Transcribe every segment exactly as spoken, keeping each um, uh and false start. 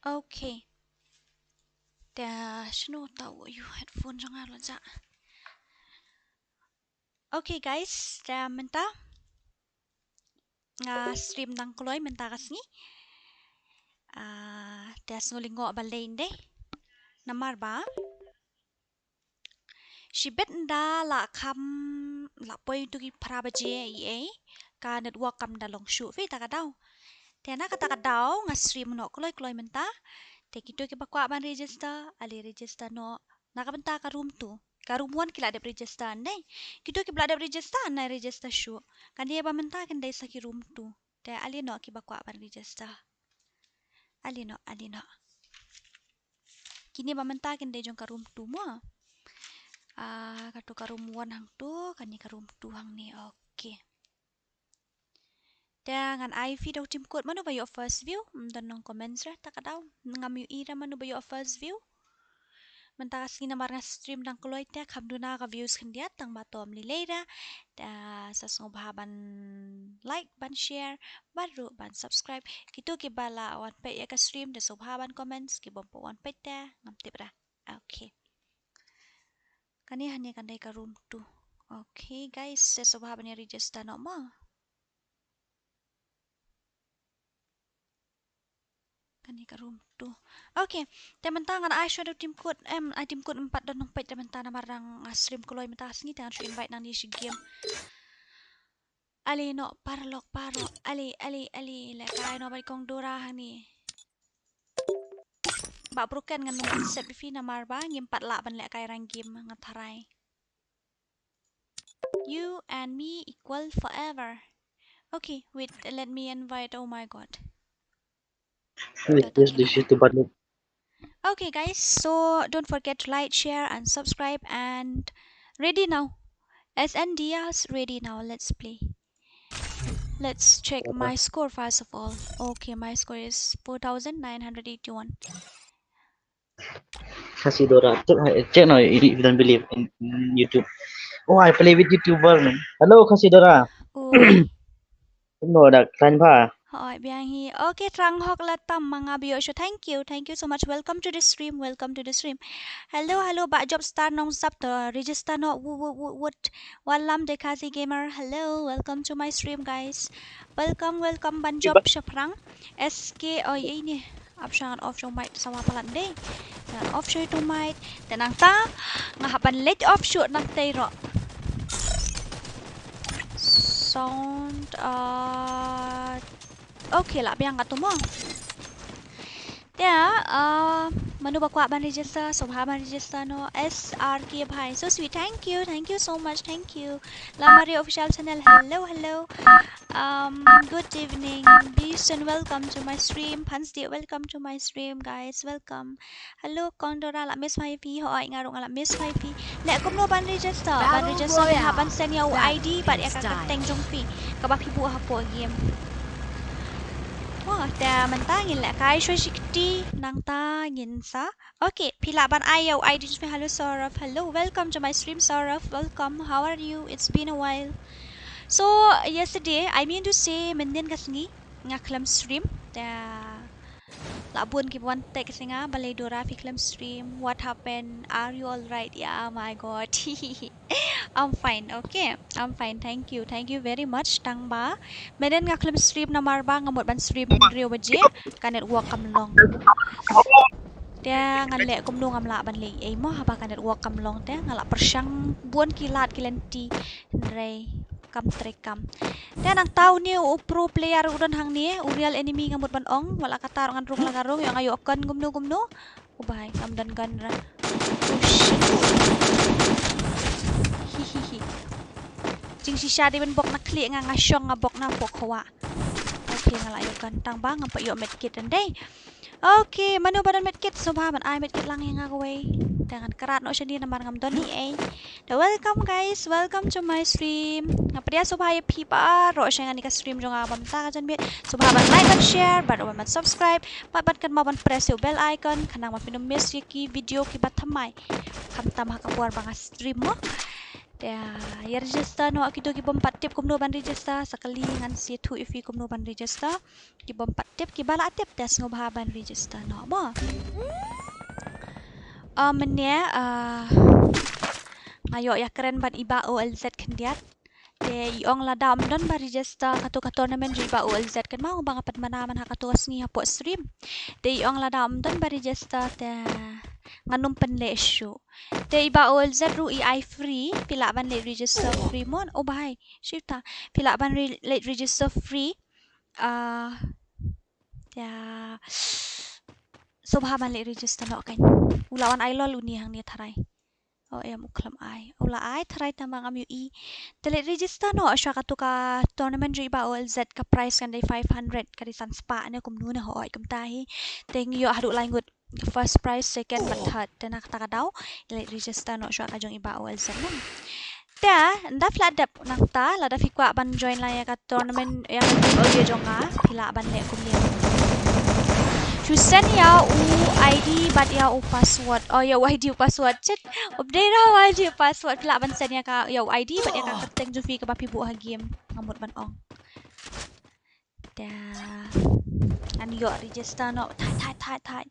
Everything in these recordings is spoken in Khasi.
Okay. Te shano ta u ïoh headphone jong nga la jah. Okay guys, te mynta nga stream dang kloi mynta ka sngi. Ah, te sngew lyngngoh ba lei dei. Namar ba shibit ynda la kham, la poi tu ki phra baje ïa ei, ka network kam da long shuh phi ta ka daw. Te na kata ka daw nga stream noh kloi kloi mynta. Te kito kiba kwah ban register, ale register noh. Na ka bynta ka room two. Ka room one ki la dep register ne. Kito kiba la dep register ne register shuh. Kane ba mynta kin dei sa ki room two. Te ale noh kiba kwah ban register. Ale noh, ale noh. Kine ba mynta kin dei jong ka room two mo. Ah, kato ka room one hangto, kane ka room two hangne. Okay. Te ngan ai phi da u tim code, mano ba ïoh first view, mm, don nong comments re, ta ka daw. Ngam ïohi re mano ba ïoh first view. Mynta ka sngi namar nga stream dang kloi te kham duna ka views khyndiat, tang ba tom lei lei re. Te sa sngewbha ban like, ban share, bad ruh ban subscribe. Kito kiba la wan peit ïa ka stream te sngewbha ban comments, ki bym pat wan peit te ngam tip re. Okay. Kane hangne kan dei ka room two. Okay guys, te sngewbha ban ïa register noh mo. Kane ka room two. Okay, te mynta ngan ai shuwa da u tim code, em, ai tim code, em, pat don nong peit te mynta namar dang, ah, stream kloi mynta ka sngi te ngan shu invite nangne shi game. Ale noh paralok baroh, ale, ale, ale, lehkai noh bad i kong Dora hangne. Ba broken ngan nym accept ïa phi namar ba ngim pat lah ban lehkai rank game nga tharai. You and me equal forever. Okay, wait, let me invite, oh my God. Wait, yes, this is the button. Okay guys, so don't forget to like, share and subscribe and ready now. S N D is ready now. Let's play. Let's check my score first of all. Okay, my score is four thousand nine hundred eighty-one. Khasi Dora, check, check now if you don't believe in, in YouTube. Oh, I play with YouTuber, man. Hello, Khasi Dora. Oh. No, da khlaiñ bha. Hooid, biang hi. Okay, Tranghok Latam, ma nga ba ïoh shuh. Thank you. Thank you so much. Welcome to the stream. Welcome to the stream. Hello, hello, Bah Job Star Nongsap, to register noh, wut, wut, wut, wut. Wallam de Khasi Gamer. Hello, welcome to my stream, guys. Welcome, welcome, ban jop shaphrang. S K, oh, ei ni. Ap sha ngan off sha u mic, sawa palat dei. Ngan off sha u mic. Te nangta nga hap ban leit off shuh nangta ruh. Sound, uh, okay, lah biang katto mo. Te, uh, mano ba kwah ban register, sngewbha ban register noh. S R K bhai, so sweet, thank you, thank you so much, thank you. Lamaria Official Channel, hello, hello. Um, good evening. Bison, welcome to my stream. Phansdi, welcome to my stream, guys. Welcome. Hello, Kong Dora, la miss phi. Hooid, nga ruh nga la miss phi. Leh kumno ban register? Ban register, phi hap ban send ïa u I D bad ïa ka kyrteng jong phi kaba phi buh hapoh game. Wah, te mynta ngin lehkai shuwa shi kti, nangta ngin sa. Okay, phi lah ban ai ïa u I D jong phi. Hello Saurav. Hello, welcome to my stream Saurav. Welcome. How are you? It's been a while. So, yesterday, I mean to say, mynnin ka sngi nga khlem stream. Te la bun kiba wan text ïa nga, balei Dora phi khlem stream? What happened? Are you all right? Yeah, my God. I'm fine, okay. I'm fine, thank you. Thank you very much. Tang ba mynnin nga khlem stream namar ba nga mut ban stream hynriew baje, ka network kam long. Te ngan leh kumno, ngam lah ban leh ei mo haba ka network kam long, te nga la pyrshang bun ki lad ki lynti, hynrei kam trei kam. Te nangta une u pro player u don hangne, u real enemy nga mut ban ong, wat la katta ruh ngan rung la ka rung, ïoh nga ïoh gun kumno kumno. Oh bhai, ngam don gun re. Oh shit. Hi hi hi. Jingshisha dei ban bok na khlieh, nga nga shong nga bok na poh khawah. Okay, nga la ïoh gun, tang ba ngam pat ïoh medkit dei. Okay, mano ba don medkit, sngewbha ban ai medkit lang ïa nga kawei. Te ngan krat noh shane namar ngam don ei ei. Te welcome guys, welcome to my stream. Nga pdiang sngewbha ïa phi baroh sha kane ka stream jong nga ba mynta ka janmiet. Sngewbha ban like, ban share, bad ban subscribe, bad ban kynmaw ban press ïa u bell icon, khnang ba phin ym miss ïa ki video kiba thymmai. Khamtam ha ka por ba nga stream mo. Te ïa register noh kito ki bym pat tip kumno ban register, sa kali ngan sa ïathuh ïa phi kumno ban register. Ki bym pat tip, kiba la tip te sngewbha ban register noh mo. Ah, mynne, ah, nga ïoh ïakren bad i Bah O L Z khyndiat. Te i ong lada ym don ba register kato ka tournament jong i Bah O L Z, kynmaw ba nga pat mana man ha kato ka sngi hapoh stream. Te i ong lada ym don ba register te ngan ym pynleh shuh. Te i Bah O L Z ruh i ai free, phi lah ban leh register free mo. Oh bhai, shuh ta. Phi lah ban re-, leh register free. Ah, ïa, sngewbha ban leh register noh kan. U la wan ai lol une hangne tharai. Oh, em, u khlem ai. U la ai tharai tang ba ngam ïohi. Te leh register noh shuwa kato ka tournament jong i Bah O L Z, ka prize kan dei five hundred, ka dei san spah ne kumno ne, hooid, kumta hi. Te ngi ïoh haduh lai ngut first prize, second bad third. Te na kata ka daw leh register noh shuwa ka jong i Bah O L Z mo. Te ynda phi la dep nangta, lada phi kwah ban join lang ïa ka tournament, ïa ka giveaway jong nga, phi lah ban leh kumne. Shu send ïa u I D bad ïa u password. Oh, ïa u I D, u password. Shit. Update ïa u I D, u password. Phi lah ban send ïa ka, ïa u I D bad ïa ka kyrteng jong phi kaba phi buh ha game. Nga mut ban ong. Te ngan ïoh register noh. Thait, thait, thait, thait.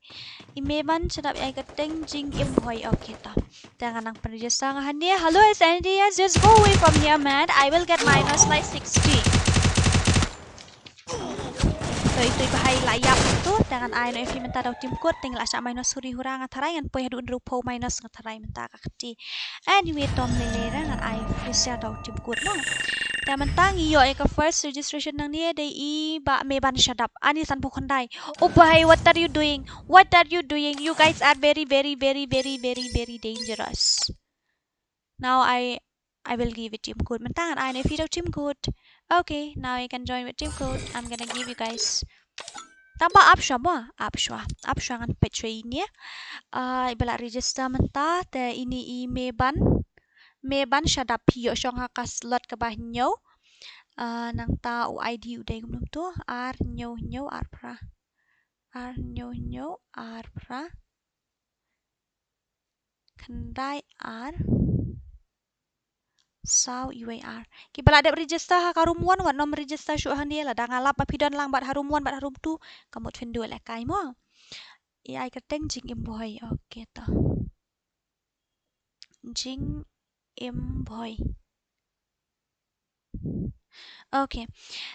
I Meban shadap ïa ka kyrteng Jingim Bhoi. Okay, to. Te ngan nang pyn register nga hangne. Hello, is anybody else? Just go away from here, man. I will get minus like sixty. To, ito i Bah i la ïap tu. Te ngan ai noh ïa phi mynta da u team code. Te ngi la shah minus huri hura, nga tharai ngan poi haduh hynriewphew minus, nga tharai mynta ka kti. Anyway, to ym lei lei re, ngan ai pisa da u team code mo. Te mynta ngi ïoh ïa ka first registration nangne, dei i Bah Meban shadap. Ani sanphew khyndai. Oh bhai, what are you doing? What are you doing? You guys are very, very, very, very, very, very dangerous. Now I, I will give a team code. Mynta ngan ai noh ïa phi da u team code. Okay, now you can join with team code. I'm gonna give you guys. Tang ba ap shuwa mo, ap shuwa. Ap shuwa, ngan peit shuwa ine. Ah, iba la register mynta, te ine i Meban. Meban shadap, phi ïoh shong ha ka slot kaba hynñiew. Ah, nangta u I D u dei kumno to, ar hynñiew hynñiew ar phra. Ar hynñiew hynñiew ar phra. Khyndai ar saw iwei ar. Kiba la dep register ha ka room one, wat nym register shuh hangne, lada nga lap ba phi don lang bad ha room one bad ha room two, ka mut phin duh lehkai mo. Ïa i kyrteng Jingim Bhoi. Okay, to. Jingim Bhoi. Okay.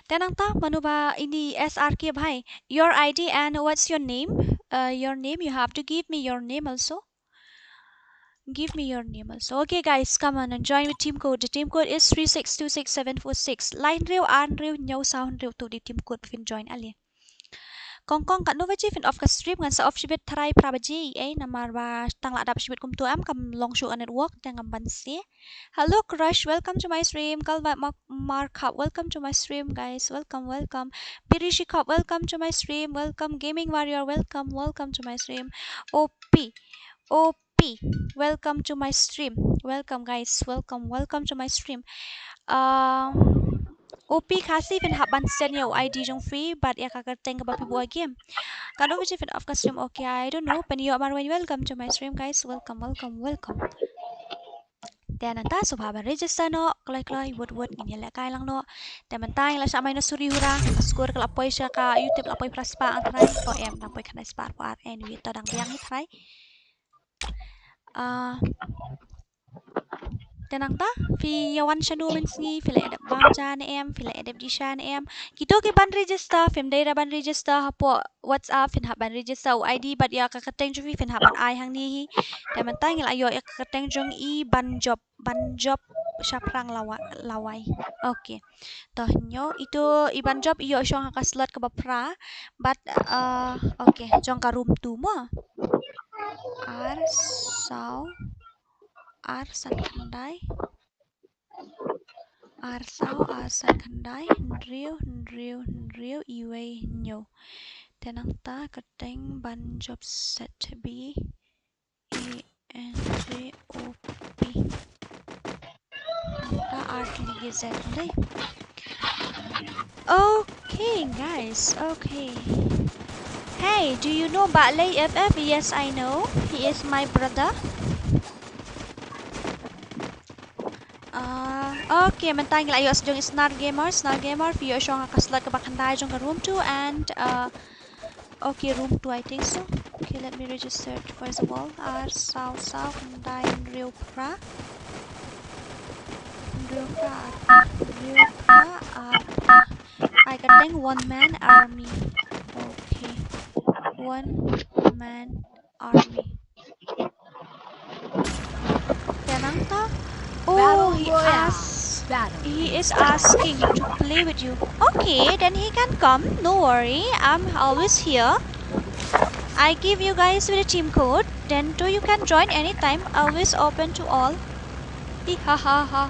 Te nangta mano ba ine i S R K bhai. Your I D and what's your name? Uh, your name, you have to give me your name also. Give me your name also. Okay, guys, come on and join with team code. The team code is three six two six seven four six. Lai hynriew, ar hynriew, hynñiew, saw hynriew, to dei team code, phin join ale. Kong Kong, katno baje phin off ka stream? Ngan sa off shibit tharai phra baje, eh, namar ba tang la dap shibit kumto, em kam long shuh ka network, te ngam banse. Hello Crush, welcome to my stream. Kalbat Mark, Mark Cup, welcome to my stream, guys. Welcome, welcome. Birishi Cup, welcome to my stream. Welcome Gaming Warrior, welcome, welcome to my stream. O P, O P, welcome to my stream. Welcome, guys. Welcome, welcome to my stream. Uh, O P Khasi, phin hap ban send ïa u I D jong phi bad ïa ka kyrteng kaba phi buh ha game. Katno baje phin off ka stream? Okay, I don't know. Pynïoh marwei, welcome to my stream, guys. Welcome, welcome, welcome. Te nangta sngewbha ban register noh, kloi kloi, wut wut, ngin ïa lehkai lang noh. Te mynta ngi la shah minus huri hura, ka score ka la poi sha ka YouTube, la poi phra spah, nga tharai. Oh em, dang poi khyndai spah arphew ar, anyway, to dang biang hi tharai. Ah, te nangta phi ïa wan shano mynsngi, phi la ïa dep bam ja ne em, phi la ïa dep dih sha ne em? Kito ki ban register, phim dei ruh ban register hapoh WhatsApp, phin hap ban register u I D bad ïa ka kyrteng jong phi phin hap ban ai hangne hi. Te mynta ngi la ïoh ïa ka kyrteng jong i Banjop, Banjop Shaphrang Lawa-, Lawai. Okay. To hynñiew, ito i Banjop i ïoh shong ha ka slot kaba phra. Bad, uh, okay, jong ka room two mo. Ar saw ar san khyndai. Ar saw ar san khyndai, hynriew hynriew hynriew, iwei hynñiew. Te nangta kyrteng Banjop Z B A N J O P. Nangta ar tylli ki Z dei. Okay, guys, okay. Hey, do you know Bah Lei F F? Yes, I know. He is my brother. Okay, mynta ngi la ïoh sa jong i Snar Gamer, Snar Gamer, phi ïoh shong ha ka slot kaba khyndai jong ka room two and, uh, okay, room two, I think so. Okay, let me register it first of all. Ar saw saw khyndai hynriew phra. Hynriew phra ar. Hynriew phra ar. Ai kyrteng one man army. Okay. One man army. Te nangta. Oh, he asks. He is asking to play with you. Okay, then he can come. No worry. I'm always here. I give you guys with a team code. Then too you can join anytime. Always open to all. Hi ha ha ha.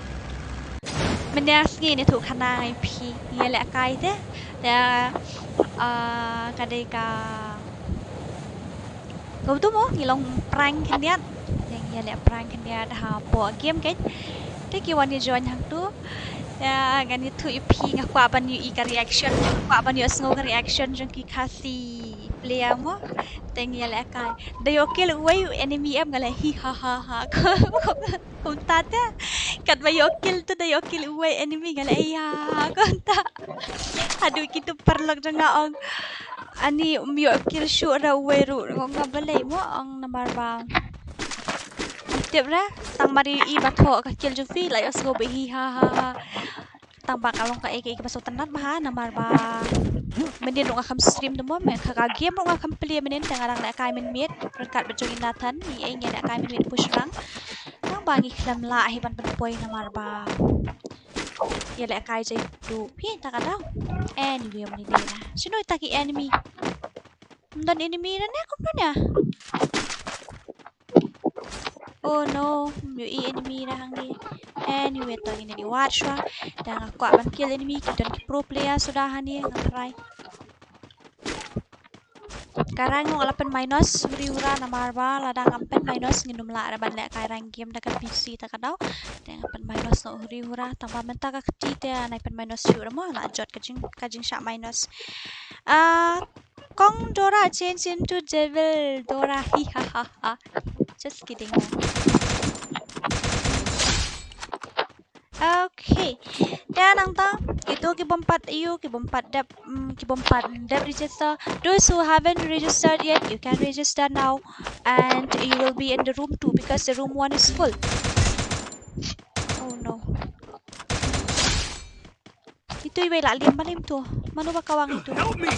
Mynne sngi ne thu khana ngai phi. Ngi lehkai te. Te, ah, ka dei ka Ka utu mo, ngi long prank khyndiat. Ngi ïa leh prank khyndiat hapoh game keiñ. Te ki wan ïa join hangtu. Te ngan ïathuh ïa phi, nga kwah ban ïohi ka reaction, nga kwah ban ïohsngew ka reaction jong ki Khasi player mo. Te ngi ïa lehkai. Da ïoh kill uwei u enemy em, nga leh hi ha ha ha. Kumta te. Katba ïoh kill te da ïoh kill uwei enemy, nga leh ïa kumta. Haduh kitu paralok jong nga ong, ani um ïoh kill shuh da uwei ruh, ong nga balei mo, ong namar ba. Tip re, tang mar ïohi ba thoh ka kill jong phi la ïohsngew ba hi ha ha ha. Tang ba ka long kaei kaei kaba sngewtynnat bha namar ba mynnin ruh nga kham stream te mo, mynnin ka game ruh nga kham play mynnin, te nga dang lehkai mynmiet ryngkat bad jong i Nathan, i ei ngi lehkai mynmiet push rank. Tang ba ngi khlem lah hi ban pynpoi namar ba ïa lehkai jai tu hi ta ka dang. Anyway, mynnin dei na. Shano ita ki enemy? Ym don enemy na ne, kumno ne? Oh no, ym ïohi enemy na hangne. Anyway, to ngin ïa wad shuwa. Te nga kwah ban kill enemy, ki don ki pro player suda hangne, nga try. Ka rank nga la pyn minus huri hura namar ba lada ngam pyn minus ngin ym lah re ban lehkai rank game da ka P C ta ka daw. Te nga pyn minus noh huri hura, tang ba mynta ka kti te nai pyn minus shuh re mo, la jot ka jing, ka jingshah minus. Ah, Kong Dora change into Devil Dora. Hi ha ha ha. Just kidding. Okay. Te nangta, kito ki bym pat ïoh, ki bym pat dep, mm, ki bym pat dep register. Those who haven't registered yet, you can register now, and you will be in the room two because the room one is full. Oh no. Itu iwei la liam, mano itu? Mano ba kawang itu? Help me!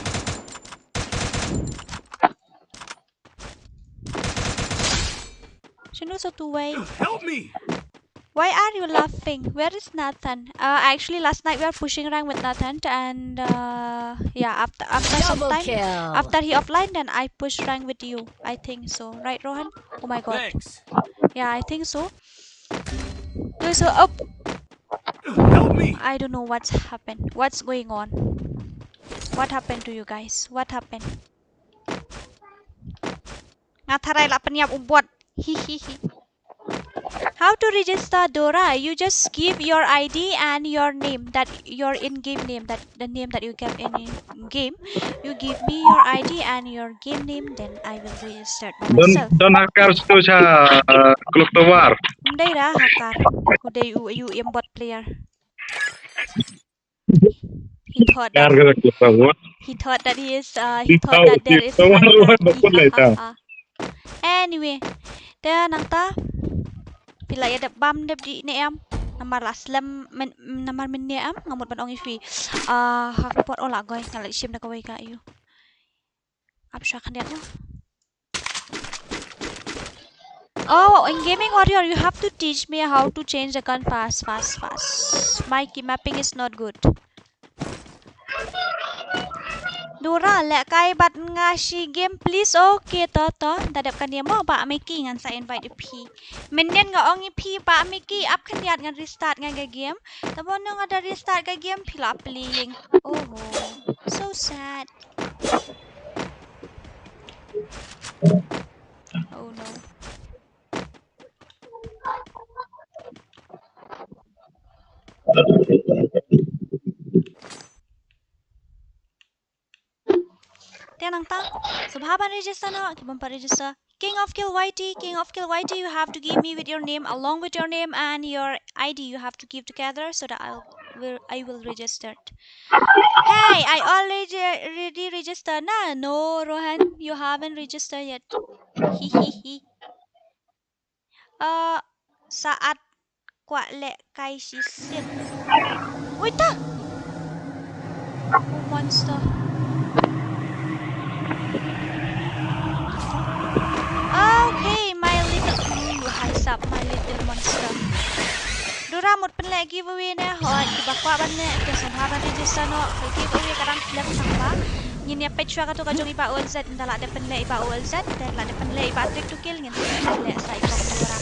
Shano sa tu wei? Help me! Why are you laughing? Where is Nathan? Uh, actually, last night we are pushing rank with Nathan, and, uh, yeah, after, after some time, after he offline, then I push rank with you. I think so, right, Rohan? Oh my God. Thanks. Yeah, I think so. Those who up. Help me! I don't know what's happened. What's going on? What happened to you guys? What happened? Nga tharai la pynïap u bot. Hi hi hi. How to register Dora? You just give your I D and your name, that your in-game name, that the name that you get in game. You give me your I D and your game name, then I will register by myself. Don hacker sto cha klok tawar. Ndai ra hacker. Ku dei u, u aimbot player. He thought that, he thought that he is, uh, he thought that there is hacker. Anyway, te nangta phi la ïa dep bam dep dih ne em? Namar la slem, namar mynne em nga mut ban ong ïa phi. Ah, ha ka por, oh la goi, nga la shim da kawei ka ïa u. Ap sha khyndiat mo. Oh, in Gaming Warrior, you have to teach me how to change the gun fast, fast, fast. My key mapping is not good. Dora, lehkai bad nga shi game, please. Okay, to, to. Da dep kane mo, Bah Mickey, ngan sa invite ïa phi. Mynnin nga ong ïa phi, Bah Mickey, ap khyndiat ngan restart nga ka game. Tang ba nga da restart ka game, phi la playing. Oh, so sad. Oh no. Te nangta, sngewbha ban register noh, ki bym pat register. King of Kill Y T, King of Kill Y T, you have to give me with your name, along with your name and your I D, you have to give together so that I will, I will register. Hey, I already, already registered na. No, Rohan, you haven't registered yet. Hi hi hi. Uh, Saat kwah leh kai shisien. Wait a! Oh, monster. Okay, my little, ooh, hands up, my little monster. Dura mut pynleh giveaway ne, hooid, kiba kwah ban leh, ki sngewbha ban register noh, ka giveaway ka dang khlem tang ba. Ngin ïa peit shuwa kato ka jong i Bah O L Z, ynda la dep pynleh i Bah O L Z, ynda la dep pynleh i Bah Trick to Kill, ngin sa pynleh sa i Kong Dura.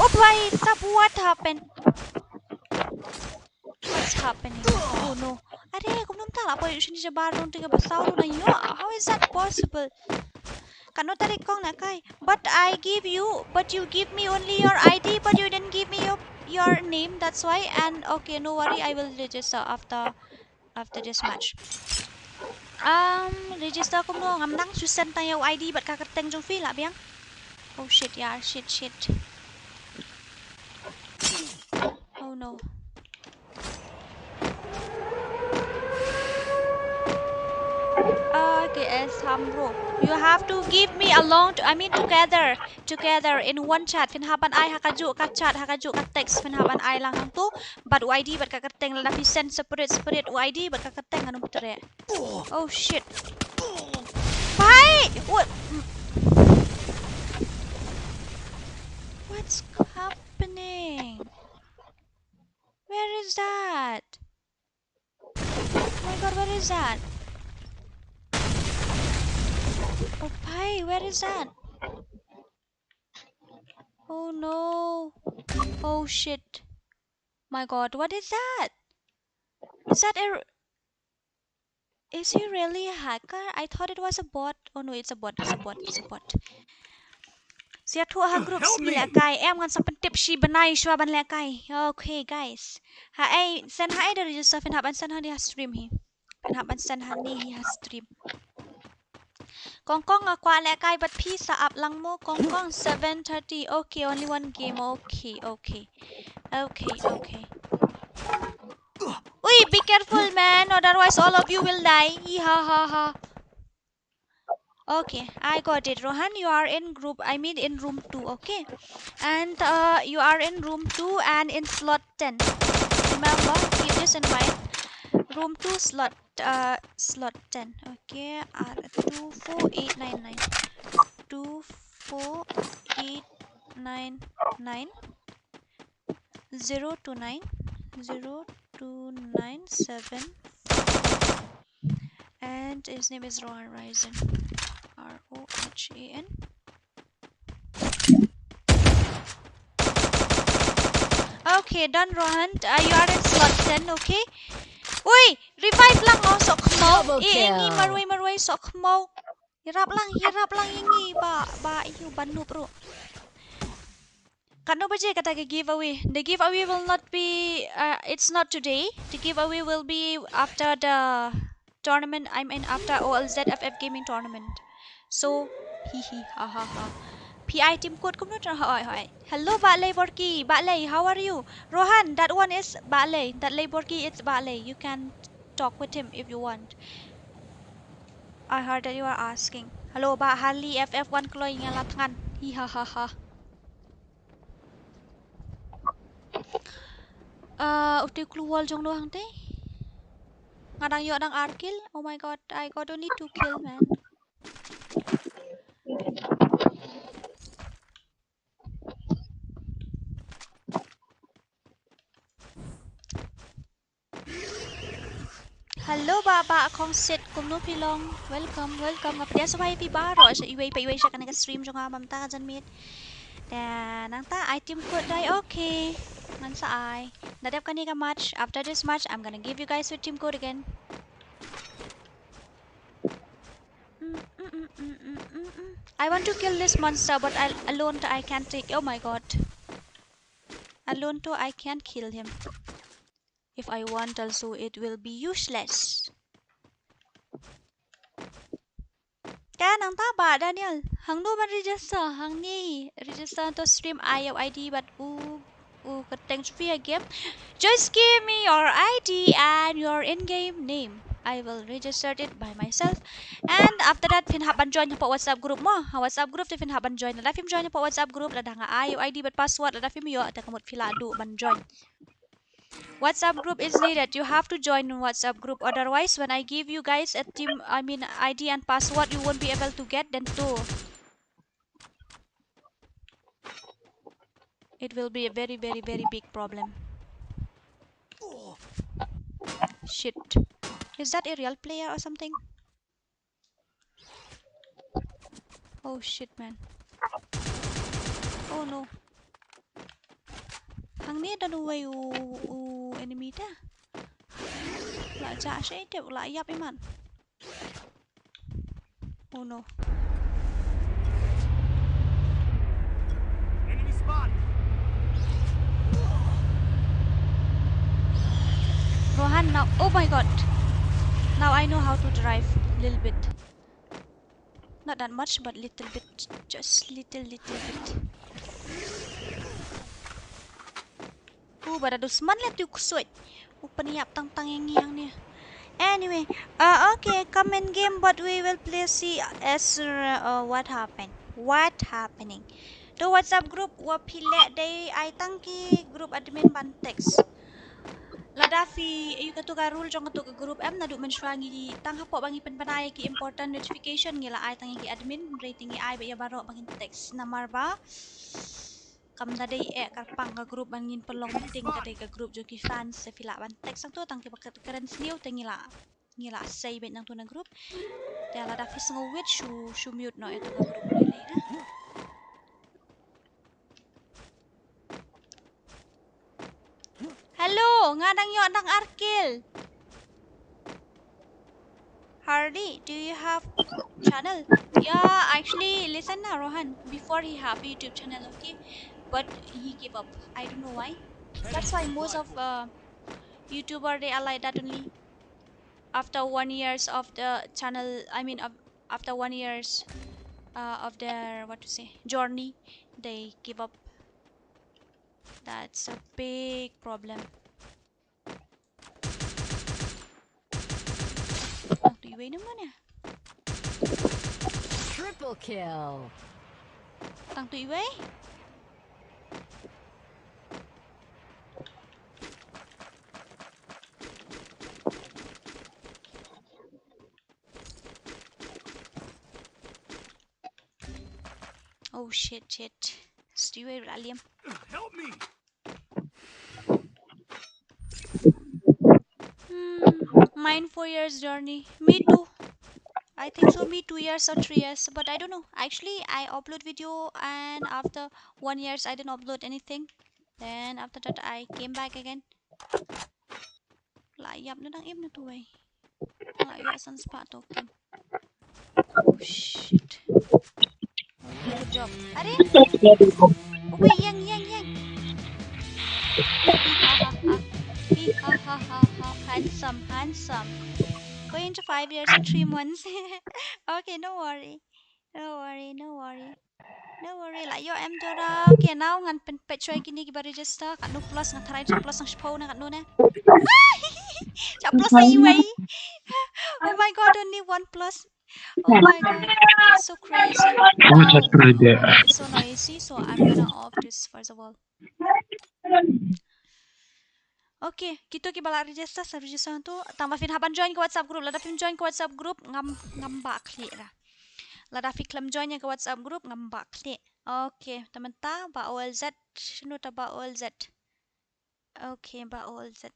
Oh boy, sap, what happened? What's happening? Oh no. Are, kumno mynta la poi sha ni shabar dong, te kaba saw ruh la ïoh. How is that possible? Katno tarik kong na kai? But I give you, but you give me only your I D, but you didn't give me your, your name. That's why. And okay, no worry, I will register after, after this match. Um, register kumno, ngam nang, shu send tang ïa u I D bad ka kyrteng jong phi, lah biang. Oh shit, yeah, shit, shit. Oh no. Okay, as Hamro, you have to give me along to, I mean together, together in one chat. Phin hap ban ai ha kajuh ka chat, ha kajuh ka text, phin hap ban ai lang hangto. Bad u I D bad ka kyrteng, lada phi send separate separate u I D bad ka kyrteng, ngan ym treh. Oh shit. Bhai! What? What's happening? Where is that? Oh my god, where is that? Oh bhai, where is that? Oh no. Oh shit. My god, what is that? Is that a, is he really a hacker? I thought it was a bot. Oh no, it's a bot, it's a bot, it's a bot. Sia thuh ha group, help me, lehkai. Em, ngan sa pyntip shi bnai shuwa ban lehkai. Okay, guys. Haei, send haei da register, phin hap ban send hangne ha stream hi. Phin hap ban send hangne hi ha stream. Kong Kong, nga kwah lehkai bad phi, sa ap lang mo. Kong Kong, seven thirty. Okay, only one game. Okay, okay. Okay, okay. Ui, be careful, man, otherwise all of you will die. Ih, ha ha ha. Okay, I got it. Rohan, you are in group, I mean in room two, okay? And uh, you are in room two and in slot ten. Remember, keep this in mind. Room two, slot, uh, slot ten. Okay, uh, two four eight nine nine. Two four eight nine nine. Zero two nine, zero two nine seven. And his name is Rohan Ryzen. R O H A N. Okay, done, Rohan. Uh, you are in slot ten, okay? Ui, revive lang, oh, sok khmau. Double kill. Eh, eh, ngi marwei, marwei, sok khmau. Ïarap lang, ïarap lang ïa ngi, Bah, Bah, ïa u Bah Noob ruh. Katno baje kata ka giveaway? The giveaway will not be, uh, it's not today. The giveaway will be after the tournament, I mean after O L Z F F Gaming tournament. So, hi hi, ha ha ha. P I team code kumno tra, hoi hoi. Hello, Bah Lei Borki, Bah Lei, how are you? Rohan, that one is Bah Lei. That Lei Borki, it's Bah Lei. You can talk with him if you want. I heard that you are asking. Hello, Bah Harley F F one kloi nga la thngan. Hi ha ha ha. Uh, uti u klur wall jong no hangte. Nga dang ïoh dang ar kill. Oh my god, I got only two kill, man. Hello, Bah, Bah Khongsit, kumno phi long? Welcome, welcome. Nga pdiang sngewbha ïa phi baroh, sha iwei pa iwei sha kane ka stream jong nga mynta ka janmiet. Te nangta ai team code dei, okay. Ngan sa ai. Nadep kane ka match, after this match, I'm gonna give you guys your team code again. Mm, mm, mm. I want to kill this monster, but I, alone I can't take. Oh my god. Alone too, I can't kill him. If I want also, it will be useless. Te nangta Bah Daniel, hangno ban register, hangne register to stream, ai ïa u I D bad u, u kyrteng jong phi ha game. Just give me your I D and your in-game name. I will register it by myself. And after that, phin hap ban join hapoh WhatsApp group mo. Ha WhatsApp group te phin hap ban join. Lada phim join hapoh WhatsApp group, lada nga ai ïa u I D bad password, lada phim ïoh, te ka mut phi lah duh ban join. WhatsApp group is needed. You have to join WhatsApp group. Otherwise, when I give you guys a team, I mean, I D and password, you won't be able to get them too. It will be a very, very, very big problem. Shit. Is that a real player or something? Oh shit, man. Oh no. Hangne don uwei u, u enemy te. La jah sha ite, la ïap i man. Oh no. Enemy spotted. Rohan, now, oh my god. Now I know how to drive little bit. Not that much, but little bit. Just little, little bit. Uh, ba da dusman la tu kusut. U pynïap tang tang ïa ngi hangne. Anyway, uh, okay, come in game, but we will play, see as, uh, what happened. What happening? To WhatsApp group, wa phi leh dei ai tang ki group admin ban text. Lada phi ïoh katu ka rule jong katu ka group em, naduh mynshuwa ngi tang hapoh ba ngi pynbna ïa ki important notification ngi la ai tang ïa ki admin, hynrei te ngi ai beit ïa baroh ba ngin text. Namar ba kam da dei eh kyrpang ka group ban ngin pynlong meeting, ka dei ka group jong ki fans, te phi lah ban text hangto, tang kiba kren sniew te ngi la, ngi la sei beit nangto na group. Te lada phi sngewbha shu, shu mute noh ïa ka group lei lei, ha. Hello, nga dang ïoh dang ar kill. Hardy, do you have channel? Yeah, actually, listen na, Rohan. Before he have YouTube channel, okay, but he give up. I don't know why. That's why most of, uh, YouTuber, they are like that only. After one years of the channel, I mean, af- after one years, uh, of their, what to say, journey, they give up. That's a big problem. Tang tu iwei na mana? Triple kill. Tang tu iwei? Oh shit, shit. Stewie, rally him. Help me! Hmm, mine four years journey. Me too. I think so, me two years or three years, but I don't know. Actually, I upload video and after one years I didn't upload anything. Then after that I came back again. La ïap na dang im na tu wei. La ïap san spah token. Oh shit. Good job. Are? Oh, wait, yang, yang, yang. Hi ha ha ha. Hi ha ha ha ha. Handsome, handsome. Going to five years and three months. Okay, no worry. No worry, no worry. No worry, la ïoh em Dora. Okay, now ngan pynpeit shuwa ïa kine kiba register. Katno plus, ngan tharai sha plus, ngan shiphew na katno ne. Sha plus na iwei. Oh my god, only one plus. Oh my god, it's so crazy. Now, uh, it's so noisy, so I'm gonna off this first of all. Okay, kito kiba la register, sa register tu. Tang ba phin hap ban join ka WhatsApp group. Lada phim join ka WhatsApp group, ngam, ngam bah khlieh ra. Lada phi khlem join ïa ka WhatsApp group, ngam bah khlieh. Okay, te mynta Bah O L Z, shano te Bah O L Z? Okay, Bah O L Z.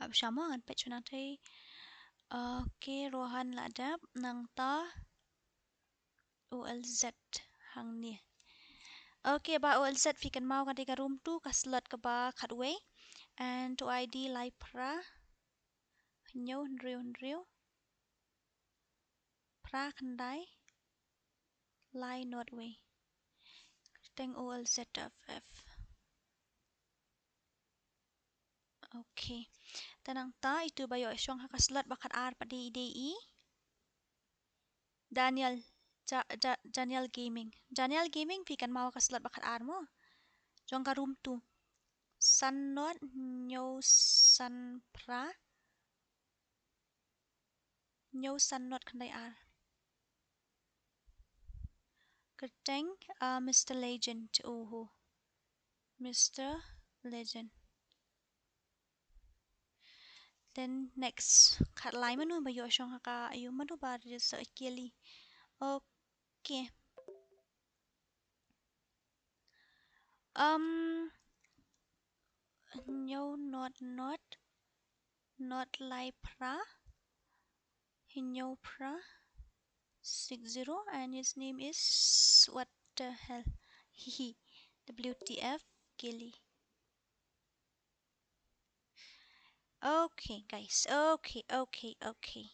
Ap shama ngan peit shano te. Okay, Rohan la dep, nangta O L Z hangne. Okay, Bah O L Z, phi kynmaw ka dei ka room two, ka slot kaba khatwei. And to I D lai phra. Hynñiew hynriew hynriew. Phra khyndai. Lai nod wei. Kyrteng O L Z F F. Okay. Te nangta itu ba ïoh shong ha ka slot ba khatar pat dei i dei i. Daniel, Ja-, Ja-, Daniel Gaming. Daniel Gaming, phi kynmaw ka slot ba khatar mo? Jong ka room two. San not, hynñiew san phra. Hynñiew san not khyndai ar. Kyrteng, uh, Mister Legend. Oho. Mister Legend. Then next, khatlai mano ba ïoh shong ha ka, ïoh mano ba register, Kelly. Okay. Um, hynñiew not not, not lai phra, hynñiew phra, six zero, and his name is what the hell? Hihi. W T F, Kelly. Okay, guys. Okay, okay, okay.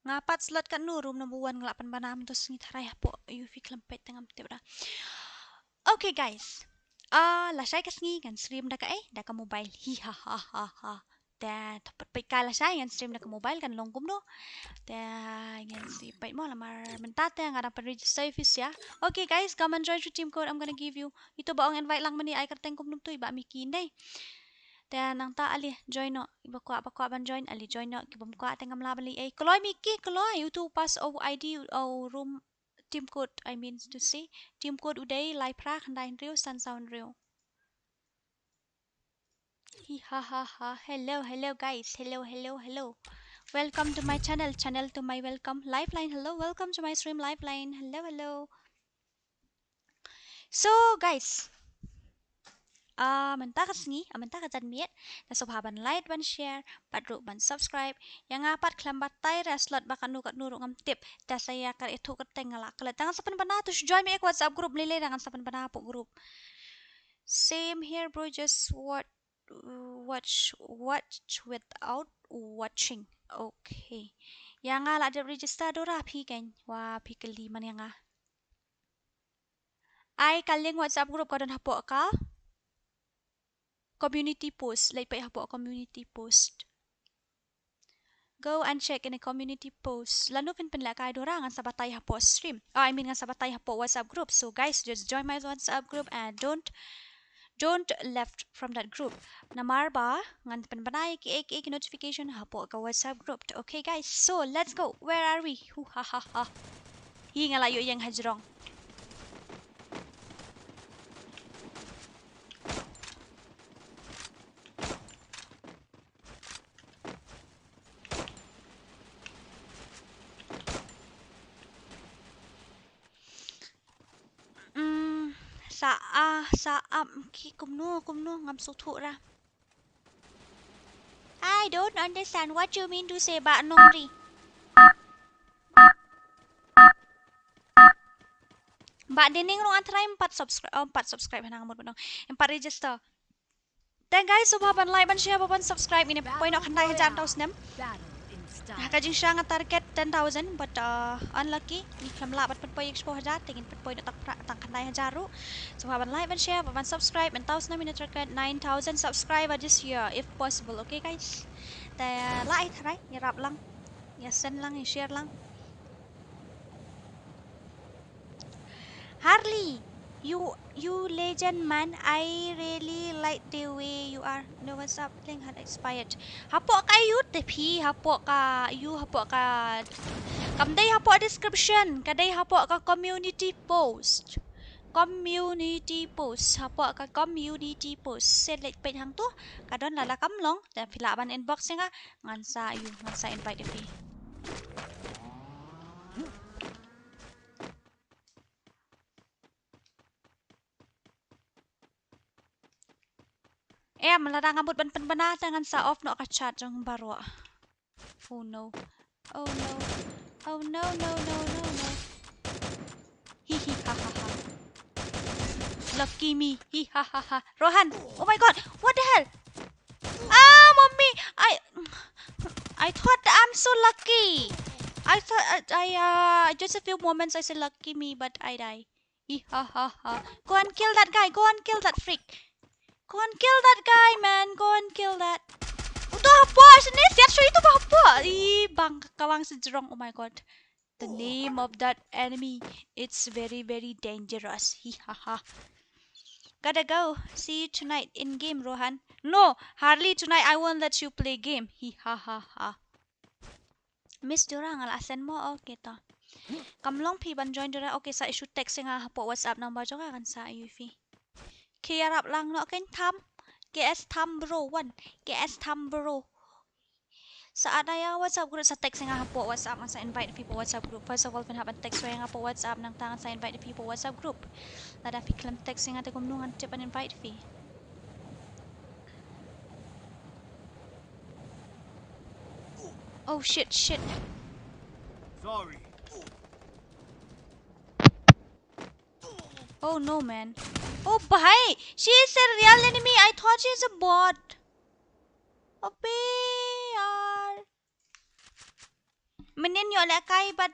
Nga pat slot katno, room number one, nga lah pynbna mynta sngi tharai hapoh, ïoh phi khlem peit te ngam tip da. Okay, guys. Ah, lashai ka sngi ngan stream da kaei, da ka mobile. Hi ha ha ha ha. Te, to peit, peit ka lashai ngan stream da ka mobile kan long kumno. Te, ngan sa peit mo, namar mynta te nga dang pynregister office ïa. Okay guys, come and join to Team Code, I'm gonna give you. Ito ba ong invite lang mynne, ai kyrteng kumno to, i Bah Miki ndei. Te nangta ale join noh, iba kwah, ba kwah ban join, ale join noh, ki bym kwah te ngam lah ban leh ei. Kloi Miki, kloi, uto pass o I D, o room, Team Code, I mean to say. Team Code u dei lai phra khyndai hynriew san saw hynriew. Hi ha ha ha. Hello, hello guys. Hello, hello, hello. Welcome to my channel. Channel to my welcome. Lifeline, hello. Welcome to my stream, Lifeline. Hello, hello. So guys, ah, mynta ka sngi, ah, mynta ka janmiet, te sngewbha ban like, ban share, bad ruh ban subscribe. Ïa nga pat khlem batai re slot ba katno katno ruh ngam tip. Te sa ïa ka ïathuh kyrteng nga lah klet. Te ngan sa pynbna, to shu join me ïa ka WhatsApp group, lei lei ngan sa pynbna hapoh group. Same here bro, just what, watch, watch without watching. Okay. Ïa nga lah dep register Dora, phi kein. Wa phi kylli man ïa nga. Ai ka link WhatsApp group ka don hapoh ka community post, leit peit hapoh community post. Go and check in the community post. Lano phin pynlehkai Dora, ngan sa batai hapoh stream. Oh, I mean ngan sa batai hapoh WhatsApp group. So guys, just join my WhatsApp group and don't, don't left from that group. Namar ba ngan pynbna ïa ki, ki, ki notification hapoh ka WhatsApp group. Okay guys, so let's go. Where are we? Hu ha ha ha. Hi, nga la ïoh ïeng hajrong. Mm, sa a, sa ap ki kumno, kumno ngam sngewthuh ra. I don't understand what you mean to say, Bah Nongri. Bah Dining ruh nga try em pat subscribe, oh, em pat subscribe hana nga mut ba nong. Em pat register. Te guys, sngewbha ban like, ban share, ban subscribe, ngin ïa poi noh khyndai hajar tau snem. Ha ka jingshisha nga target ten thousand, but, uh, unlucky, ngi khlem lah ban pynpoi ïa ka shiphew hajar, te ngin pynpoi noh tang phra, tang khyndai hajar ruh. Sngewbha ban like, ban share, ban subscribe, mynta u snem ngin ïa target nine thousand subscriber this year, if possible, okay guys? Te lah ai tharai, ïarap lang, ïa send lang, ïa share lang. Harley, you, you legend man. I really like the way you are. No, what's up? Link had expired. Hapoh ka ïu te phi, hapoh ka ïu, hapoh ka, kam dei hapoh description, ka dei hapoh ka community post. Community post, hapoh ka community post. Sa leit peit hangto, ka don, lada kam long te phi lah ban inbox ïa nga, ngan sa ïu, ngan sa invite ïa phi. Em, lada nga mut ban pynbna te ngan sa off noh ka chat jong baroh. Oh no. Oh no. Oh no, no, no, no, no. Hi hi ha ha ha. Lucky me. Hi ha ha ha. Rohan. Oh my god. What the hell? Ah, mommy. I, I thought I'm so lucky. I thought I, I, uh, just a few moments I said lucky me, but I die. Ih, ha, ha, ha. Go and kill that guy. Go and kill that freak. Go and kill that guy, man. Go and kill that. Uto hapoh sini, siat shu itu hapoh. Ih, bang, ka bang sejrong. Oh my God. The name of that enemy, it's very, very dangerous. Hi ha ha. Gotta go. See you tonight in game, Rohan. No, Harley, tonight I won't let you play game. Hi ha ha ha. Miss Dura, nga la send mo. Okay to. Kam long phi ban join Dura. Okay, sa shu text ïa nga hapoh WhatsApp number jong nga, kan sa ïa phi. Ki ïarap lang noh ken Tham. K S Tham bro one. K S Tham bro. Sa add ïa WhatsApp group, sa text ïa nga hapoh WhatsApp, ngan sa invite phi hapoh WhatsApp group. First of all, phin hap ban text ïa nga hapoh WhatsApp, nangta ngan sa invite phi hapoh WhatsApp group. Lada phi khlem text ïa nga te kumno ngan tip ban invite phi. Oh shit, shit. Sorry. Oh no, man. Oh bhai, she is a real enemy. I thought she is a bot. Abe yaar. Mynnin ïoh lehkai bad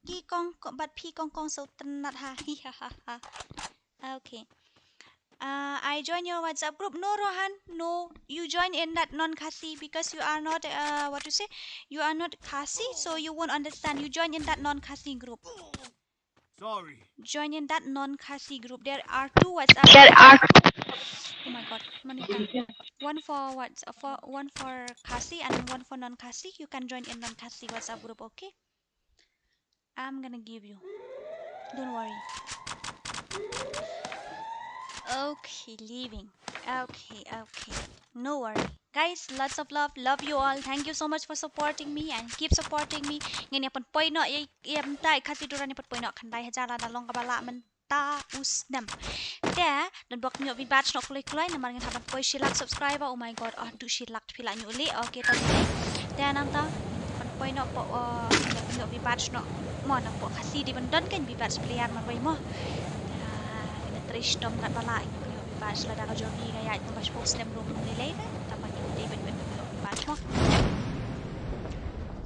ki kong, bad phi kong kong sngewtynnat ha. Hi ha ha ha. Okay. Uh, I join your WhatsApp group. No, Rohan, no. You join in that non-Khasi because you are not, uh, what to say? You are not Khasi, so you won't understand. You join in that non-Khasi group. Sorry. Join in that non-Khasi group. There are two WhatsApp groups. Oh my God, many times. One for what? For, one for Khasi and one for non-Khasi. You can join in non-Khasi WhatsApp group, okay? I'm gonna give you. Don't worry. Okay, leaving. Okay, okay. No worry. Guys, lots of love. Love you all. Thank you so much for supporting me and keep supporting me. Ngin ïa pynpoi noh ïa, ïa mynta ïa Khasi Duran ïa pynpoi noh khyndai hajar lada long kaba lah mynta u snem. Te don bok ñiuh viewers noh kloi kloi namar ngin hap ban poi shi lak subscriber. Oh my God. Oh, du shi lak phi lah ñiuh leh. Okay, to. Te nangta pynpoi noh pok, oh, ñiuh viewers noh. Mo na pok Khasi dei ban don kein viewers player marwei mo. Te ïa trei shitom kat ba lah ñiuh viewers lada ka jong ngi nga ïaid tang ba shiphew snem ruh ngi lei lei te. Tang ba ngi dei ban ban viewers mo.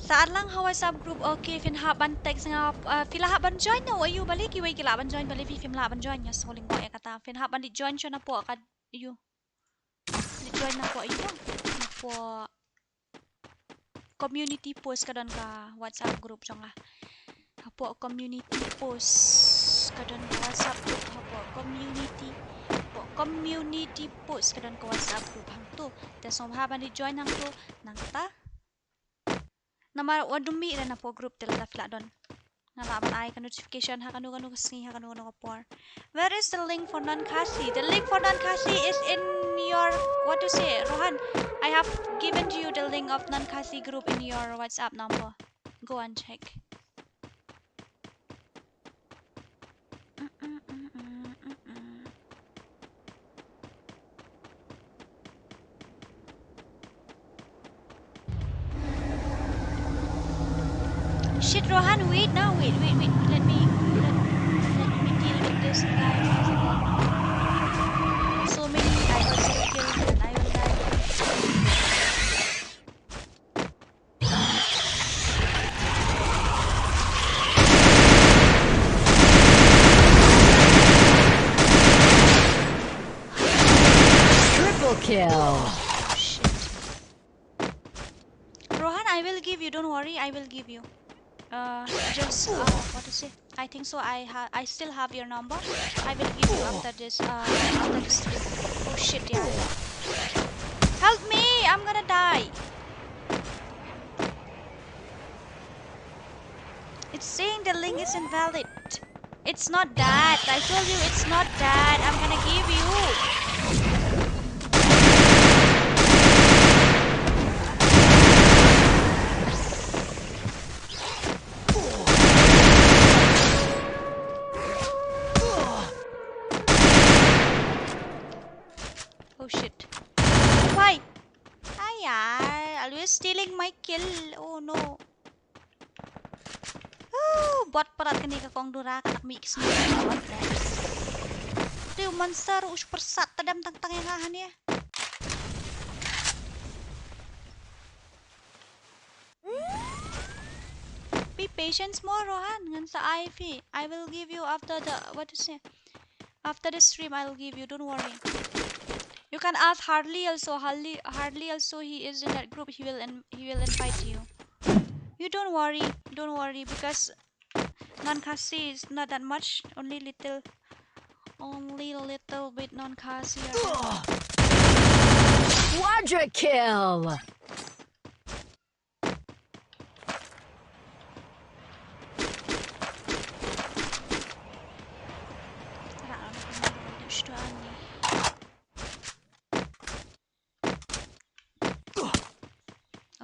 Sa add lang ha WhatsApp group. Okay, phin hap ban text nga, uh, phi la hap ban join na, wa ïu balei kiwei ki lah ban join, balei phi phim lah ban join, nga sngewlyngngoh ïa kata. Phin hap ban dei join shuwa na pok ka ïu. Dei join na pok ïu. Na pok community post ka don ka WhatsApp group jong nga. Hapoh community post ka don ka WhatsApp group, hapoh community, hapoh community post ka don ka WhatsApp group hangto. Te sngewbha ban dei join hangto nangta. Namar wat dum mih re na pok group te lada phi lah don. Nga lah ban ai ka notification ha kano kano ka sngi ha kano kano ka por. Where is the link for non-Khasi? The link for non-Khasi is in your, what to say, Rohan? I have given to you the link of non-Khasi group in your WhatsApp number. Go and check. Shit, Rohan, wait now, wait, wait, wait. Let me, let, let me deal with this guy first of all. So many, I got zero kills and I will die. Triple kill. Oh, shit. Rohan, I will give you. Don't worry, I will give you. Uh, just, uh, what to say? I think so. I ha-, I still have your number. I will give you after this, uh, after this stream. Oh shit, yeah. Help me! I'm gonna die. It's saying the link is invalid. It's not that. I told you it's not that. I'm gonna give you. Oh shit. Why? Ay, ay, always stealing my kill. Oh no. Oh, bot palat kane ka kong Dura ka nak mih ka sngi. What the? Te u monster u shu pyrsad tadem tang tang ïa nga hangne. Be patient mo Rohan, ngan sa ai phi. I will give you after the, what to say? After the stream, I will give you. Don't worry. You can ask Harley also. Harley, Harley also, he is in that group. He will in, he will invite you. You don't worry, don't worry, because non-Khasi is not that much. Only little, only little bit non-Khasi are there. Quadra kill.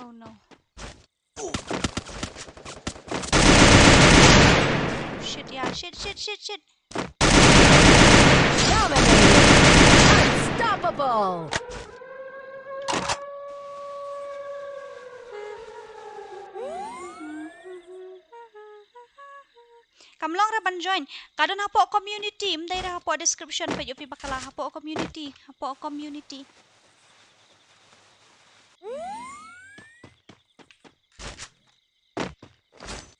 Oh no. Shit, yeah, shit, shit, shit, shit. Dominating. Unstoppable. Kam long re ban join. Ka don hapoh community, ym dei re hapoh description, peit ïa phi bakla, hapoh community, hapoh community.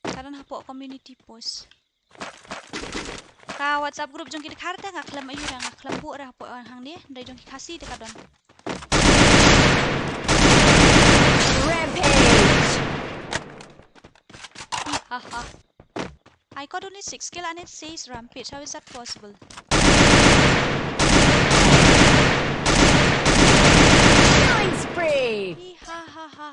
Ka don hapoh community post. Ka WhatsApp group jong ki dkhar te nga khlem ïoh re, nga khlem buh re hapoh, eh, hangne, hynrei jong ki Khasi te ka don. Rampage. Hi ha ha. I got only six kill and it says rampage. How is that possible? Killing spree. Hi ha ha ha.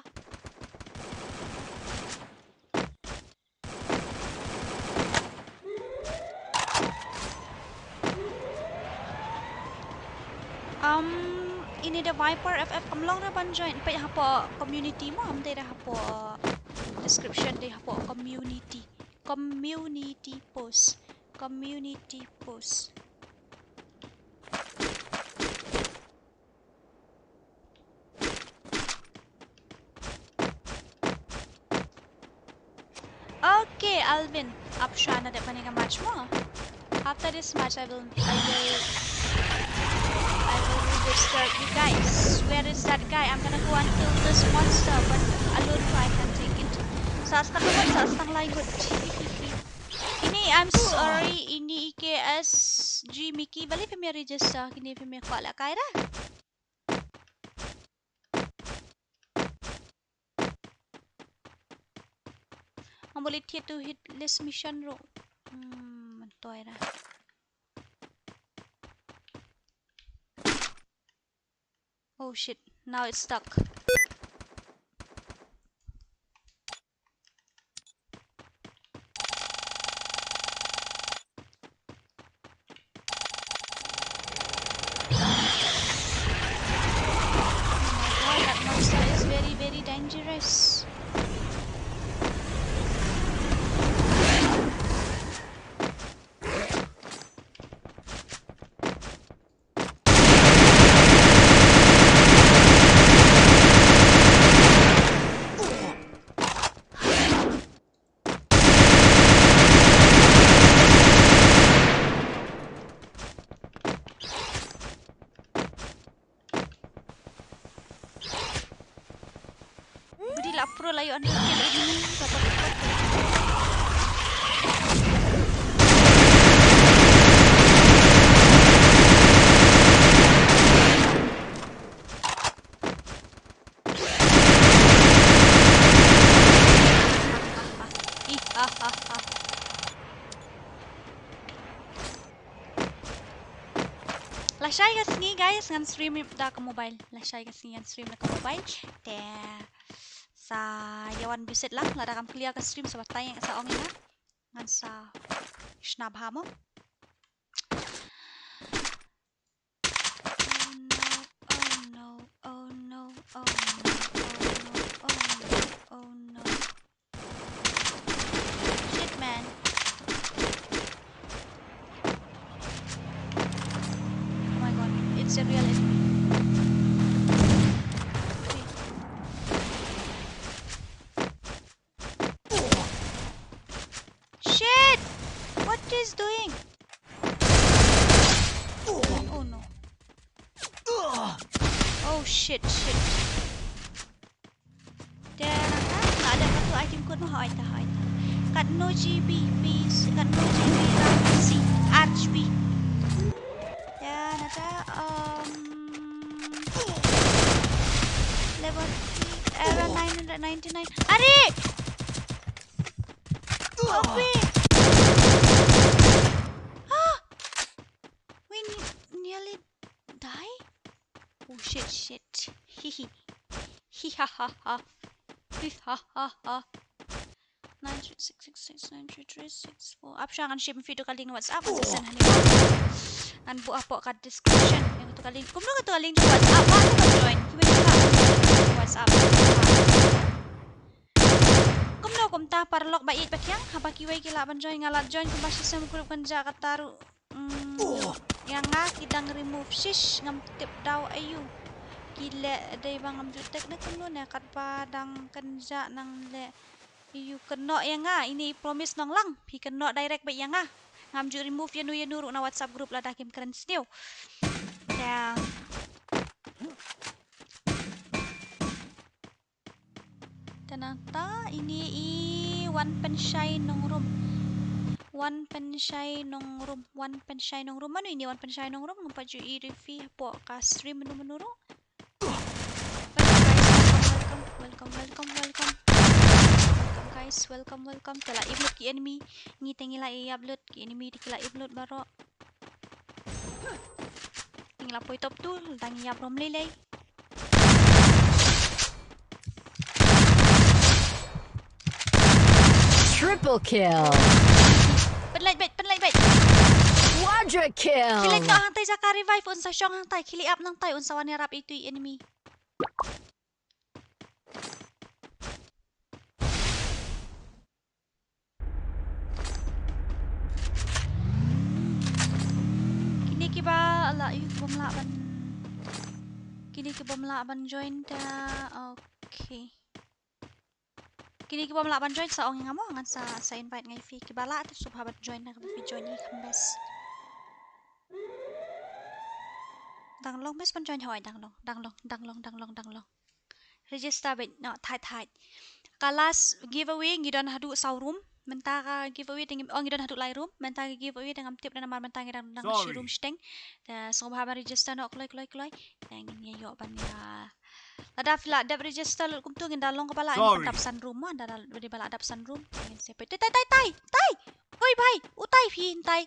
Um, ini da Viper F F, kam long re ban join. Peit hapoh community mo, ym dei re hapoh description, dei hapoh community. Community post. Community post. Okay, Alvin. Ap sha na dep kane ka match mo. After this match, I will, I will, I will disturb you guys. Where is that guy? I'm gonna go and kill this monster, but alone ko I can take it. Sa stang hut, sa stang lai hut. Ini, I'm sorry, ini I K S G Mickey. Balei phim register, kine phim kwah lehkai re. Ngam leit thied to hit list mission ruh. Hmm, myntoi ra. Oh shit, now it's stuck. Oh my God, that monster is very, very dangerous. Budi la pro la ïoh hundred kill ini. Ih, ha, ha, ha. Lashai ka sngi guys, ngan stream da ka mobile. Lashai ka sngi ngan stream da ka mobile. Te sa ïa wan visit lang, lada kam clear ka stream sa batai sa ong ïa nga. Ngan sa shna bha mo. Oh no, oh no, oh no, oh no, oh no, oh no, oh no. Shit, man. Oh my God, it's a real enemy. Shit! What is doing? Oh no. Oh shit, shit. Te nangta nga dep katto item code mo, ha ita, ha ita. Katno G B, please, katno G B RAM C, R G B. Te nangta, um, Forty, eh, nine hundred ninety-nine. Are! Oh, wait. Ah! We ne-, nearly die? Oh, shit, shit. Hi hi. Hi ha ha ha. Hi ha ha ha. Nine three six six six nine three three six four. Ap sha ngan shim phi tu ka link WhatsApp, ngan send hangne. Ngan buh hapoh ka description. Ïa katu ka link. Kumno katu ka link WhatsApp? Ba tu ka join. Kiba ki la join WhatsApp. Kumno kumta paralok ba ïeit ba kiang? Haba kiwei ki lah ban join, nga lah join kumba shisien group kan ja kata ruh. Mm, ïa nga ki dang remove, shish, ngam tip daw aïu. Ki leh dei ba ngam ju tip ne kumno ne, katba dang kynjah nang leh. Aïu kynnoh ïa nga, ine i promise nong lang, phi kynnoh direct beit ïa nga. Ngam ju remove ïano ïano ruh na WhatsApp group lada kim kren sniew. Ïa. Te nangta ine i Wan Pynshai Nongrum. Wan Pynshai Nongrum. Wan Pynshai Nongrum. Mano ine i Wan Pynshai Nongrum? Ngam pat ju ïohi ïa phi hapoh ka stream mano mano ruh. Welcome, welcome, welcome, welcome, welcome. Welcome, guys, welcome, welcome. Te la im lut ki enemy. Ngi te ngi la ïap lut, ki enemy te ki la im lut baroh. Ngi la poi top two, dang ïap rom lei lei. Triple kill. Pynlait beit, pynlait beit. Quadra kill. Khie leit noh hangtai jaka revive, un sa shong hangtai, khie leit ap nangtai, un sa wan ïarap ito i enemy. Kine kiba la, ïa, kibym lah ban. Kine kibym lah ban join te, okay. Kine kibym lah ban join sa ong ïa nga mo, ngan sa, sa invite nga ïa phi. Kiba lah te sngewbha ban join, na kaba phi join ïa ka best. Dang long best ban join, hoi, dang long, dang long, dang long, dang long, dang long. Register beit, no, thait, thait. Ka last giveaway ngi don haduh saw room. Mynta ka giveaway te ngi, oh, ngi don haduh lai room. Mynta ka giveaway te ngam tip da namar mynta ngi dang, dang shi room shiteng. Te sngewbha ban register noh kloi, kloi, kloi. Te ngin ïa ïoh ban ïa. Lada phi la dep register lut kumtu ngin da long kaba lah, ngin pyndap san room mo, da, da, da ba la dap san room. Ngin sa peit. Tai, tai, tai, tai, tai. Oi bhai, u tai phi tai.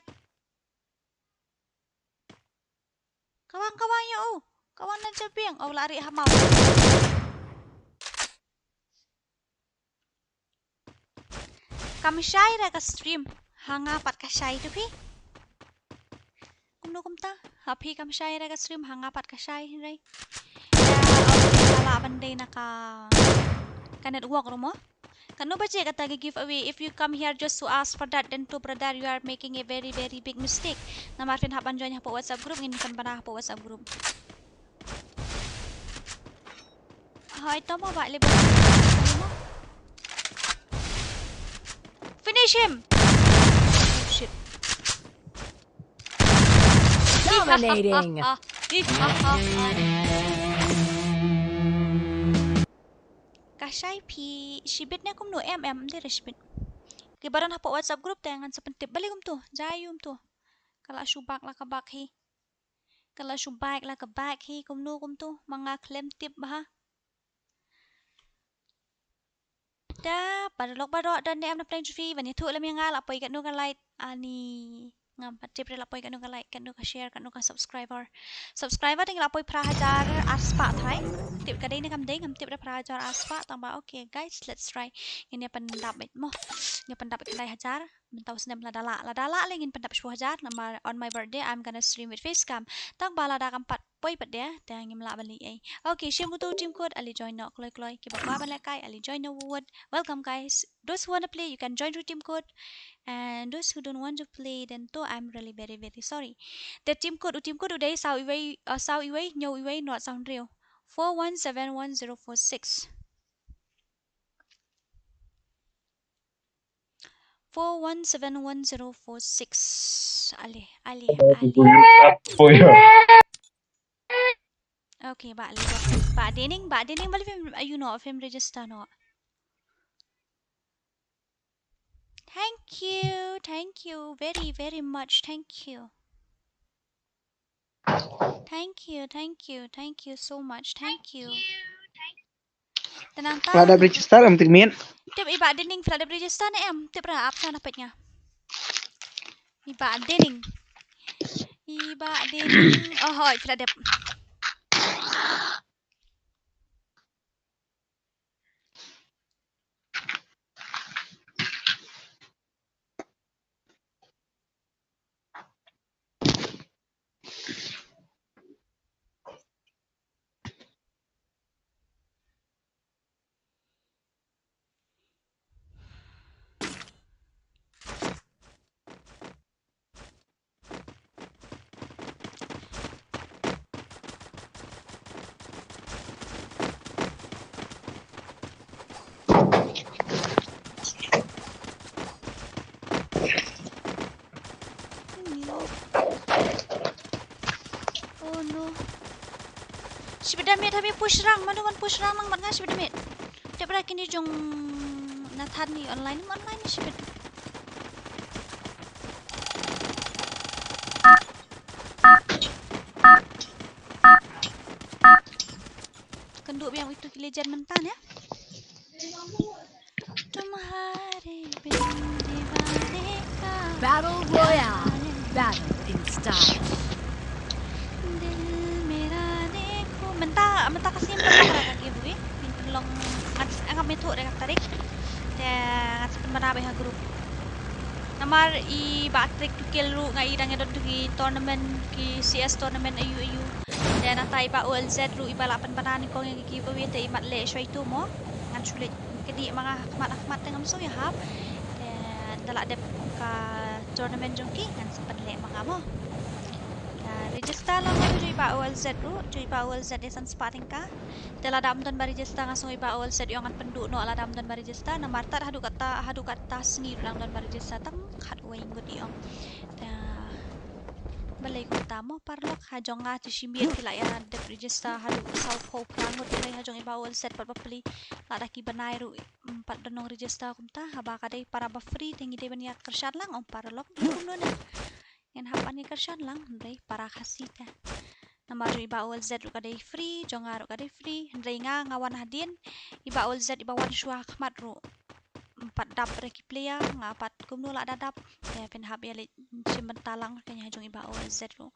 Ka wan, ka wan ïa u. Ka wan na jabieng. Oh, la rieh ha map. Kam shai re ka stream. Ha nga pat ka shai tu phi. Kumno kumta? Ha phi kam shai re ka stream, ha nga pat ka shai re. Ïa, okay, ka lah ban dei na ka, ka network ruh mo. Katno baje kata ka giveaway? If you come here just to ask for that, then to brother, you are making a very, very big mistake. Namar phin hap ban join hapoh WhatsApp group, ngin pynbna hapoh WhatsApp group. Hoi, to mo ba leh. Finish him. Oh, shit. Dominating. Ka shai phi shibit ne kumno? Em, em, em dei re shibit. Ki baron hapoh WhatsApp group te ngan sa pyntip. Balei kumto? Jai um to. Ka la shu bak la ka bak hi. Ka la shu bak la ka bak hi, kumno kumto, ma nga khlem tip bha. Da, paralok baroh, don ne em na pdeng jong phi, ban ïathuh lem ïa nga la poi katno ka like, ani ngam pat tip re la poi katno ka like, katno ka share, katno ka subscriber. Subscriber te ngi la poi phra hajar ar spah thai. Tip ka dei ne kam dei, ngam tip re phra hajar ar spah, tang ba, okay guys, let's try. Ngin ïa pyndap beit mo. Ngin ïa pyndap beit khyndai hajar. Mynta u snem lada lah, lada lah lei ngin pyndap shiphew hajar, namar on my birthday I'm gonna stream with face cam. Tang ba lada kam pat poi pat de, te ngim lah ban leh ei. Okay, shim kumto team code, ale join noh kloi kloi. Kiba kwah ban lehkai, ale join noh wud. Welcome guys. Those who wanna play, you can join to team code. And those who don't want to play, then to I'm really very, very sorry. Te team code, u team code u dei saw iwei, uh, saw iwei, hynñiew iwei, nod saw hynriew. Four one seven one zero four six. Four one seven one zero four six. Ale, ale, ale. Okay, ba ale. Ba dening, ba dening, ba le phim, you know, phim register noh. Thank you, thank you very, very much. Thank you. Thank you, thank you, thank you so much. Thank you. Te nangta la dep register em, tip miet? Tip i Bah Dining phi la dep register ne em? Tip ra, ap sa na peit nga. I Bah Dining. I Bah Dining. Oh hooid, phi la dep. Oh no. Shibit da miet, hap ïa push rang, mano ban push rang lang bad nga, shibit da miet. Tip ra kine jong Nathan ni online, online shibit. Kynduh biang itu ki legend mynta ne. Tumhare bin deewane ka. Battle Royale. Battle in style. Dil mera dekho. Mynta, mynta ka snem ka giveaway. Ngin pynlong, ngan, ngam ithuh re ka tarik. Te ngan sa pynbna beit ha group. Namar i Bah Trick to Kill ruh nga i dang ïa don tu ki tournament, ki C S tournament aiu aiu. Te nangta i Bah O L Z ruh iba la pynbna nyngkong ïa ka giveaway te i mat leh shuwa itu mo. Ngan shu leit kyndiah ma nga ha khmat ha khmat te ngam sngew ïahap. Te da la dep ka tournament jong ki ngan sa pynleh ma nga mo. Te register lang mo, jong i Bah O L Z ruh, jong i Bah O L Z ïa san spah tyngka. Te lada ym don ba register nga sngew i Bah O L Z ïong ngan pynduh noh lada ym don ba register, namar tad haduh katta, haduh katta sngi ruh dang don ba register tang khatwei ngut ïong. Te balei kumta mo paralok, ha jong nga tu shi miet phi la ïa dep register haduh sawphew phra ngut, hynrei ha jong i Bah O L Z pat bapli. Lada ki bnai ruh, mm, pat don nong register kumta, haba ka dei para ba free te ngi dei ban ïa kyrshan lang, ym paralok, kumno ne. Ngin hap ban ïa kyrshan lang, hynrei para Khasi te. Namar jong i Bah O L Z ruh ka dei free, jong nga ruh ka dei free, hynrei nga nga wan hadien, i Bah O L Z iba wan shuwa ha khmat ruh. Ym pat dap re ki player, nga pat kumno la da dap. Te phin hap ïa leit shim bynta lang kane ha jong i Bah O L Z ruh.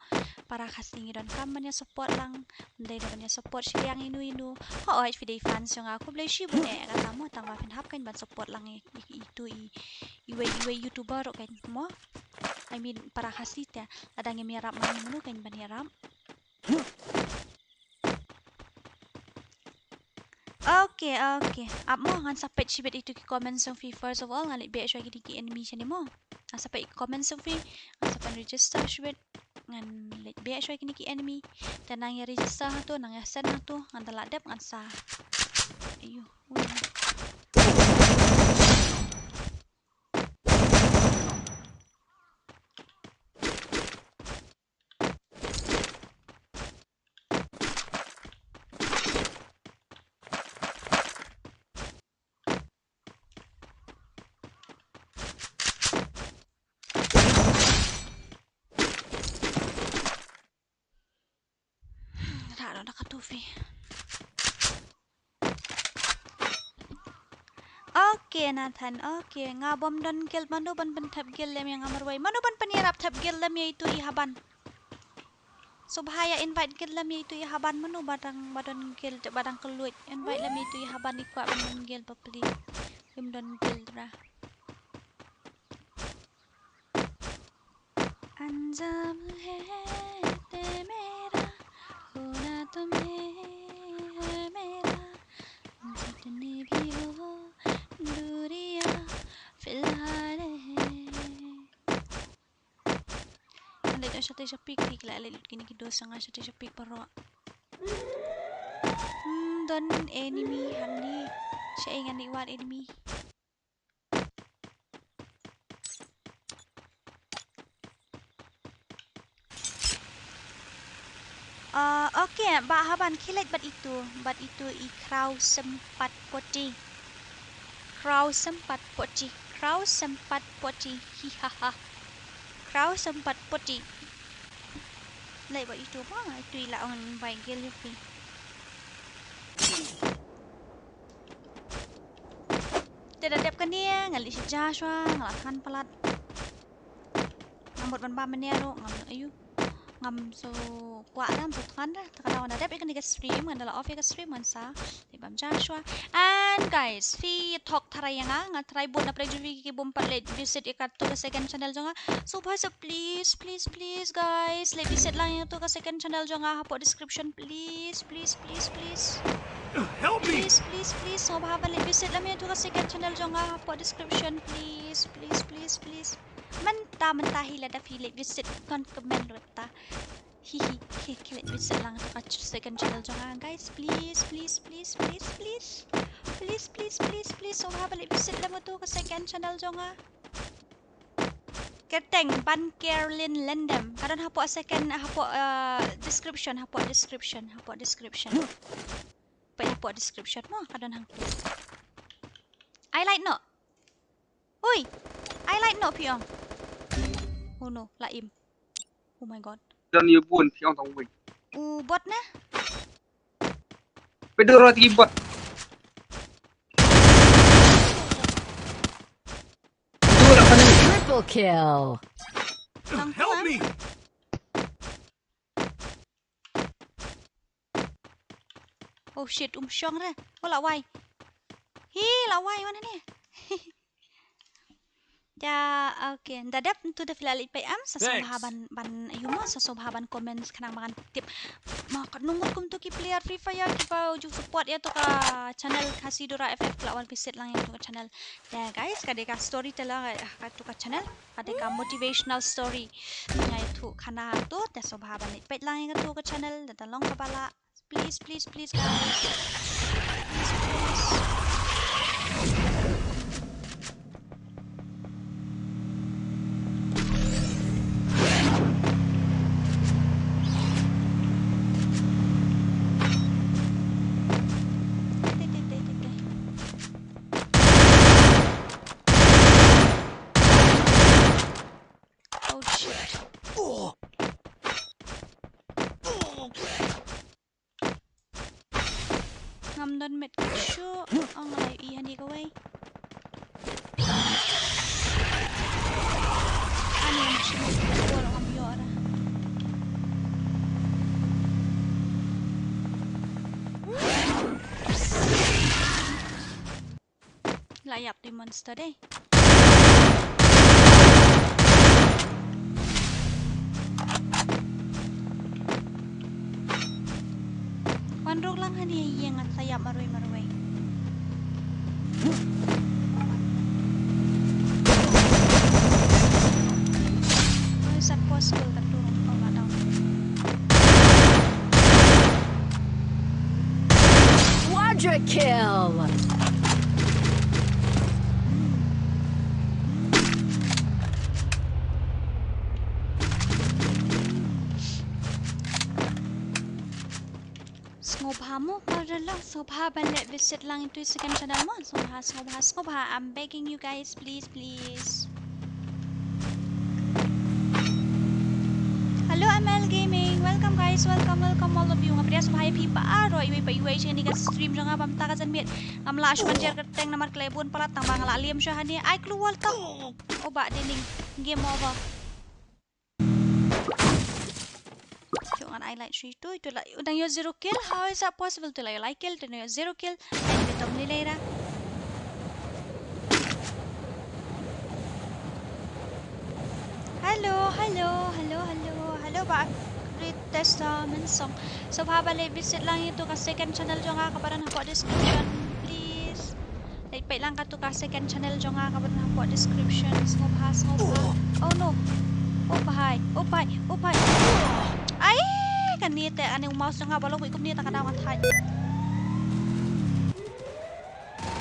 Para Khasi ngi donkam ban ïa support lang, ym dei da ban ïa support shiliang ïano ïano. Hooid phi dei fans jong nga khublei shibun eh, kata mo, tangba phin hap kan ban support lang i, i, itu i, iwei iwei YouTuber ruh kan mo. I mean, para Khasi te, lada ngim ïarap ma mano kan ban ïarap. Okay, okay. Ap mo, ngan sa peit shibit itu ki comments jong phi first of all, ngan leit beh shuwa kine ki enemy shane mo. Ngan sa peit ki comments jong phi, ngan sa pyn register shibit, ngan leit beh shuwa kine ki enemy. Te nang ïa register hangto, nang ïa send hangto, ngan da la dep ngan sa. Aiyo, ui. Rah noh da ka tufi. Okay, Nathan, okay. Nga bym don guild, mano ban pynthep guild lem ïa nga marwei. Mano ban pynïarap thep guild lem ïa itu i Haban. Sngewbha ïa invite guild lem ïa itu i Haban, mano ba dang, ba don guild, ba dang kylluid. Invite lem ïa itu i Haban, i kwah ban don guild bapli. Im don guild ra. अंजाम है ते मेरा, खोना तुम्हें है मेरा, जितनी भी हो दूरियां फिलहाल है। Ngan leit shatei sha pik, pik la leit lut kine ki dos jong nga shatei sha pik baroh. Hmm, don enemy hangne. Shaei ngan leit wad enemy. Ah, okay, Bah Haban khie leit bad itu, bad itu i Kraw Sempat Poti. Kraw Sempat Poti, Kraw Sempat Poti, hihaha. Kraw Sempat Poti. Leit bad itu, bah, itu i la ong invite guild ïa phi. Te da dep kane nga leit sha Joshua, nga la than palat. Nga mut ban bam mane ruh ngam, ayu. Ngam shu kwah da, ngam shu than da. Te ka daw nga dep ïa kane ka stream, ngan da la off ïa ka stream ngan sa leit bam Joshua. And guys, phi thok tharai ïa nga, nga tharai bun na pyrshah jong phi ki bym pat leit visit ïa kato ka second channel jong nga. So bha sa please, please, please guys, leit visit lang ïa kato ka second channel jong nga hapoh description, please, please, please, please. Help me! Please, please, please, sngewbha ban leit visit lang ïa kato ka second channel jong nga hapoh description, please, please, please, please. Mynta, mynta hi lada phi leit visit, kan comment ruh ta. Hi hi, hi, hi, leit visit lang kato ka ch-, second channel jong nga, guys. Please, please, please, please, please. Please, please, please, please, sngewbha ban leit visit lang kato ka second channel jong nga. Kyrteng Ban Kerlin Lendem. Ka don hapoh second, hapoh, uh, description, hapoh description, hapoh description. Peit hapoh description mo, ka don hangto. Ai light noh. Ui. Ai light noh phi ong. Oh no, la im. Oh my god. Don ïa bun phi ong tang wei. U bot ne? Peit dur ïa ki bot. Dur ïa ka ni. Triple kill. Tang help me. Oh shit, um shong re. Oh, la wai. Hi, la wai, wan hangne. Ja, okay. Da dep tu da phi la leit peit em, sa sngewbha ban, ban, ayu mo, sa sngewbha ban comment khnang ba ngan tip. Ma, katno ngut kumto ki player Free Fire kiba ju support ïa kato ka channel Khasi Dura F F, ki la wan visit lang ïa kato ka channel. Te guys, ka dei ka story te la, eh, kato ka channel. Ka dei ka motivational story. Nga ïathuh khana to, te sngewbha ban leit peit lang ïa kato ka channel, da long kaba lah. Please, please, please, guys. Please, please. Oh shit. Ngam don medkit shuh. Ong nga la ïohi hangne kawei. Ani ngam shim medkit, ngam ïoh ra. La ïap di monster dei. Wan rung lang hangne ïa nga, sa ïap marwei marwei. Oi, sat possible ka tu, oh, la down. Quadra kill. Sngewbha mo, paralok, sngewbha ban leit visit lang ïa uto u second channel mo. Sngewbha, sngewbha, sngewbha. I'm begging you guys, please, please. Hello, M L Gaming. Welcome, guys. Welcome, welcome, all of you. Nga pdiang sngewbha ïa phi baroh, iwei pa iwei sha kane ka stream jong nga ba mynta ka janmiet. Ngam lah shuh ban jer kyrteng namar ka la bun palat tang ba nga la liam shuh hangne. Ai kloi wal tang. Oh, bah, dei ning. Game over. Ïoh ngan ai light shuh ïa uto, uto la, u dang ïoh zero kill, how is that possible? Uto la ïoh lai kill, uto la ïoh zero kill. Ai, uto tom lei lei ra. Hello, hello, hello, hello, hello, bah Ritesa Mensong. Sngewbha ban leit visit lang ïa uto ka second channel jong nga kaba don hapoh description, please. Leit peit lang kato ka second channel jong nga kaba don hapoh description. Sngewbha, sngewbha. Oh no. Oh bhai, oh bhai, oh bhai. Ai, kane te, kane u mouse jong nga ba long wei kumne ta ka daw nga thait.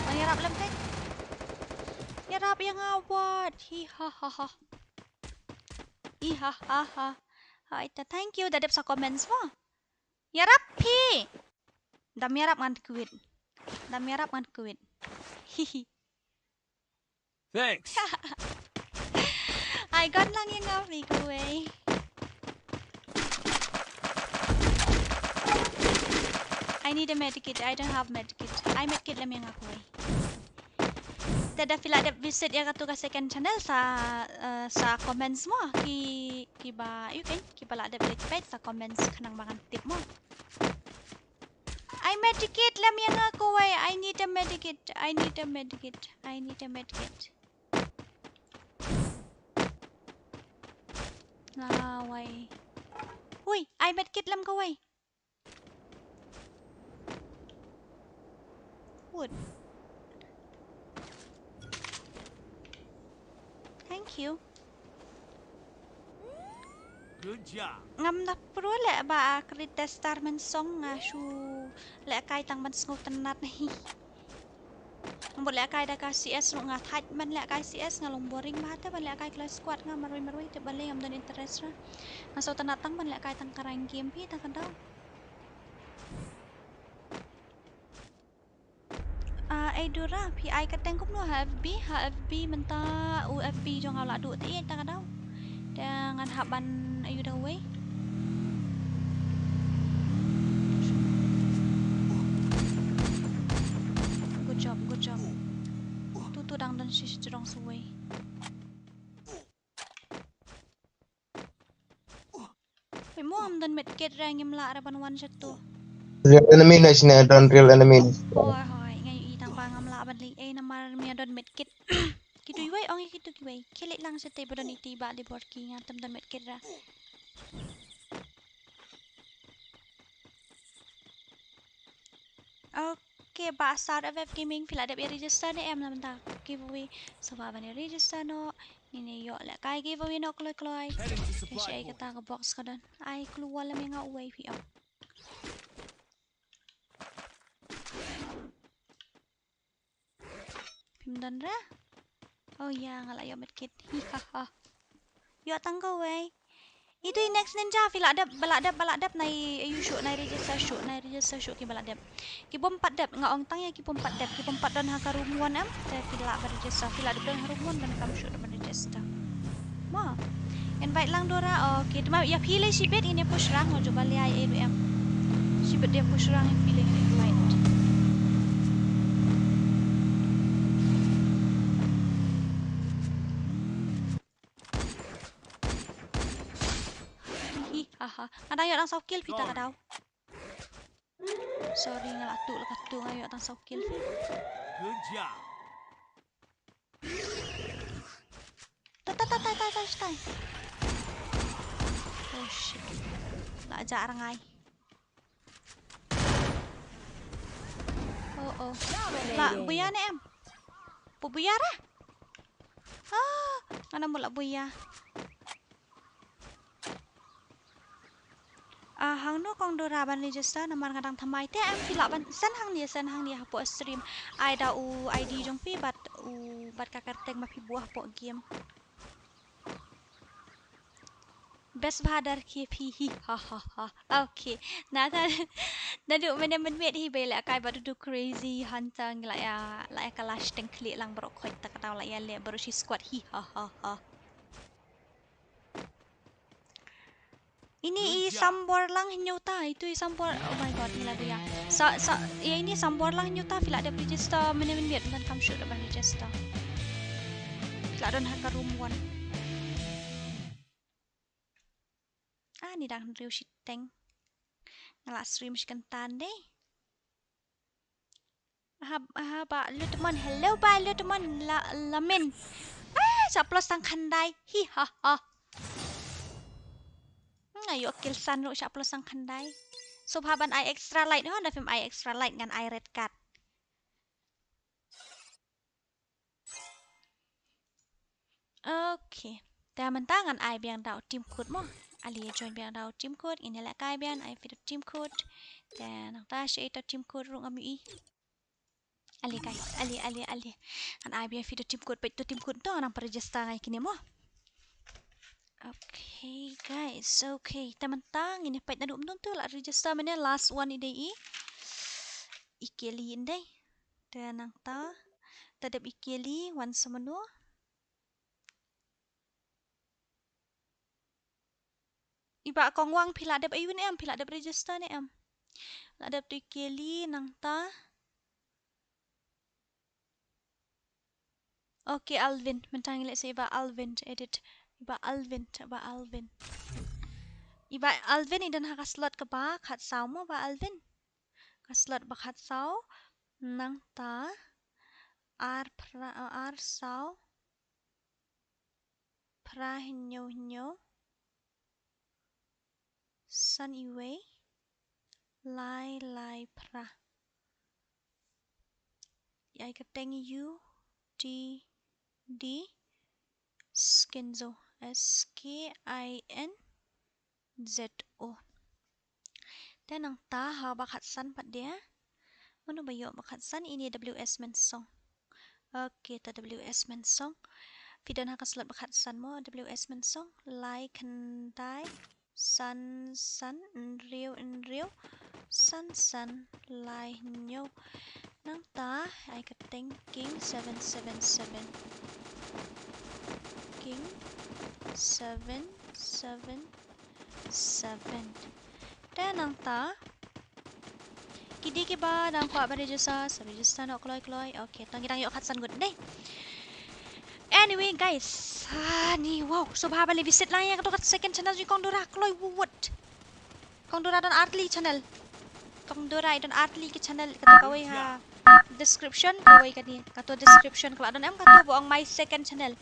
Wan ïarap lem peit. Ïarap ïa nga wat. Hi ha ha ha. Hi ha ha ha. Hai ta, thank you da dep sa comments mo. Ïarap phi. Dam ïarap ngan kwit. Dam ïarap ngan kwit. Hihi. Thanks. Ai, gon lang ïa nga phi kawei. I need a medkit. I don't have medkit. Ai medkit lem ïa nga kawei. Lada phi lah dep visit ïa katu ka second channel sa, eh, sa comments mo ki, kiba, ïa kane, kiba lah dep leit peit sa comments khnang ba ngan tip mo. Ai medkit lem ïa nga kawei. I need a medkit. I need a medkit. I need a medkit. Nga wei. Hui, ai medkit lem kawei. Wood. Thank you. Good job. Ngam da pyrwa leh ba krit tester mynsong, nga shu lehkai tang ban sngewtynnat hi. Ngam bud lehkai da ka C S ruh, nga thait ban lehkai C S, nga long boring bha te ban lehkai kloi squad, nga marwei marwei te balei, ngam don interest ruh. Nga sngewtynnat tang ban lehkai tang ka rank game hi tang ka daw. Ah, ei Dora, phi ai kyrteng kumno ha F B, ha F B mynta u F B jong nga u la duh te ei tang ka daw. Te ngan hap ban ïoh da uwei. Good job, good job. Tu tu dang don shi shi jrong sa uwei. Phi mo, ngam don medkit re, ngim lah re ban wan sha tu. Real enemy na shine, don real enemy. Hoi hoi, nga ïohi tang ba ngam lah ban leit ei namar mia don medkit. Kitu iwei, ong ïa kitu kiwei. Khie leit lang shatei ba don iti ba li bor ki, nga tam don medkit re. Okay, ba Star F F Gaming, phi la dep ïa register ne em na bynta giveaway? Sngewbha ban ïa register noh. Ngin ïa ïoh lehkai giveaway noh kloi kloi. Heading to supply point. Ïa shi ai kata ka box ka don. Ai clue wall lem ïa nga uwei phi ong. Phim don re? Oh ya, nga la ïoh medkit. Hi ha ha. Ïoh tang kawei. Itu i next ninja, phi la dep, ba la dep, ba la dep, nai ïa shuh, nai register shuh, nai register shuh ki ba la dep. Ki bym pat dep, nga ong tang ïa ki bym pat dep, ki bym pat don ha ka room one em, te ki lah ban register, ki lah dep don ha room one, donkam shuh ban register. Mo. Invite lang Dora, okay, te ma ïa phi lei shibit ngin ïa push rang, mo jubab lei ai ei ruh em. Shibit ïa push rang ïa phi lei ngin invite. Hi ha ha. Nga dang ïoh tang saw kill phi ta ka daw. Sorry, nga la tuh la ka tuh, nga ïoh tang saw kill phi. Good job. Tai tai tai tai tai tai. Oh shit. La jah rangai. Oh oh. La buya ne em? Pu buya re? Ah, nga na mula buya. Ah, hangno kong Dora ban register namar nga dang thymmai te em, phi lah ban send hangne, send hangne hapoh stream. Ai da u I D jong phi bad u, bad ka kyrteng ba phi buh hapoh game. Best bha dar ki phi hi ha ha ha. Okay. Na ta na du mene men met hi ba lehkai bad u crazy hunter ngi la ïa, la ïa ka lash teng khlieh lang baroh khoit ta ka daw la ïa leh baroh shi squad hi ha ha ha. Ini i sambor lang hynñiew ta, itu i sambor. Oh my god, ngi la buya. Sa, sa, ïa ini sambor lang hynñiew ta, phi lah dep register, mene men biat, men kam shoot ban register. Phi lah don ha ka room one. Ah, ni dang hynriew shiteng. Nga la stream shi kyntan dei. Aha, aha, ba Lutmon. Hello, ba Lutmon. La, Lamin. Ah, shah plus tang khyndai. Hi, ha, ha. Hmm, ayo, kill san ruh shah plus tang khyndai. Sngewbha ban ai extra light, ho, da phim ai extra light ngan ai red card. Okay. Te mynta ngan ai biang da u team code mo. Ale join biang da u team code, ngin ïa lehkai biang, ai feed u team code. Te nangta shi ai da u team code ruh ngam ïohi. Ale guys, ale, ale, ale. Ngan ai biang feed u team code, peit u team code to ngan pynregister ngai kine mo. Okay guys, okay. Te mynta ngin ïa peit naduh mynta tu la register mynne last one i dei i. I Kelly i dei. Te nangta, ta dep i Kelly, wan sa mano. I Bah Kongwang phi la dep aiu ne em, phi la dep register ne em. La dep tu i Kelly nangta. Okay, Alvin. Mynta ngi leh sa i Bah Alvin. Edit. I Bah Alvin. I Bah Alvin. I Bah Alvin i don ha ka slot kaba khatsaw mo Bah Alvin. Ka slot ba khatsaw. Nangta. Ar phra, ar saw. Phra hynñiew hynñiew. San iwei. Lai lai phra. Ai kyrteng U T D Skinzo. S K I N Z O. Te nangta ha ba khatsan pat de. Mano ba ïoh ba khatsan? Ini W S Mynsong. Okay, ta W S Mynsong. Phi don ha ka slot ba khatsan mo, W S Mynsong. Lai khyndai san san hynriew hynriew san san lai hynñiew. Nangta ai kyrteng King seven seven seven. King seven seven seven. Te nangta ki dei kiba dang kwah ban register, sa register noh kloi kloi. Okay, tang ki dang ïoh khatsan ngut dei. Anyway guys, ani wow, sngewbha ban leit visit lang ïa kato ka second channel jong i Kong Dora kloi wut. Kong Dora don artylli channel. Kong Dora i don artylli ki channel, kato kawei ha description, kawei kane, kato description ka la don em, kato ba ong my second channel.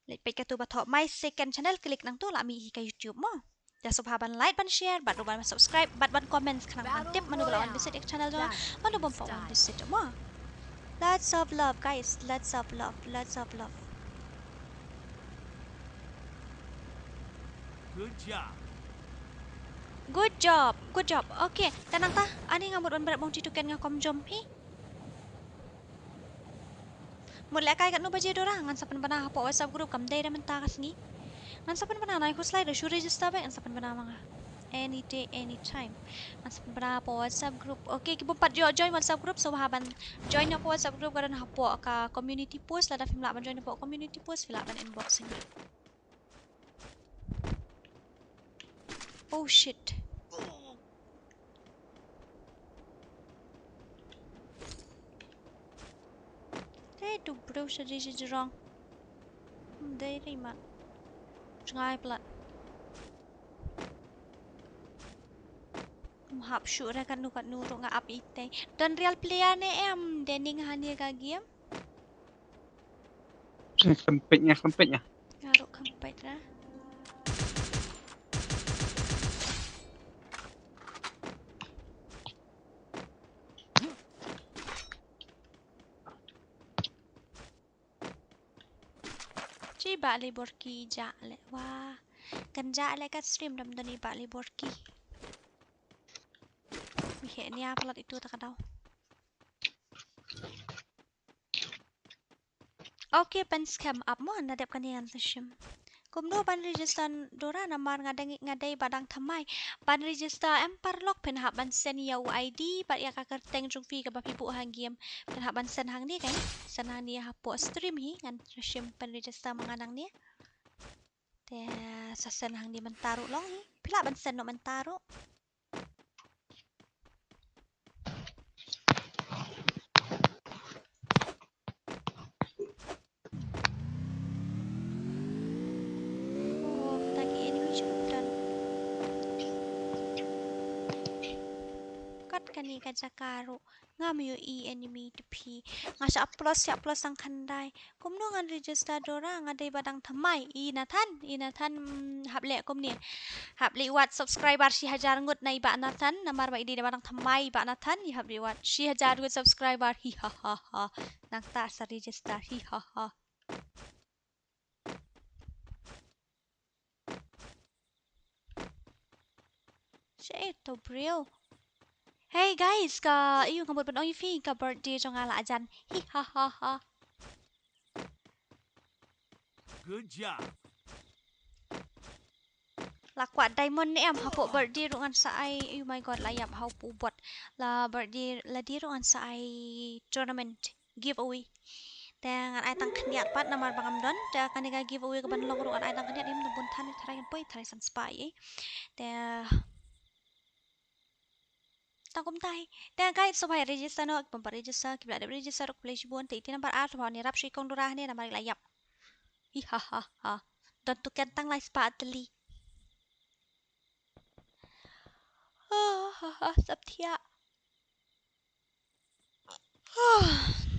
Leit peit kato ba thoh my second channel, click nangto la mih hi ka YouTube mo. Te sngewbha ban like, ban share, bad ruh ban subscribe, bad ban comment khnang ban tip mano ba la wan visit ïa ka channel jong nga, mano bym pat wan visit mo. Lots of love guys, lots of love, lots of love. Good job. Good job, good job. Okay, te nangta ani nga mut ban bret mong ti tu ken nga kum jom hi. Mut lehkai katno baje Dora, ngan sa pynbna hapoh WhatsApp group, kam dei da mynta ka sngi. Ngan sa pynbna, nai khuslai da shu register beit, ngan sa pynbna ma nga. Any day, any time. Ngan sa pynbna hapoh WhatsApp group. Okay, ki bym pat ïoh join WhatsApp group, sngewbha ban join hapoh WhatsApp group, ka don hapoh ka community post, lada phim lah ban join hapoh community post, phi lah ban inbox ïa nga. Oh shit. Te tu bro sa dei shi jrong. Dei ri ma. Jngai plat. Kum hap shu ra kanu kanu ruh nga ap ite. Don real player ne em, dening hani ka game. Khlem peit nga, khlem peit nga. Nga ruh khlem peit ra. Chi ba le borki ja le wa. Kan ja le ka stream dam dani ba le borki. Mi he nia palat itu ta ka daw. Okay, pynskhem ap mo, na dep kane ngan sa shim. Kumno ban register Dora, namar nga dang, nga dei ba dang thymmai. Ban register em paralok, phin hap ban send ïa u I D bad ïa ka kyrteng jong phi kaba phi buh ha game. Phin hap ban send hangne kan. Send hangne hapoh stream hi, ngan sa shim pynregister ma nga nangne. Te sa send hangne mynta ruh long hi. Phi lah ban send noh mynta ruh. Oh, ta ki enemy shu dang. Kat kane ka jaka ruh. Ngam ïohi enemy te phi. Nga shah plus, shah plus tang khyndai. Kumno ngan register Dora, nga dei ba dang thymmai. I Nathan, i Nathan, mm, hap leh kumne. Hap leh wad subscriber shi hajar ngut na i Bah Nathan, namar ba i dei ba dang thymmai i Bah Nathan, i hap leh wad shi hajar ngut subscriber. Hi ha ha ha. Nangta sa register. Hi ha ha. Shit, to bro. Hey guys, ka, ïa nga mut ban ong ïa phi ka birthday jong nga la jan. Hi ha ha ha. Good job. La kwah diamond ne em, hapoh birthday ruh ngan sa ai. Oh my god, la ïap ha u bot. La birthday lade ruh ngan sa ai tournament. Giveaway. Te ngan ai tang khyndiat pat namar ba ngam don. Te kane ka giveaway kaban long ruh ngan ai tang khyndiat, ym da bun than, tharai poi, tharai san spah ei. Te Tang kumta hi. Te guys, sngewbha register noh, ki bym pat register, kiba la dep register ruh khublei shibun, te iti nambar ar, sngewbha ïarap sha i kong Dora hangne namar i la ïap. Hi ha ha ha. Don token tang lai spah tylli. Ha ha ha, sap thiah.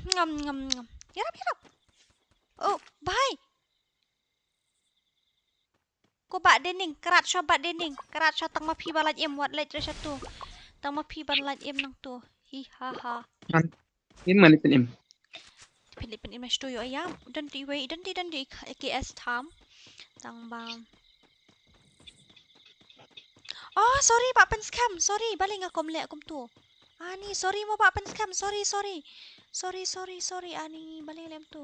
Ngam ngam ngam. Ïarap ïarap. Oh, bye. Ko Bah Dening, krat sha Bah Dening, krat sha tang ma phi ba lait im, wat lait re sha tu. Tang ma phi ba lait im nang tu. Hi ha ha. Im mani pyn im. Phi lait pyn im na stu yo ya. Don ti wei, don ti don ti K S tham. Tang ba. Oh, sorry, Bah pyn scam. Sorry, balei nga kum leh kum tu. Ani, sorry mo Bah pyn scam. Sorry, sorry. Sorry, sorry, sorry. Ani, balei lem tu.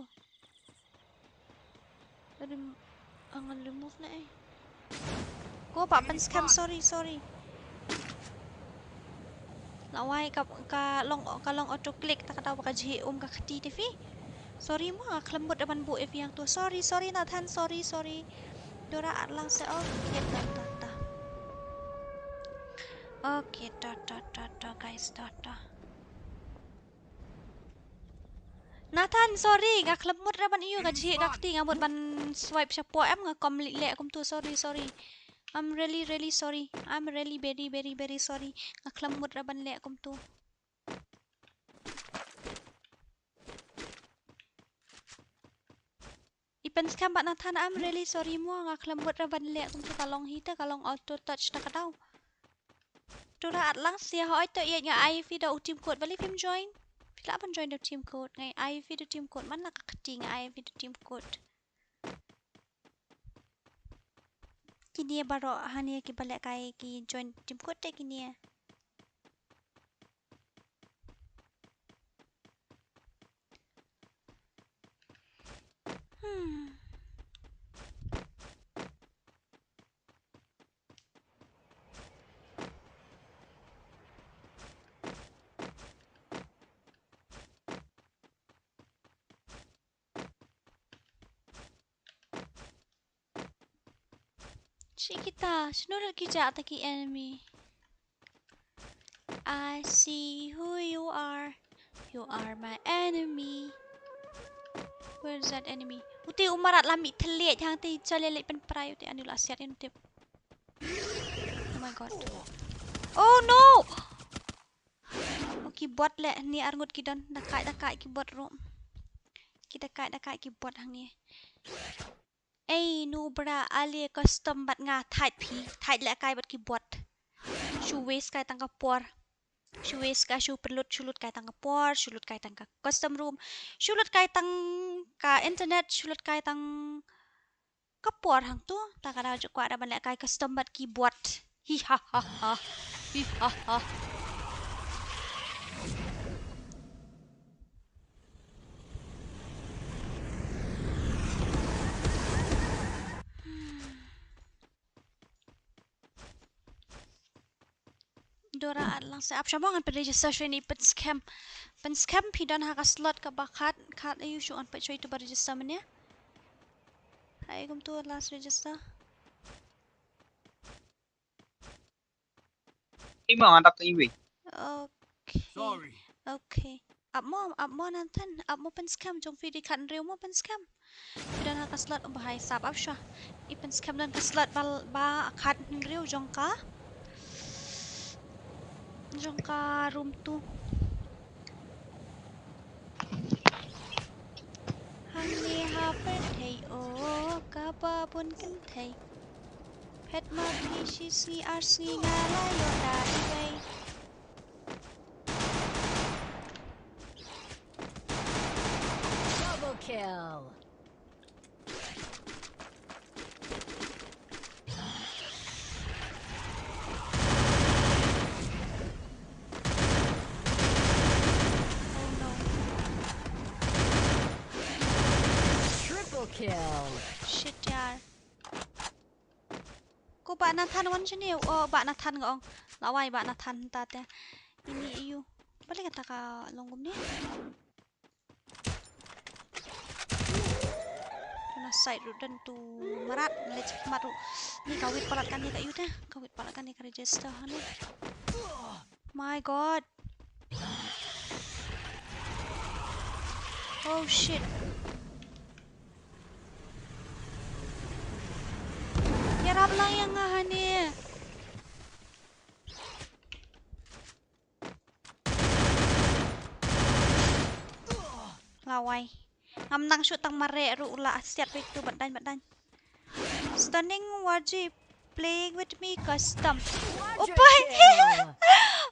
Tadi ang remove na eh. Ko Bah pyn scam, sorry, sorry. Lawai ka, ka long, ka long auto click, ta ka daw ba ka jhi um ka kti te phi. Sorry mo, nga khlem mut ban buh ïa phi hangtu. Sorry, sorry Nathan, sorry, sorry. Dora at lang se, okay, ta ta ta. Okay, ta ta ta ta guys, ta ta. Nathan, sorry, nga khlem mut ra ban ïoh ka jhi ka kti, nga mut ban swipe shapoh em, nga kum leh kumtu, sorry, sorry. I'm really, really sorry. I'm really very, very, very sorry. Nga khlem mut ra ban leh kumtu. I pyn scam Bah Nathan, I'm really sorry mo, nga khlem mut ra ban leh kumtu, ka long hi te, ka long auto touch ta ka daw. Dora at lang sia, hooid to ïa nga ai phi da u team code, balei phim join? Phi lah ban join da u team code, nga ai phi da u team code, man la ka kti nga ai phi da u team code. Kine baroh hangne kiba lehkai ki join team code te kine. Hmm. Shi kita, shano lut ki jah ta ki enemy. I see who you are. You are my enemy. Where's that enemy? Uti u mrad la mih thylliej hangti, cha leh leh pynprai uti, ani la siat in tip. Oh my god. Oh no! Oh, ki bot leh, ni arngut ki don, da kai, da kai ki bot ruh. Ki da kai, da kai ki bot hangne. Ei, nu bra, ale custom bad nga, thait phi, thait lehkai bad ki bot. Shu waste kai tang ka por. Shu waste kai, shu pynlut, shu lut kai tang ka por, shu lut kai tang ka custom room, shu lut kai tang ka internet, shu lut kai tang ka por hangtu, ta ka daw ju kwah da ban lehkai custom bad ki bot. Hi ha ha ha. Hi ha ha. Dora at lang se ap sha mo ngan pyn register shwa ïa i pyn scam. Pyn scam phi don ha ka slot kaba khat, khat aïu shu ngan pyn shwa ïa tu ba register mynne. Ai kumtu last register. Imo ngan dap tang iwi. Okay. Sorry. Okay. Ap mo, ap mo Nathan, ap mo pyn scam jong phi dei khathynriew mo pyn scam. Phi don ha ka slot, oh, ba hai sap ap shwa. I pyn scam don ka slot ba, ba khathynriew jong ka. Jong ka room two. Hangne ha pyrthei, oh, kaba bun kynthei. Phet ma phi shi sngi ar sngi nga la ïoh da iwei. Double kill. Oh no. Triple kill. Shit, yaar. Ko Bah Nathan wan shane, oh, Bah Nathan nga ong. Lawai Bah Nathan ta te. Ini aïu. Balei kata ka long kumne. Na side ruh don tu mrad, leh check mat ruh. Ni ka wit palat kane ka ïu te, ka wit palat kane ka register hangne. My God. Oh shit. Ïarap lang ïa nga hangne. Lawei. Ngam nang shu tang mareh ruh u la siat beit tu, bad dang, bad dang. Stunning, what you playing with me custom. Oh boy.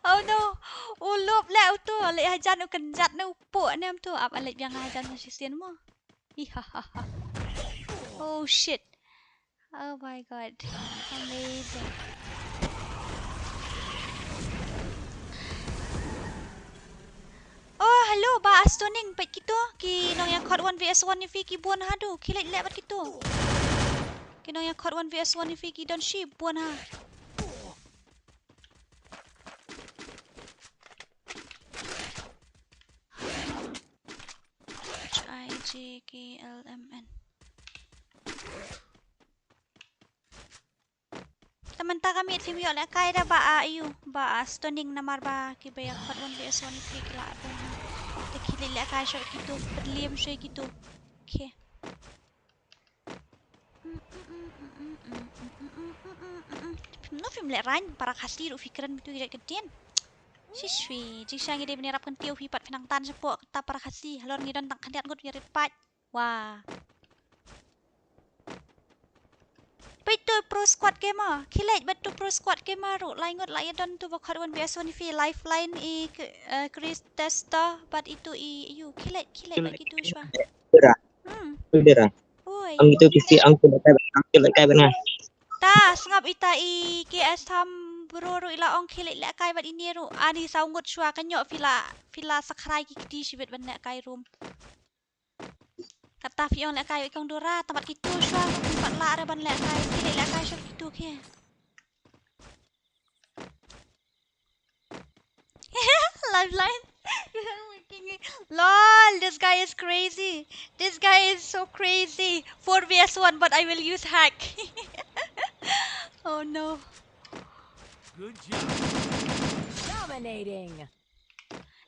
Oh no. U lup leh utu, leh hajan u kynjat ne u puh ne em tu. Ap leh biang hajan na shisien mo. Hihahaha. Oh shit. Oh my God. Amazing. Oh, hello, Bah Astoning, peit kito, ki nongïakhot one v one ïa phi ki bun haduh, khie leit leh bad kito. Ki nongïakhot one v one ïa phi ki don shibun ha. H I J K L M N. Te mynta ka miet phim ïoh lehkai da Bah, ah, ïu, Bah, ah, Astoning, namar ba kiba ïakhot one v one ïa phi ki la bun ha. Te khie leit lehkai shuh kito, pynliem shuh kito. Okay. No phim lehraiñ, para Khasi ruh phi kren, tu ki jait ktien. Shish phi, jingshisha ngi dei ban ïarap kyntiew, phi pat phi nang tan shapoh kata para Khasi, halor ngi don tang khyndiat ngut ïa rit pat. Wah. Peit tu Pro Squad Gamer, khie leit bad tu Pro Squad Gamer ruh, lai ngut la ïa don tu ba khot one v one ïa phi, Lifeline i, eh, Chris Testa bad itu i, ïu, khie leit, khie leit bad kitu shuwa. Dera. Hmm. Tu dera. Oi. Ang itu kisi ang tu lekai, ang tu lekai bad nga. Ta, sngap ita i K S Tham bro ruh i la ong khie leit lehkai bad ine ruh. Ani saw ngut shuwa, ka ñiuh phi la, phi la sakhrai ki kti shibit ban lehkai room. Kata phi ong lehkai i kong Dora, tang bad kitu shuwa, phi pat lah re ban lehkai, khie leit lehkai shuwa kitu khie. Lifeline. Lol, this guy is crazy. This guy is so crazy. Four v one, but I will use hack. Oh no. Good job. Dominating.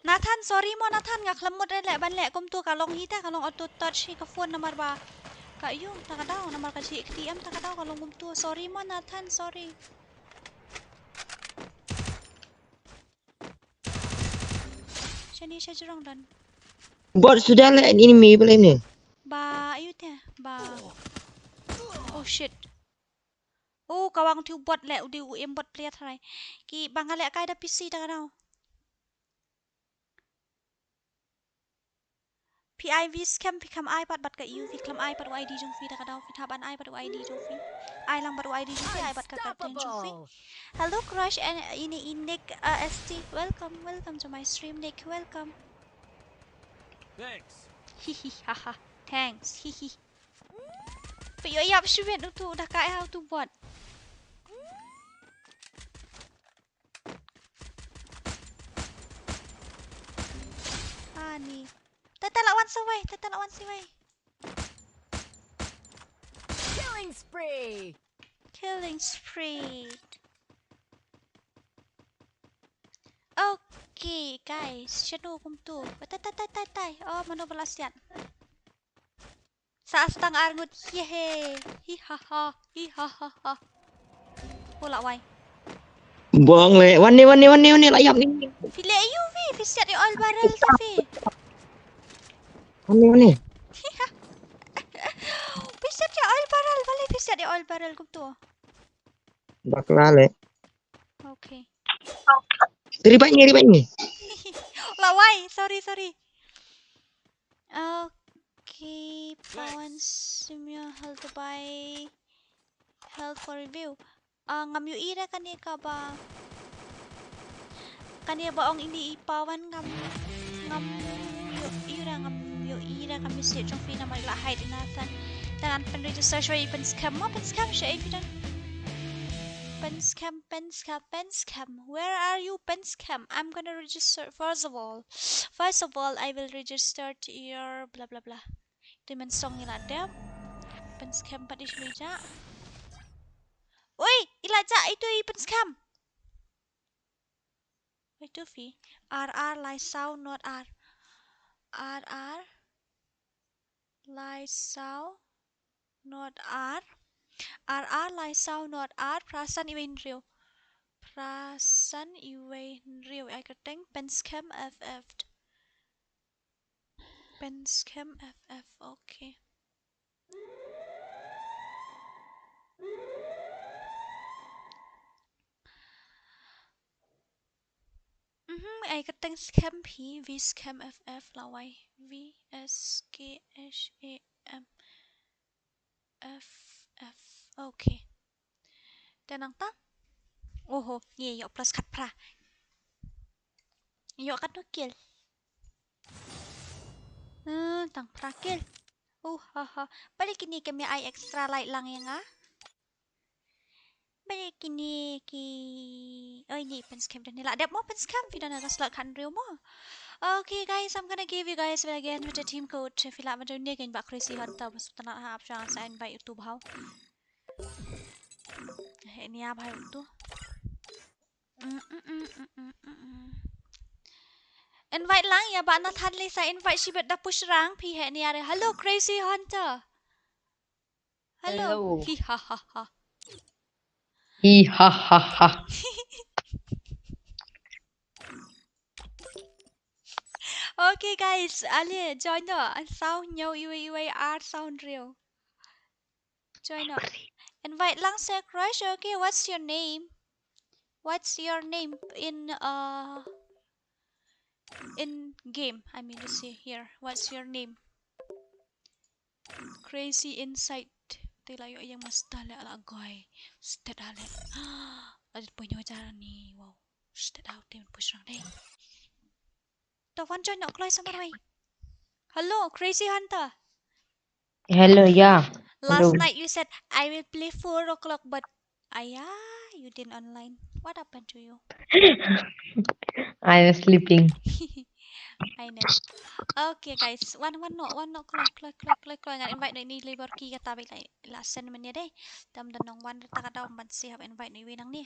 Nathan, sorry mo Nathan, nga khlem mut re leh ban leh kumtu, ka long hi ta, ka long auto touch hi ka phone namar ba ka ïu, ta ka daw, namar ka jingkti em, ta ka daw ka long kumtu. Sorry mo Nathan, sorry. Shane sha jrong don. Bot suda leh enemy pala ini. Ba, ayu te, ba. Oh shit. Oh, ka wang tiu bot leh, u dei u aimbot player tharai. Ki ba nga lehkai da P C ta ka daw. Phi ai vi scam, phi khlem ai pat bad ka ïu, phi khlem ai pat u I D jong phi ta ka daw, phi thaban ai pat u I D jong phi. Ai lang bad u I D jong phi, ai bad ka captain jong phi. Unstoppable. Hello crush and ini i Nick, uh, S T. Welcome, welcome to my stream, Nick. Welcome. Thanks. Hihi, haha. Thanks. Hihi. Phi ïoh ïap shibit utu, da ka ai utu bot. Ani. Tata la wan sawai, tata la wan sawai. Killing spree. Killing spree. Okay, guys, shano kumtu. Tai, tai, tai, tai, tai. Oh, mano ba la siat. Sa stang ar ngut, yehe. Hi ha ha, hi ha ha ha. Ko la wai. Bong le, wan ni, wan ni, wan ni, wan ni, la ïap ni. Phi leh ïu phi, phi siat ïa oil barrel tu phi. Wan ni, wan ni. Phi siat ïa oil barrel, balei phi siat ïa oil barrel kumtu. Bakla le. Okay. Revive ni, revive ni. La wai, sorry, sorry. Okay, Pawan Simya, help to buy health for review. Ah, ngam ïohi re kane kaba. Kane ba ong ini i Pawan ngam, ngam ïohi re, ngam ïohi re ka message jong phi namar i la hide i Nathan. Te ngan pyn register shuwa i Pynskhem mo, Pynskhem shuwa i phi don. Pynskhem, Pynskhem, Pynskhem. Where are you, Pynskhem? I'm gonna register first of all. First of all, I will register to your blah blah blah. Itu i mynsong i la dep. Pynskhem pat i shu i jah. Oi, i la jah itu i Pynskhem. Wait, two V. R R lai saw not R. R R lai saw not R. R R lai saw not R. Phrasan iwei hynriew. Phrasan iwei hynriew. Ai kyrteng Penskem F F. Penskem F F. Okay. Mhm, ai kyrteng Skhem phi, V Skhem F F lawei. V S K H A M F F. Okay. Te nangta? Oho, ngi ïoh plus khatphra. Ïoh katno kill? Hmm, tang phra kill. Uh, ha, ha. Balei kine kim ïa ai extra light lang ïa nga? Balei kine ki, oi, ni Penskem don, ni la dep mo Penskem, phi don ha ka slot khathynriew mo. Okay guys, I'm gonna give you guys again with the team code. Phi lah ban join ne kein ba Crazy Hunter, ba shu tnat ha ap shang sa invite utu bhau. Heh nia bhai utu. Mm, mm, mm. Invite lang ïa ba Nathan Lisa, invite shibit, da push rang phi, heh nia re. Hello Crazy Hunter. Hello. Hello. Hi ha ha ha. Hi ha ha ha. Okay guys, ale join noh. An saw hynñiew iwei iwei ar saw hynriew. Join noh. Invite lang sa Crush. Okay, what's your name? What's your name in, uh, in game? I mean to say here. What's your name? Crazy Inside. Te la ïoh ïa nga stet la, la goi. Stet ale. Adet punya cara ni. Wow. Stet out te push rang dei. To wan join noh kloi samar wei. Hello, Crazy Hunter. Hello, yeah. Last Hello. night you said, "I will play four o'clock," but aya, you didn't online. What happened to you? I was sleeping. I know. Okay, guys. Wan, wan noh, wan noh kloi, kloi, kloi, kloi, kloi. Ngan invite noh ine i Liberkey kata ba i la, la send mynne dei. Te ym don nongwan, te ka daw ban shu hap invite noh iwei nangne.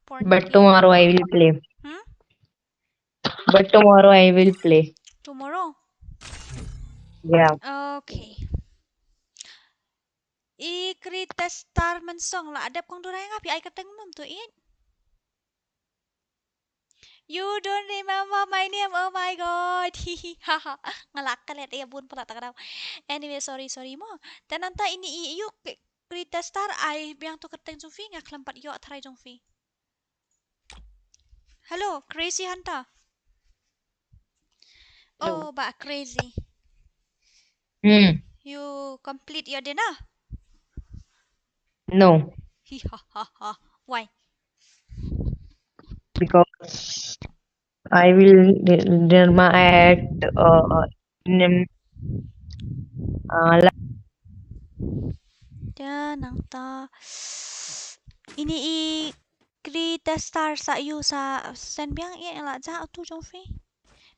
But tomorrow I will play. Hmm? But tomorrow I will play. Tomorrow? Yeah. Okay. I Krita Star Mynsong, la dep kong durai nga, phi ai kyrteng mum tu it. You don't remember my name, oh my God. Hi hi ha ha. Nga la klet ïa bun palat ta ka daw. Anyway, sorry, sorry mo. Te nangta ine i, you K-, Krita Star, ai biang tu kyrteng jong phi, nga khlem pat ïoh tharai jong phi. Hello, Crazy Hunter. Hello. Oh, ba Crazy. Hmm. You complete your dinner? No. Hi ha ha ha. Why? Because I will d-, dinner at, uh, nim-, uh, la- Te nangta ine i Krita Star, sa ïoh sa send biang ïa la ja utu jong phi.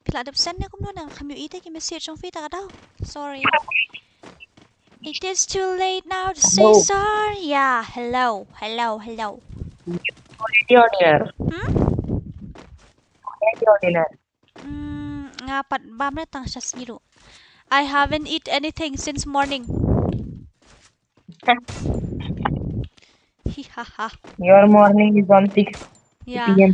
Phi la dep send ne kumno, nang kham ïohi te ki message jong phi ta ka daw. Sorry. It is too late now to say Hello. sorry. Yeah, hello, hello, hello. Already on air. Hmm? Already on air. Mm, nga pat bam re tang sha sngi ruh. I haven't eat anything since morning. Hi ha ha. Your morning is on six Yeah. P M.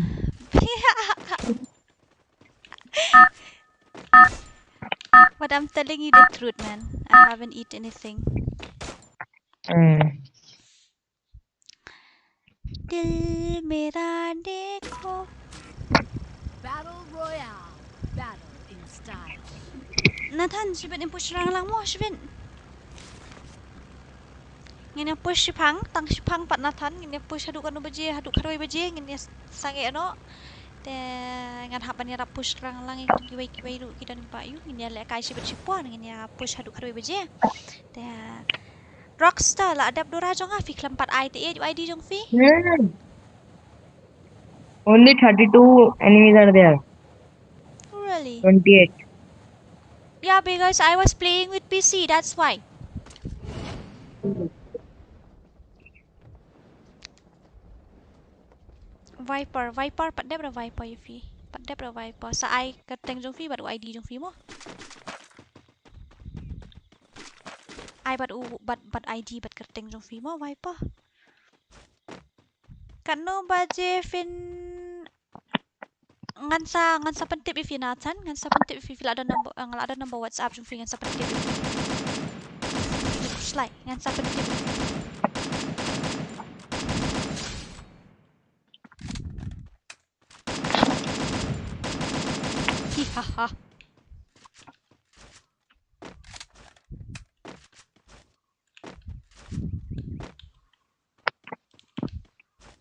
But I'm telling you the truth, man. I haven't eat anything. Mm. दिल मेरा देखो। Battle Royale. Battle in style. Nathan, shibit ngin push rang lang mo, shibit. Ngin ïa push shiphang, tang shiphang pat Nathan, ngin ïa push haduh katno baje, haduh khatwei baje, ngin ïa sangeh noh. Te ngan hap ban ïarap push rang lang ïa kiwei kiwei ruh ki don ba ïoh, ngin ïa lehkai shibit shipor, ngin ïa push haduh khatwei baje. Te Rockstar, la dep dura jong nga, phi khlem pat ai te ïa U I D jong phi. Hmm. Only thirty-two enemies are there. Really? Twenty-eight. Yeah, because I was playing with P C, that's why. Viper, Viper, pat dep da Viper ïa phi. Pat dep da Viper. Sa ai kyrteng jong phi bad u I D jong phi mo. Ai bad u, bad, bad I D bad kyrteng jong phi mo, Viper. Katno baje phin, ngan sa, ngan sa pyntip ïa phi Nathan, ngan sa pyntip ïa phi, phi la don number, eh, nga la don number WhatsApp jong phi, ngan sa pyntip ïa phi. Slide, ngan sa pyntip ïa phi. Hi ha ha.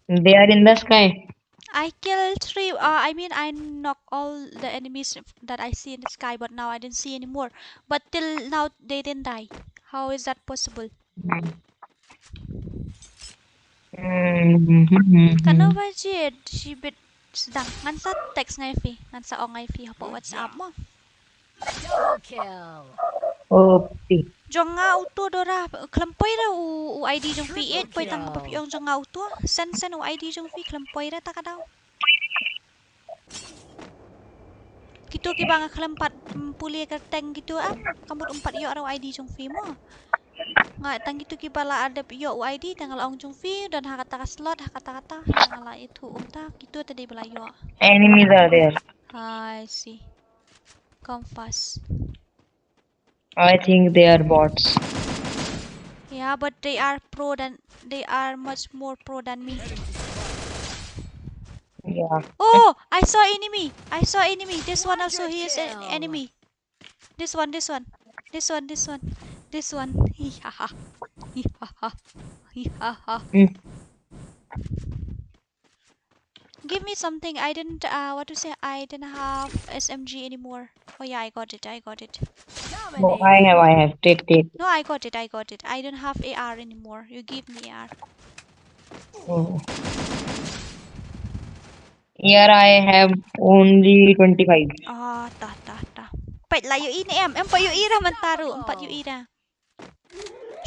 They are in the sky. I kill three, uh, I mean, I knock all the enemies that I see in the sky, but now I didn't see anymore. But till now, they didn't die. How is that possible? Mm. Mm-hmm. Katno baje shibit sdang? Ngan sa text nga ïa phi, ngan sa ong nga ïa phi hapoh WhatsApp mo. Double kill. Okay. Jong nga uto Dora, khlem poi re u, u I D jong phi. Triple kill. Poi tang ba phi ong jong nga uto. Send, send u I D jong phi, khlem poi re ta ka daw. Kito kiba nga khlem pat, mm, pule kyrteng kito, em, ka mut ym pat ïoh re u I D jong phi mo. Nga tang kito kiba la dep ïoh u I D, tang nga la ong jong phi, don ha kata ka slot, ha kata kata, tang nga la ithuh kumta, kito te dei ba la ïoh. Enemies are there. I see. Come fast. I think they are bots. Yeah, but they are pro than, they are much more pro than me. Yeah. Oh, I saw enemy. I saw enemy. This one also, he is an enemy. This one, this one. This one, this one. This one. Hihaha. Hihaha. Hihaha. Mm. Give me something. I didn't, uh, what to say? I didn't have S M G anymore. Oh yeah, I got it. I got it. Oh, I have, I have. Take, take. No, I got it. I got it. I don't have A R anymore. You give me A R. Oh. Here I have only twenty-five. Ah, ta, ta, ta. Pat la ïohi ne em? Em pat ïohi ra mynta ruh. Em pat ïohi ra.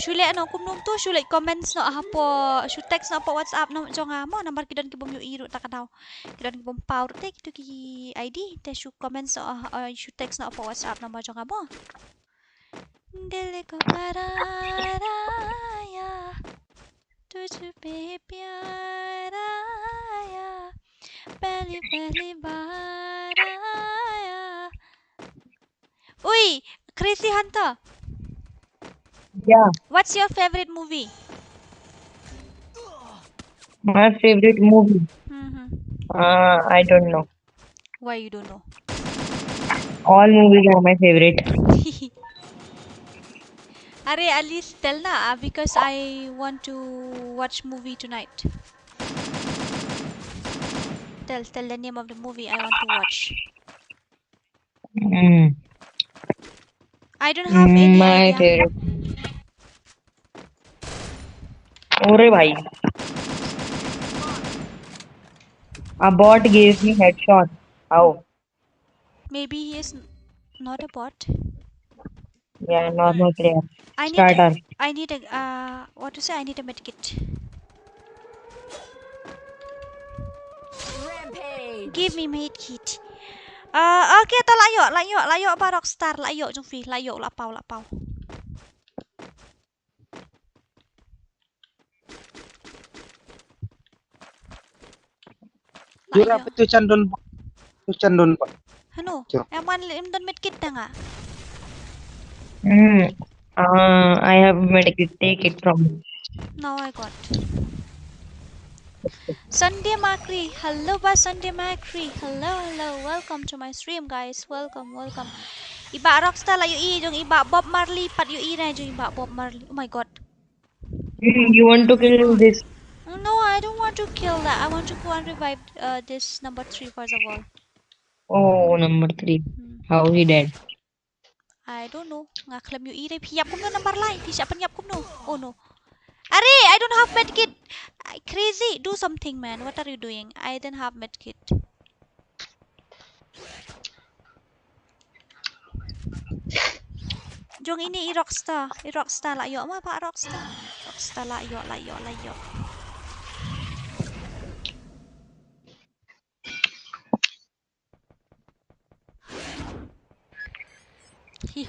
Shu leh noh kumno to, shu leh comments noh hapoh, shu text noh hapoh WhatsApp noh jong nga mo, namar ki don ki bym ïohi ruh ta ka daw. Ki don ki bym paw ruh te kito ki I D, te shu comments noh, ah, ah, shu text noh hapoh WhatsApp number jong nga mo. Dil ko karara ya, tujh pe pyara ya, pehli pehli baar aaya. Ui, Crazy Hunter. Yeah. What's your favorite movie? My favorite movie? Mm-hmm. Uh, I don't know. Why you don't know? All movies are my favorite. Are, at least tell na, uh, because I want to watch movie tonight. Tell, tell the name of the movie I want to watch. Hmm. I don't have any idea. My favorite. अरे भाई, a bot gave me headshot. How? Maybe he is n-, not a bot. Yeah, normal player. I need a, starter. I need a, uh, what to say? I need a med kit. Rampage. Give me med kit. Uh, okay, to la ïoh, la ïoh, la ïoh ba Rockstar, la ïoh jong phi, la ïoh, la paw, la paw. Jura, peit tu chan don bot. Tu chan don bot. Hano? Jura. Em wan leh, em don med kit tang ah. Hmm. Uh, I have med kit, take it from me. Now I got. Sunday Makri, hello ba Sunday Makri. Hello, hello. Welcome to my stream, guys. Welcome, welcome. I Bah Rockstar la ïohi jong i Bah Bob Marley, pat ïohi na jong i Bah Bob Marley. Oh my God. Hmm, you want to kill this? No, I don't want to kill that. I want to go and revive, uh, this number three first of all. Oh, number three. Hmm. How he dead? I don't know. Nga khlem ïohi re. Phi ïap kumno number lai? Phi shah pynïap kumno? Oh no. Are, I don't have med kit. I, crazy, do something, man. What are you doing? I don't have med kit. Jong ini i Rockstar, i Rockstar la ïoh ma ba Rockstar. Rockstar la ïoh, la ïoh, la ïoh.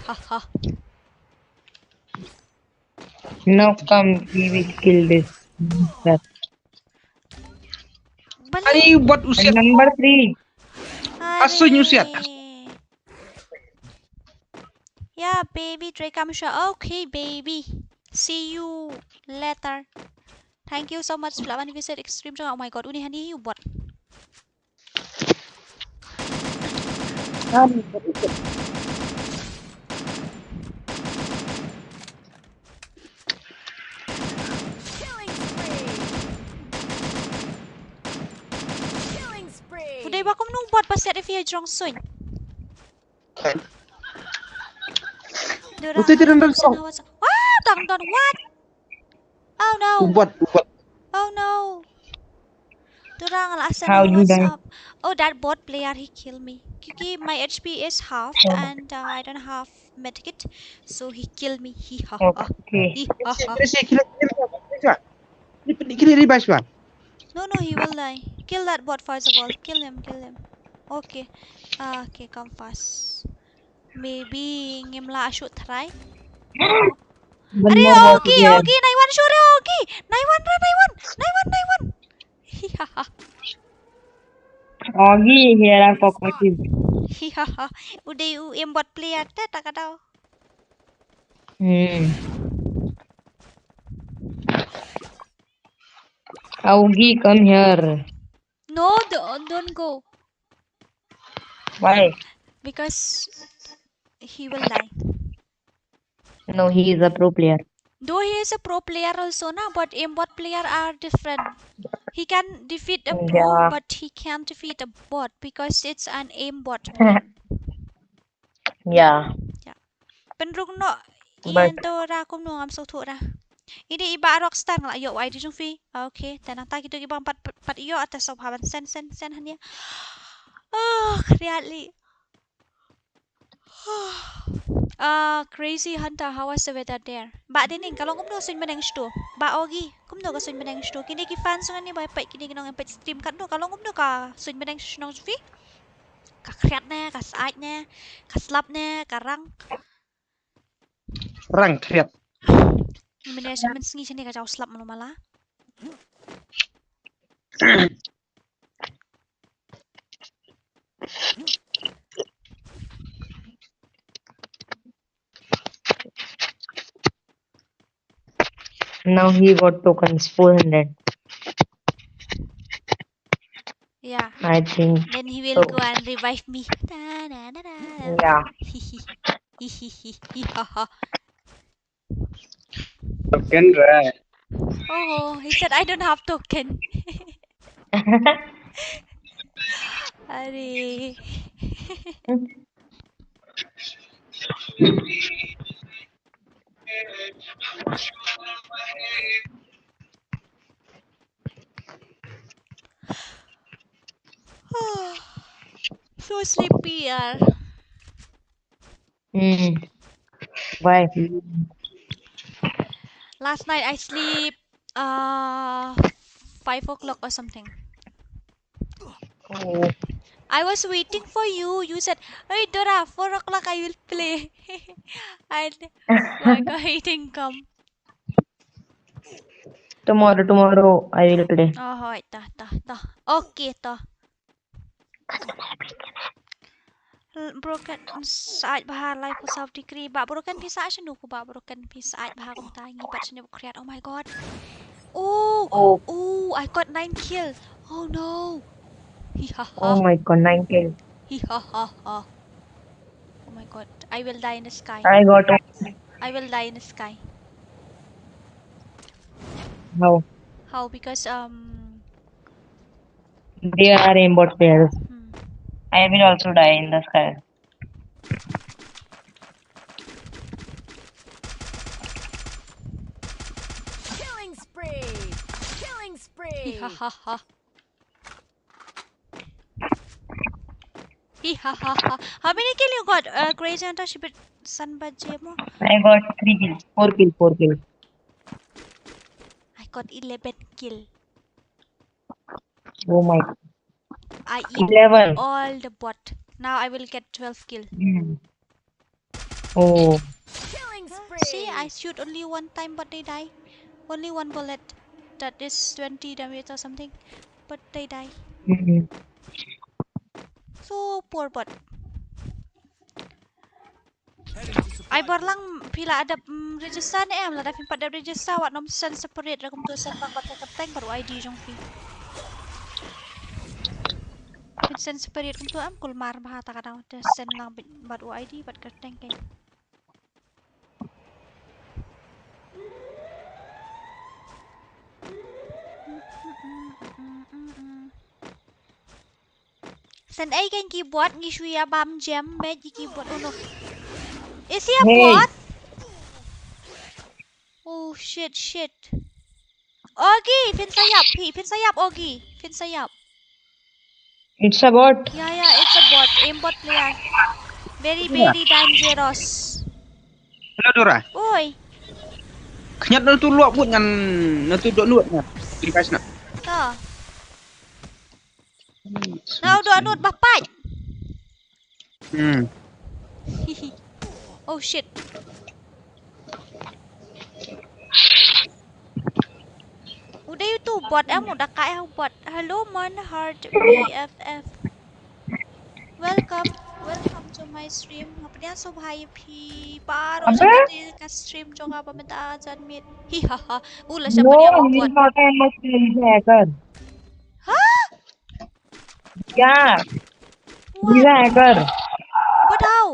Ha ha. Now come, we will kill this. Balik. Ani bot u siat. Number three. Asu nyu siat. Are. Yeah, baby, try come sure. Okay, baby. See you later. Thank you so much. Lawan visit extreme jong. Oh my god, uni hani u bot. Killing spree. Killing spree. Udah ba kumno u bot ba siat ïa phi ha jrong suiñ. Utai tiran dan song. Wah, dang don what? Oh no. U bot, u bot. Oh no. Turang lah How you die? Oh, that bot player, he killed me. Kyunki my H P is half and uh, I don't have medkit, so he killed me. He ha ha. Okay. He ha ha. Kill, kill, kill, kill. Ni ni kill ni bas ba. No, no, he will die. Kill that bot first of all. Kill him, kill him. Okay. Ah, okay, come fast. Maybe ngim lah shoot try. One Are, more bot Ogi, here. Ogi, nine one, sure, Ogi. Nine one, nine one, nine one, nine one. Hihaha. Ogi, here are cockroaches. Hihaha. Udah u aimbot player te tak ada. Hmm. Ogi, come here. No, don't, don't go. Why? Because he will die. No, he is a pro player. Though he is a pro player also, na, but aimbot player are different. He can defeat a pro, Yeah. But he can't defeat a bot because it's an aimbot. Yeah. Pynrung noh. But- Ïan to ra kumno ngam sngewthuh ra. Ini iba Rockstar nga la ïoh wai di jong phi. Okay, te nangta kito kiba pat pat ïoh ata sop haban sen sen sen hania. Oh, khriat li. Ah, Crazy Hunter, how was the weather there? Ba Dening, ka long kumno suiñ bneng shto? Ba Ogi, kumno ka suiñ bneng shto? Kine ki fans ngan ni ba peit kine ki nong peit stream katno, ka long kumno ka suiñ bneng shnong jong phi? Ka khriat ne, ka sait ne, ka slap ne, ka rang. Rang khriat. Mene sha men sngi shane ka jaw slap malu mala. Now he got tokens, four hundred. Yeah. I think. Then he will So- go and revive me. Da, da, da, da. Yeah. Hihi. Hihihi. Hihaha. Token, right? Oh, he said I don't have token. Are. So sleepy, yaar. Hmm. Why? Last night I sleep uh five o'clock or something. Oh. I was waiting for you. You said, "Hey Dora, four o'clock I will play." And my God, you didn't come. Tomorrow, tomorrow I will play. Oh, hoi, tah, tah, tah. Okay, tah. L- Broken side bha life ko sub degree ba broken pisa shanu ko ba broken pisa bha kum tangi ba shanu kriat. Oh my God. Oh, Oh. Oh, I got nine kill. Oh no. Hi ha ha. Oh my God, nine kill. Hi ha ha ha. Oh my God. I will die in the sky. I got. I will die in the sky. How? How? Because um. They are aimbot players. Hmm. I will also die in the sky. Killing spree! Killing Hi spree! ha ha ha. Hi ha ha ha. How many kill you got? Uh, Crazy Hunter, shibit san baje mo. I got three kills, four kills, four kills. I got eleven kill. Oh my. I eat Eleven. All the bot. Now I will get twelve kill. Hmm. Oh. Killing spree. See, I shoot only one time, but they die. Only one bullet. That is twenty damage or something. But they die. Mm. So poor bot. Ai bor lang phi la dep, mm, register ne em, lada phim pat dep register wat nym send separate ra kumtu, send lang bad ka kyrteng bad u I D jong phi. Phin send separate kumtu em, kulmar bha ta ka dang te send lang bad, bad u I D bad kyrteng kein. Send ei kein ki bot, ngi shu ïa bam gem met ïa ki bot. Oh no. Is he a Hey. bot? Oh shit, shit. Ogi, phin sa ïap, phi, phin sa ïap, Ogi, phin sa ïap. It's a bot. Yeah, yeah, it's a bot, aimbot player. Very, very dangerous. Hello Dora. Oi, Khñiat na tu luap mut ngan na tu dok nuot ngan. Beli kai sna. ta. Nau dok nuot ba pait. Hmm. Oh shit. U dei u tu bot em, u da kai ha u bot. Hello Mon Heart B F F. Welcome, welcome to my stream. Nga pdiang sngewbha ïa phi baroh. Abe? Sngewbha ïa ka stream jong nga ba mynta jan miet. Hi ha ha. U la sha No, pdiang u he's bot. not a Muslim, he's a hacker. Ha? Yeah, he's What? A hacker. But how?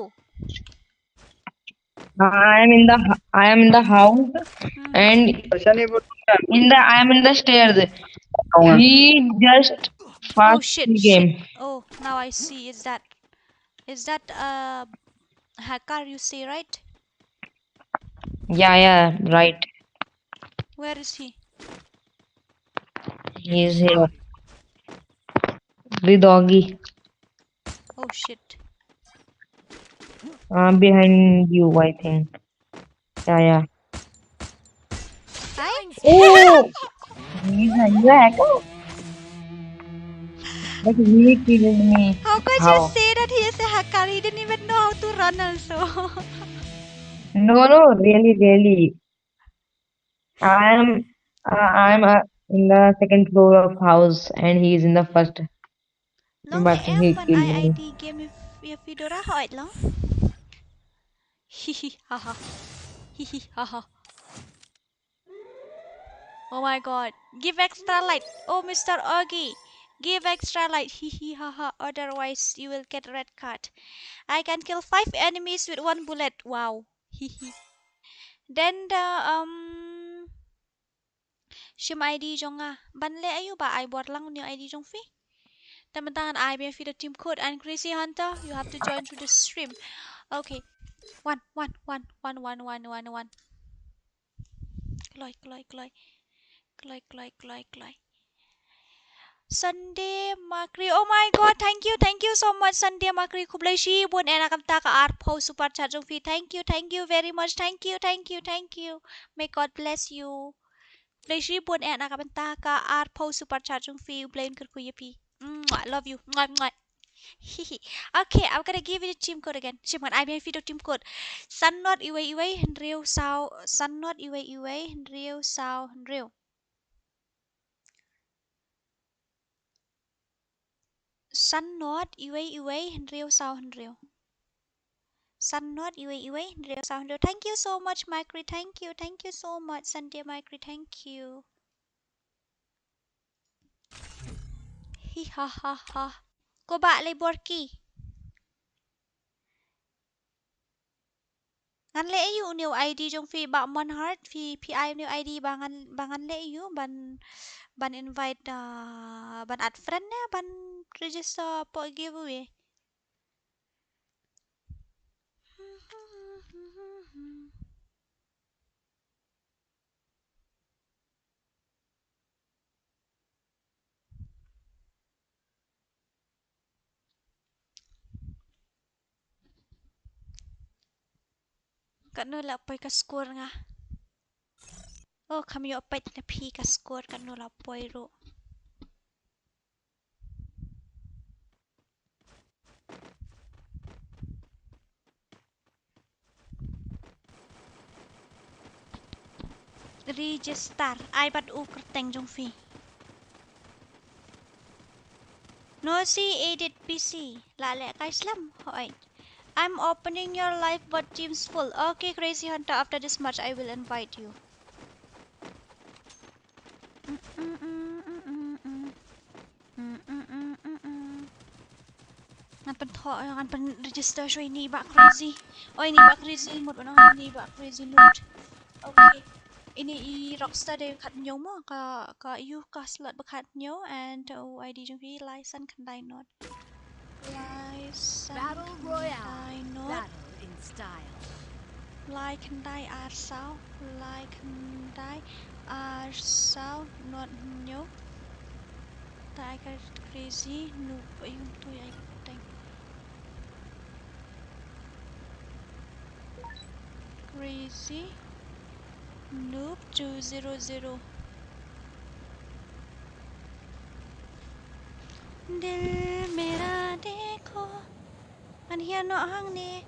I am in the h- I am in the house Hmm. And in the I am in the stairs. He just Oh passed shit, the shit. Game. Oh, now I see. Is that, is that uh hacker you say, right? Yeah, yeah, right. Where is he? He is here. With Doggy. Oh shit. Uh, behind you, I think. Yeah, yeah. Hi. Oh! He's a hacker. But he killed me. How could you How? Say that he is a hacker? He didn't even know how to run also. No, no, really, really. I am, uh, I am uh, in the second floor of house, and he is in the first. Long But em he ban killed ai me. I D game if, if you dora hoi long. Hi hi ha ha. Hi hi ha ha. Oh my god. Give extra light. Oh, Mister Augie. Give extra light. Hi hi ha ha. Otherwise, you will get red card. I can kill five enemies with one bullet. Wow. Hi hi. Then the, um, shim I D jong nga. Ban leh aïu ba ai bor lang new I D jong phi? Te mynta ngan ai biang phi da team code and Crazy Hunter, you have to join to the stream. Okay. One, one, one, one, one, one, one, one. Kloi, kloi, kloi. Kloi, kloi, kloi, kloi. Sunday Makri. Oh my god, thank you, thank you so much, Sunday Makri. Khublei shibun eh na ka bynta ka arphew super chat jong phi. Thank you, thank you very much. Thank you, thank you, thank you. May God bless you. Khublei shibun eh na ka bynta ka arphew super chat jong phi. U Blei un kyrkhu ïa phi. Mwah, love you. Mwah, mwah. Hihi. Okay, I'm gonna give you the team code again. Shim ngan ai biang phi da team code. San not iwei iwei hynriew saw, san not iwei iwei hynriew saw hynriew. San not iwei iwei hynriew saw hynriew. San not iwei iwei hynriew saw hynriew. Thank you so much, Makri. Thank you, thank you so much, Sunday Makri. Thank you. Hi ha ha ha. Ko Bah Leborki. Ngan leh aïu u new I D jong phi Bah Monheart, phi, phi ai u new I D ba ngan, ba ngan leh aïu ban, ban invite, ah, ban add friend ne ban register hapoh giveaway. Katno la poi ka score nga. Oh, kham ïoh peit na phi ka score katno la poi ruh. Register. Ai bad u kyrteng jong phi. No si edit P C. La leh kai slem. Hoi. I'm opening your live, but team's full. Okay, Crazy Hunter, after this match, I will invite you. Ngan pynthoh, ngan pyn register shuwa ïa ini i bah Crazy. Oh, ini i bah Crazy, mut, oh, ini i bah Crazy Loot. Okay. Ini i Rockstar de khathynñiew mo, ka, ka ïoh ka slot ba khathynñiew and, uh, I D jong phi lai san khyndai nod. Lai san Battle Royale. Khyndai nod. Battle in style. Lai khyndai ar saw, lai khyndai ar saw nod hynñiew. Ta ai ka Crazy Noob, ai ym tu ai ka teng. Crazy Noob two zero zero. Dil mera dekho. Ngan hiar noh hangne.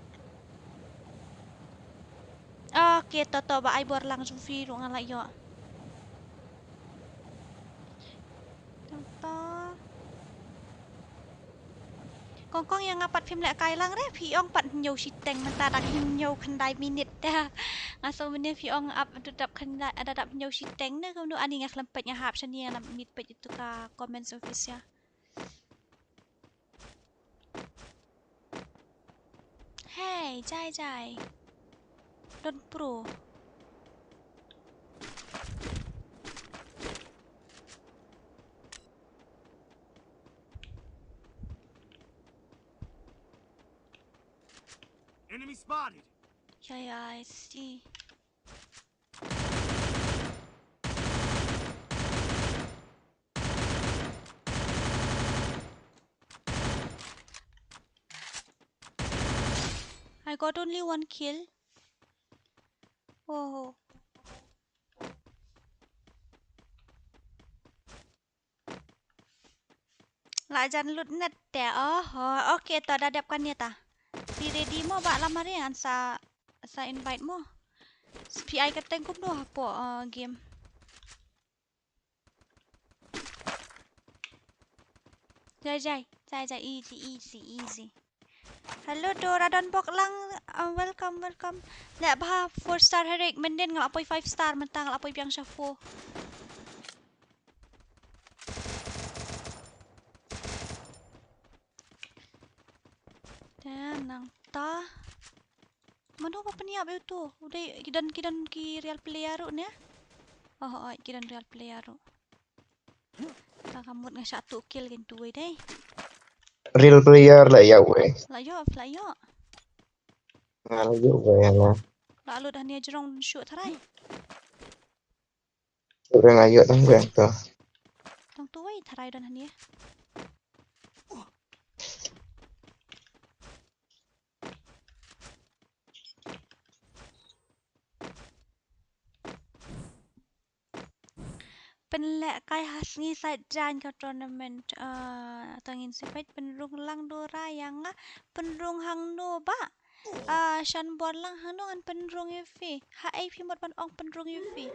Okay, to to ba ai bor lang jong phi ruh nga la ïoh. To to. Kong kong ïa nga pat phim leh kai lang re, phi ong pat hynñiew shiteng, mynta dang hynñiew khyndai minit. Nga sngew mynne phi ong ap da dap khyndai, da dap hynñiew shiteng ne kumno, ani nga khlem peit, nga hap shane nga la mih peit ïa tu ka comments office ïa. Hey, Jai Jai. Don Pro. Enemy spotted. Yeah, yeah, I see. I got only one kill. Oh. La jan lut net te. Oh, oh, okay, to da dep kane ta. Phi ready mo, ba lamar ïa ngan sa, sa invite mo. Phi ai kyrteng kumno hapoh, uh, game. Jai jai, jai jai, easy, easy, easy. Hello, Dora Don Bok lang, uh, welcome, welcome. Leh bha four star herik, myndin nga la poi five star, mynta nga la poi biang sha four. Te nangta. Mano ba pynïap ïa uto? U dei ki don, ki don ki real player ruh ne? Oh, oh, ki don real player ruh. Ta ka mut nga shah tuh kill kin tu wei dei. Real player la ïa wei. La ïoh, la ïoh. Nga la ïoh wei la. La lut hane jrong shuh tharai. Ura nga ïoh dang wei to. Tang tu wei tharai don hane. Pynleh kai ha sngi sait jaiñ ka tournament, ah, tang in sipait pynrung lang Dora ïa nga, pynrung hangno ba. Ah, shan bor lang hangno ngan pynrung ïa phi. Ha ei phi mut ban ong pynrung ïa phi.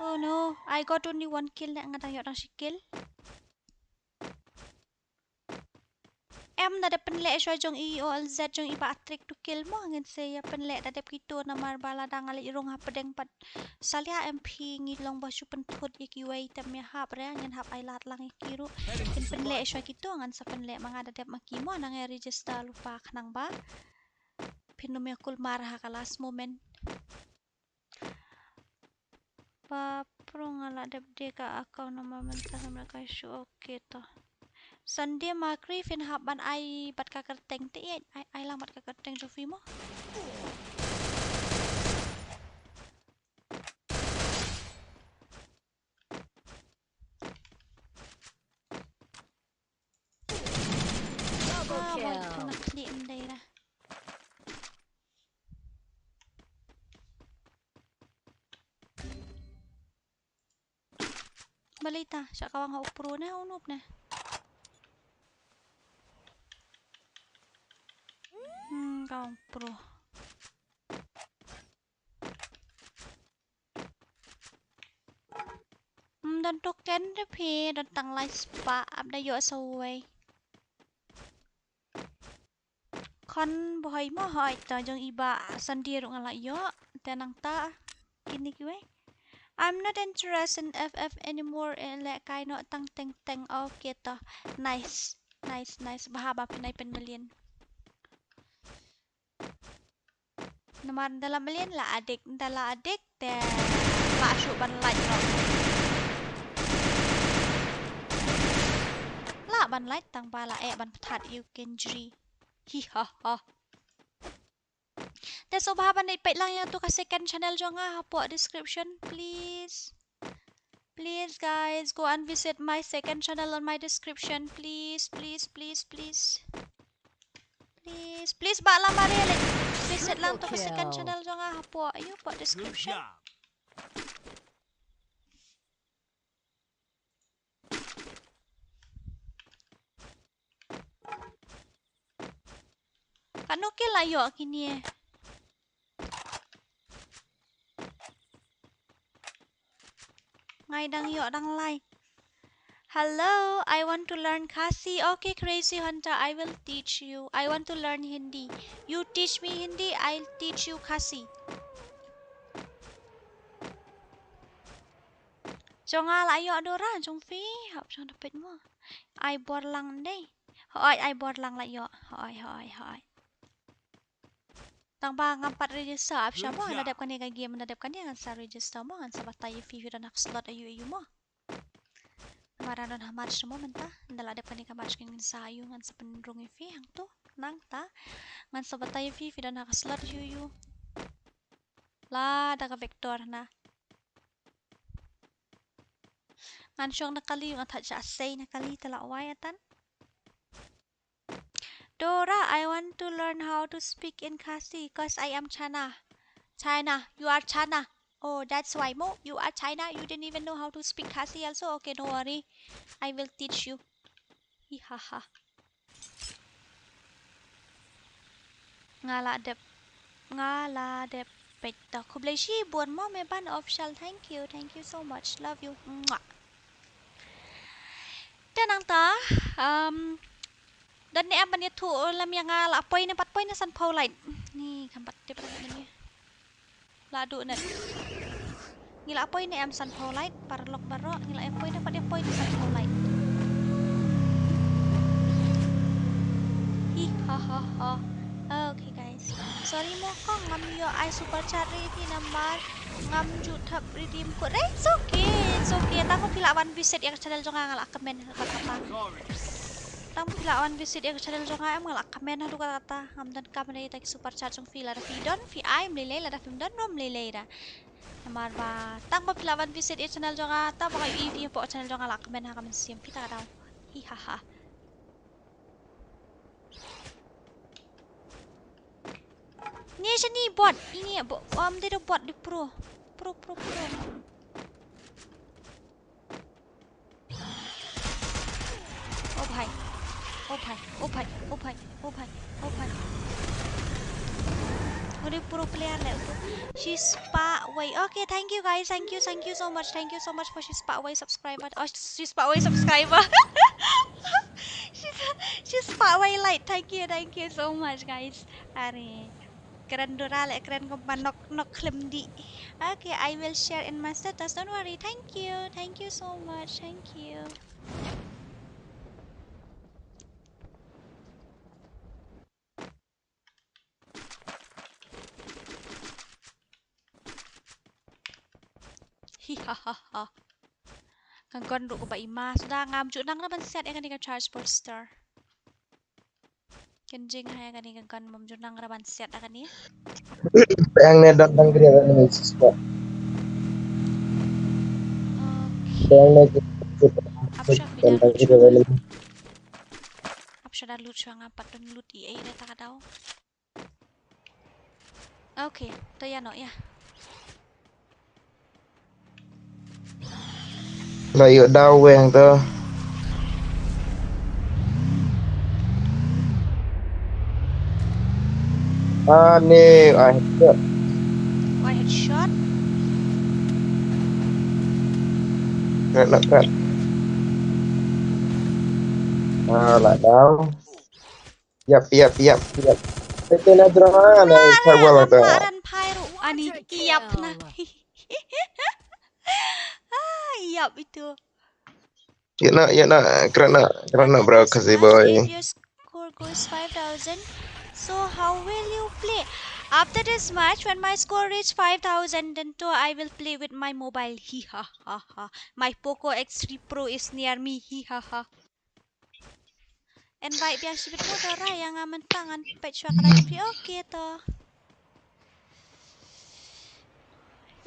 Oh no, I got only one kill, ne nga dang ïoh dang shi kill. Em da dep pynleh shuwa jong i O L Z jong i ba trick to kill mo, ngin sa ïa pynleh da dep kito namar ba lada nga leit rung hapdeng pat salia em phi ngi long ba shu pynthut ïa kiwei te ym ïahap re, ngin hap ai lad lang ïa ki ruh. Kin pynleh shuwa kito, ngan sa pynleh ma nga da dep ma ki mo, nang ïa register lypa khnang ba phin ym ïa kulmar ha ka last moment. Ba pro nga la dep de ka account namar mynta ka mra ka shu, okay to. Sunday Makri phin hap ban ai bad ka kyrteng te, ai, ai lang bad ka kyrteng jong phi mo. Double kill. Ah, boy, pynakli em dei ra. Balei ta, sha ka wang ha u pro ne, ha u noob ne? Hmm, ka wang pro. Token de phi don tang lai spah, ap da ïoh sa uwei. Khon bhoi mo hoi to jong i Bah Sandi ruh nga la ïoh. Te nangta kine kiwei. I'm not interested in F F anymore. Eh, leh kai noh tang teng teng. Okay to. Nice. Nice, nice. Bha ba pynai pyn million. Namar ynda la million la addict, ynda la addict te la shu ban like noh. La ban like tang ba la eh ban pynthad ïa u Kendri. Hi ha ha. Te sngewbha ban peit lang ïa tu ka second channel jong nga hapoh description, please. Please guys, go and visit my second channel on my description, please, please, please, please. Please, please ba la mare le. Visit lang tu ka second channel jong nga hapoh, ayu, hapoh description. Kano ki la ïoh kine? Ngai dang ïoh dang lai. Hello, I want to learn Khasi. Okay, Crazy Hunter, I will teach you. I want to learn Hindi. You teach me Hindi, I'll teach you Khasi. Jong nga la ïoh Dora, jong phi. Hap jong da peit mo. Ai bor lang dei. Hoi, ai bor lang la ïoh. Hoi, hoi, hoi. Tang ba ngam pat register ap sha mo, na dep kane ka game, na dep kane ngan sa register mo, ngan sa batai ïa phi, phi don ha ka slot ayu ayu mo. Namar don ha match mo mynta, ynda la dep kane ka match ngan sa ayu, ngan sa pynrung ïa phi hangtu, nangta ngan sa batai ïa phi, phi don ha ka slot ayu ayu. Lada ka vector na. Ngan shong na kali, ngan thad sha sei na kali, te la wai atan. Dora, I want to learn how to speak in Khasi 'cause I am China. China, you are China. Oh, that's why mo, you are China. You didn't even know how to speak Khasi also. Okay, no worry. I will teach you. Hi ha ha. Nga la dep, nga la dep peit to. Khublei shibun mo, Meban Official. Thank you, thank you so much. Love you. Mwah. Te nangta, um, don ne em ban ïathuh lem ïa nga la poi ne, pat poi ne sanphew like. Ni kam pat tip ne. La duh ne. Ngi la poi ne em sanphew like, paralok baroh, ngi la poi ne, pat ïa poi ne sanphew like. Hi ha ha ha. Okay guys. Sorry mo kong, ngam ïoh ai super chat ready namar ngam ju thap redeem code. It's okay, it's okay. Tang phi lah wan visit ïa ka channel jong nga, nga lah comment ha kata. Tang phi lah wan visit ïa ka channel jong nga em, nga lah comment haduh kata. Ngam donkam re ïa ki super chat jong phi, lada phi don phi ai, ym lei lei, lada phim don ruh ym lei lei da. Namar ba tang ba phi lah wan visit ïa channel jong nga, tang ba nga ïohi phi hapoh channel jong nga lah comment ha ka mynsiem phi ta ka daw. Hi ha ha. Ni shani bot, ini bot, um, dei da bot, dei pro. Pro, pro, pro. Oh bhai. Oh bhai, oh bhai, oh bhai, oh bhai, oh bhai. Udah pro player lah tu. Shispah wei. Okay, thank you guys. Thank you, thank you so much. Thank you so much for shispah wei subscriber. Oh, shispah wei subscriber. Shis-, shispah wei like. Thank you, thank you so much guys. Are. Kren Dora le, kren ko ba nok, nok khlem dih. Okay, I will share in my status. Don't worry. Thank you. Thank you so much. Thank you. Hi ha ha ha. Ka gun ruh kaba ima suda, ngam ju nang ra ban set ïa kane ka charge booster. Ken jing ha ïa kane ka gun bym ju nang ra ban set ïa kane. Pang ne don tang kri ra ne spot. Okay. Ap sha phi don tang kri ra ne. Ap sha da lut sha nga pat don lut i ei da ta ka daw. Okay, to ïa no ïa. La ïoh daw weng to. Ah, ni, I headshot. I headshot. Krat, krat. Ah, la down. Yap, yap, yap, yap. Peit na drone, na, Ram sa wal ram ta. Ran phai ruh. Ani, yap na. Ah, yap itu. Yap na, yap na, krat na, krat na, bro, kasi boy. If your score goes five thousand, so how will you play? After this match, when my score reach five thousand, then too I will play with my mobile. Hi ha ha ha. My Poco X three Pro is near me. Hi ha ha. Invite biang shibit mo to ra ïa nga mynta ngan peit shuwa ka live phi. Okay to.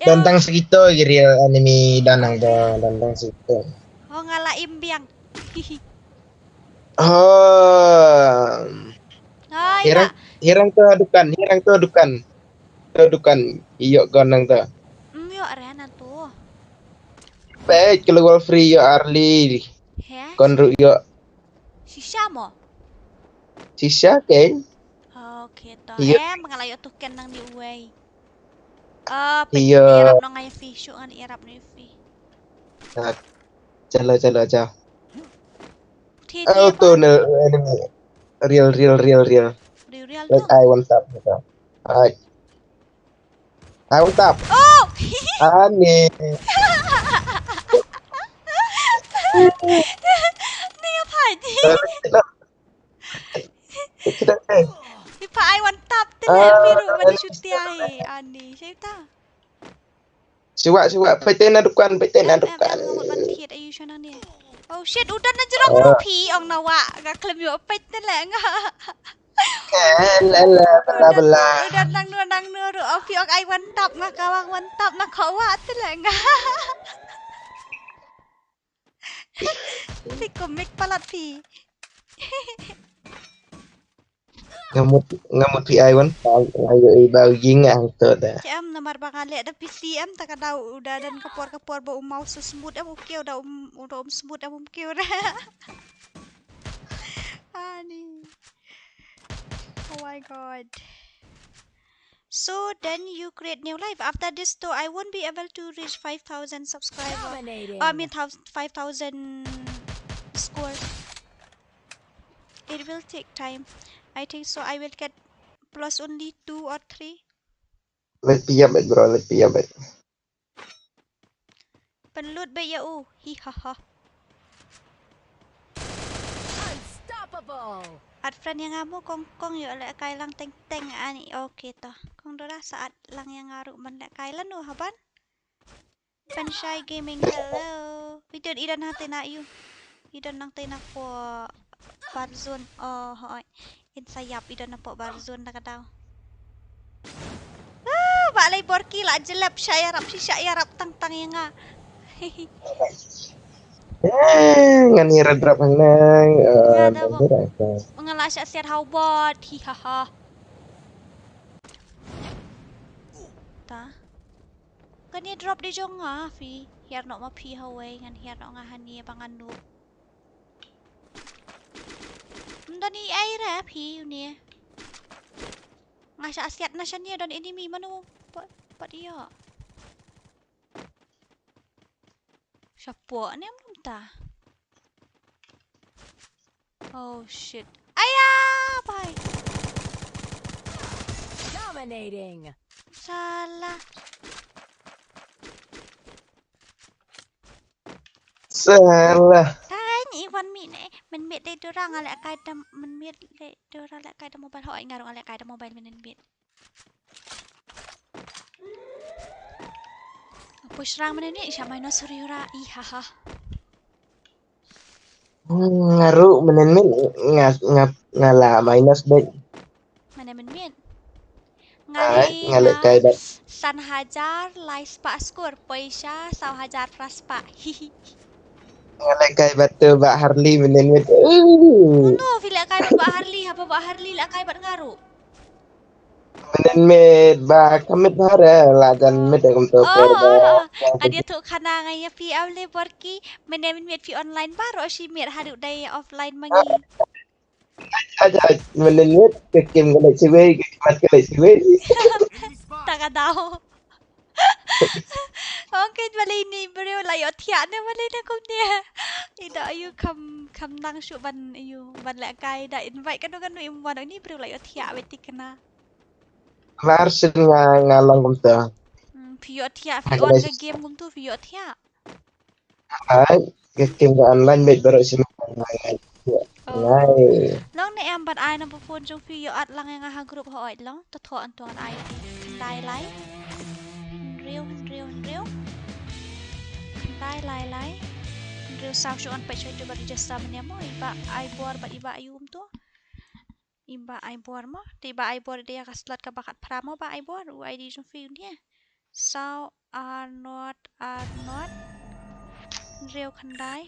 Don tang sa kito, ïa real enemy don nang to, don tang sa kito. Ho nga la im biang. Oh. Hai Hirang, ba. hirang to dukan, hirang to dukan. To dukan, ïoh gun nang to. Mm, ïoh re na to. Peit ka level free ïoh early. He? Kon ruh ïoh Shisha mo? Shisha ke. Okay to. Ïoh. Em, nga la ïoh token nang ni uwei. Ah, peit Ïoh. Ïarap nong ai fi, shu ngan ïarap ni fi. Chalo, chalo, chalo. Thi Oh, thi to ba. Na enemy. Real, real, real, real. Real real Like to. I want tap gitu. Ai. I want tap. Oh! Ani. Ni apa ni? Tidak, eh. Ni pa I want tap tu Ah, lah biru mana ani. Shutia eh. Ani, siapa tahu? Siwa, siwa, peit na dukan, peit na Em, em, dukan. em, ngamut ban thied ayu shana ni. Oh shit, udah na jerang ruh phi ong na wa. Nga klem ïoh peit tu lah nga. Eh, la, la, bela, bela. Udah nang nu, nang nu ruh. Oh phi ong I want tap nga kawang want tap na kawa tu lah nga. Phi komik palat phi. Ngamut, ngamut phi I want tap, ayo, eh, bau ying ang tu dah. Em namar ba nga leh da P C em ta ka dau udah don ka por ka por ba um mouse smooth em okay udah um udah um smooth em um kiew dah. Ani. Oh my god. So then you create new life. After this though, I won't be able to reach five thousand subscriber. Dominating. I mean, thou- five thousand score. It will take time. I think so. I will get plus only two or three. Let me up it, bro. Let me up it. Pynlut beit ïa u. Hi ha ha. Unstoppable. Add friend ïa nga mo kong kong ïoh lehkai lang teng teng ani. Okay to. Kong Dora sa add lang ïa nga ruh ban lehkai lano haban. Panshai Gaming, hello. Wi don i don hangtei na ïu. I don nangtei na poh Barzone. Oh hoi. In sa ïap i don na poh Barzone na ka daw. Ah, ba lei Borki la jlep sha ïarap shisha ïarap tang tang ïa nga. Eh, ngan ïa drop hangne. Nga Eh, da bok. ngan ïa drop. Nga la shah siat ha u bot. Hi ha ha. Ta. Kan ïa drop dei jong nga phi. Hiar noh ma phi hawei ngan hiar noh nga hani ba ngan noob. Ym don i ai re phi une. Nga shah siat na shane don enemy mano. Pat pat ïa. Shapoh ne mynta. Oh shit. Aya bai. Dominating. Salah. Salah. Tang i wan mi ne men mit dei Dora nga lehkai da men mit dei Dora lehkai da mobile hoi nga ruh nga lehkai da mobile men mit. Push rang men mit sha minus riura i ha ha. Hmm, nga ruh mynnin mynnin nga nga nga la minus bad. Mynnin mynnin. Ai, nga lehkai bad. San hajar lai spah skur, poisa saw hajar phra spah. Hihi. Nga lehkai bad tu Bah Harley mynnin mynnin. Uh. No, phi lehkai bad Bah Harley, haba Bah Harley lehkai bad nga ruh. Mynnin mynnin ba ka mynnin ba la jan mynnin kum tu. Oh, oh, oh. Adia tu khana nga ïa phi am le Borki, mynnin mynnin phi online baroh shi mynnin haduh dei offline ma ngi. Aja mynnin mynnin ke kim ka leh siwei, ke kim ka leh siwei. Ta ka daw. Ong keiñ balei ine i briew la ïohthiah ne balei ne kumne. I da aïu kham, kham nang shuh ban aïu ban lehkai, da invite kano kano im wan, ine i briew la ïohthiah beit thikna. Klar shen nga, nga long kumta. Hmm, phi ïohthiah, phi on ka game kumtu phi ïohthiah. Hai, ka game ka online beit baroh shen. Oh. Ngai. Long ne em ban ai number phone jong phi, ïoh add lang ïa nga ha group hooid long. To thoh ngan ai phi. Khyndai lai. Hynriew, hynriew, hynriew. Khyndai lai lai. Hynriew saw, shu ngan peit shuwa ito ba register mynne mo, i Bah Aibor bad i Bah aïu kumto. I Bah Aibor mo. Te i Bah Aibor i dei ïa ka slot kaba khatphra mo Bah Aibor. U I D jong phi u dei. Saw ar nod ar nod. Hynriew khyndai.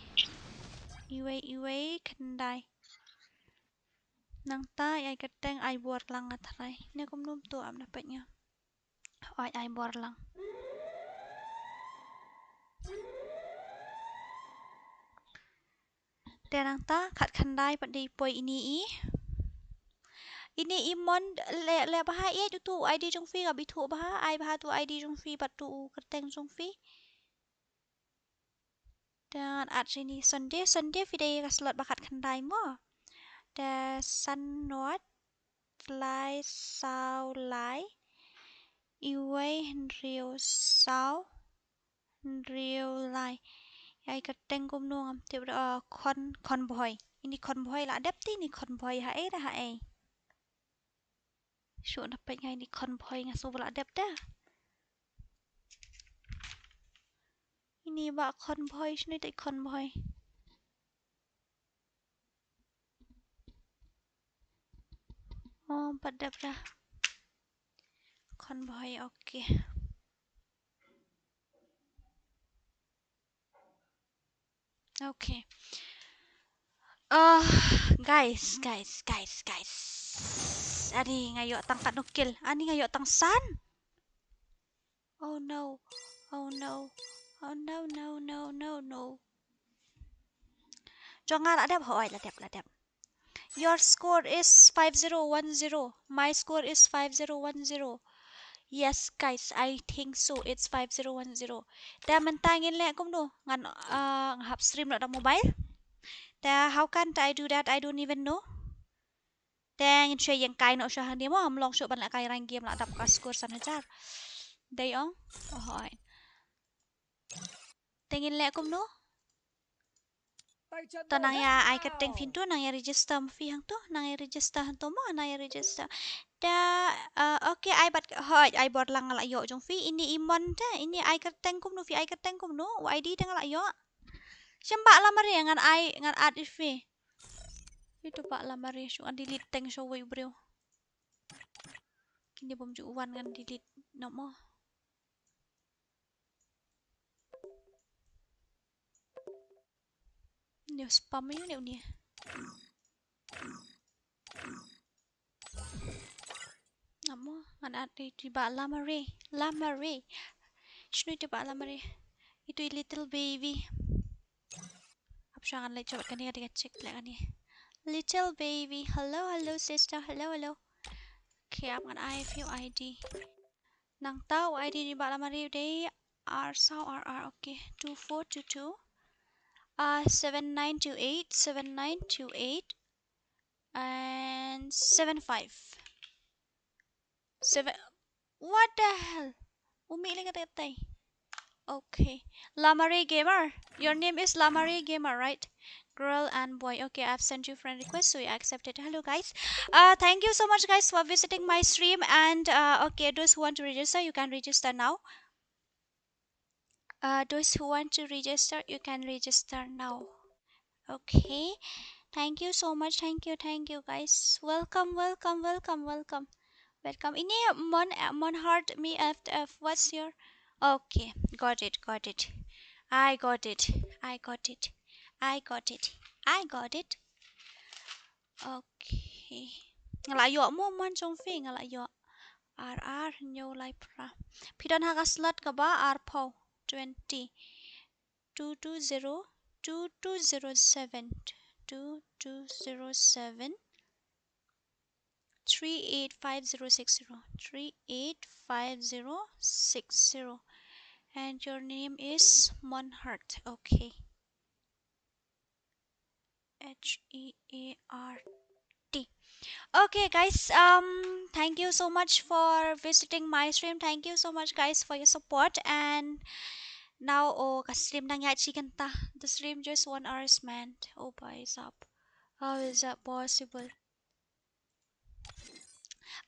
Iwei iwei khyndai. Nangta i ai kyrteng Aibor lang nga tharai. Ne kumno kumto, ym da peit nga. Oi, Aibor lang. Te nangta khatkhyndai pat dei poi ine i. Ine i mon leh, leh bha ïeit uto u I D jong phi, ka bithuh bha, ai bha uto u I D jong phi bad uto u kyrteng jong phi. Te ngan add sha ine i Sunday, Sunday phi dei ka slot ba khatkhyndai mo. Te san nod lai saw lai iwei hynriew saw hynriew lai. I ai kyrteng kumno ngam tip re, uh, Khon, Khon Bhoi. Ine i Khon Bhoi la dep te, ine i Khon Bhoi haei re haei. Shu ngan peit nga ine i Khon Bhoi nga sngew ba la dep te. Ine i Bah Khon Bhoi, shano ito i Khon Bhoi. Oh, pat dep re. Khon Bhoi, okay. Okay. Uh, guys, guys, guys, guys. Ani nga ïoh tang katno kill? Ani nga ïoh tang san? Oh no. Oh no. Oh no, no, no, no, no. Jong nga la dep, hooid, la dep, la dep. Your score is five zero one zero. My score is five zero one zero. Yes, guys, I think so. It's five zero one zero. Te mynta ngin leh kumno? Ngan, uh, nga hap stream noh da mobile. Te how can I do that? I don't even know. Te ngin shu ïeng kai noh shuwa hangne mo, ym long shuh ban leh kai rank game, la dap ka score san hajar. Dei ong? Oh, hooid. Te ngin leh kumno? To nang ïa ai kyrteng phi hangto, nang ïa register ma phi hangto, nang ïa register hangto mo, nang ïa register. Te, uh, okay, ai bad, hooid, Aibor lang nga la ïoh jong phi, ine i mon te, ine i ai kyrteng kumno, phi ai kyrteng kumno, u I D te nga la ïoh. Shem Bah Lamare, ngan ai, ngan add ïa phi. Ito Bah Lamare, shu ngan delete teng shuwa uwei u briew. Kine bym ju wan ngan delete noh mo. Une u spam ïa une, une. Amo, ngan add ïa ito i Bah Lamare, Lamare. Shano ito i Bah Lamare? Ito i Little Baby. Hap shuwa ngan leit shuwa bad kane, ka dei ka chick, leh kane. Little Baby, hello, hello sister, hello, hello. Okay, hap ngan ai ïa phi u I D. Nangta u I D jong i Bah Lamare u dei ar saw ar ar, okay. Two four two two, uh, seven nine two eight, seven nine two eight, and seven five. Seven, what the hell? U mih lei katai katai. Okay. Lamare Gamer. Your name is Lamare Gamer, right? Girl and boy. Okay, I've sent you friend request, so you accepted. Hello, guys. Uh, thank you so much, guys, for visiting my stream. And, uh, okay, those who want to register, you can register now. Uh, those who want to register, you can register now. Okay. Thank you so much. Thank you, thank you, guys. Welcome, welcome, welcome, welcome. Welcome. Ine i mon, uh, Monheart me F F. What's your? Okay, got it, got it. I got it. I got it. I got it. I got it. Okay. Nga la ïoh mo, mon jong phi nga la ïoh. Ar ar hynñiew lai phra. Phi don ha ka slot kaba arphew, twenty. Two two zero, two two zero seven, two two zero seven, three eight five zero six zero, three eight five zero six zero. And your name is Monheart. Okay. H E A R T. Okay, guys, um, thank you so much for visiting my stream. Thank you so much, guys, for your support. And now, oh, ka stream nang ïaid shi kynta. The stream just one hour spent. Oh, bhai sahab. How is that possible?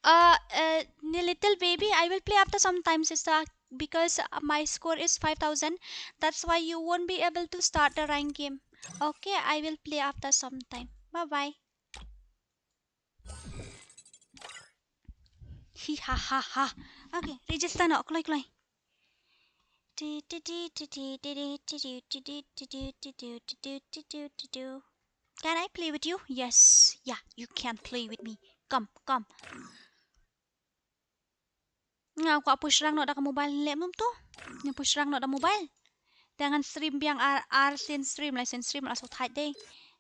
Uh, uh, the little baby, I will play after some time, sister, because uh, my score is five thousand. That's why you won't be able to start the rank game. Okay, I will play after some time. Bye bye. Hi ha ha ha. Okay, register noh, kloi kloi. Can I play with you? Yes. Yeah, you can play with me. Come, come. Nga kwah push rank noh da ka mobile, leh mum tu. Nga push rank noh da mobile. Te ngan stream biang ar, ar sien stream, lai sien stream la shu thait dei.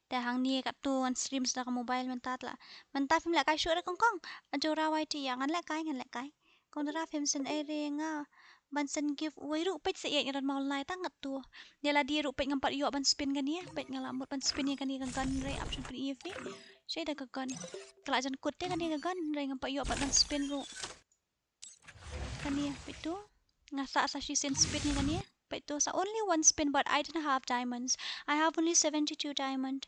Te hangne katto ngan stream da ka mobile mynta la. Mynta phim lehkai shuh re kong kong. Ajora wai ti ïa ngan lehkai, ngan lehkai. Kong dara phim sien ei re nga. Ban send giveaway ruh peit sa ïa ngi don ma online tang katto. Ïa lade ruh peit ngam pat ïoh ban spin kane, peit nga la mut ban spin ïa kane ka gun re option pyn E F E. Shaei da ka gun. Ka la jan kut te kane ka gun re ngam pat ïoh pat ban spin ruh. Kane peit tu. Nga sah sa shisien spin ïa kane. Peit tu sa only one spin but I don't have diamonds. I have only seventy-two diamond.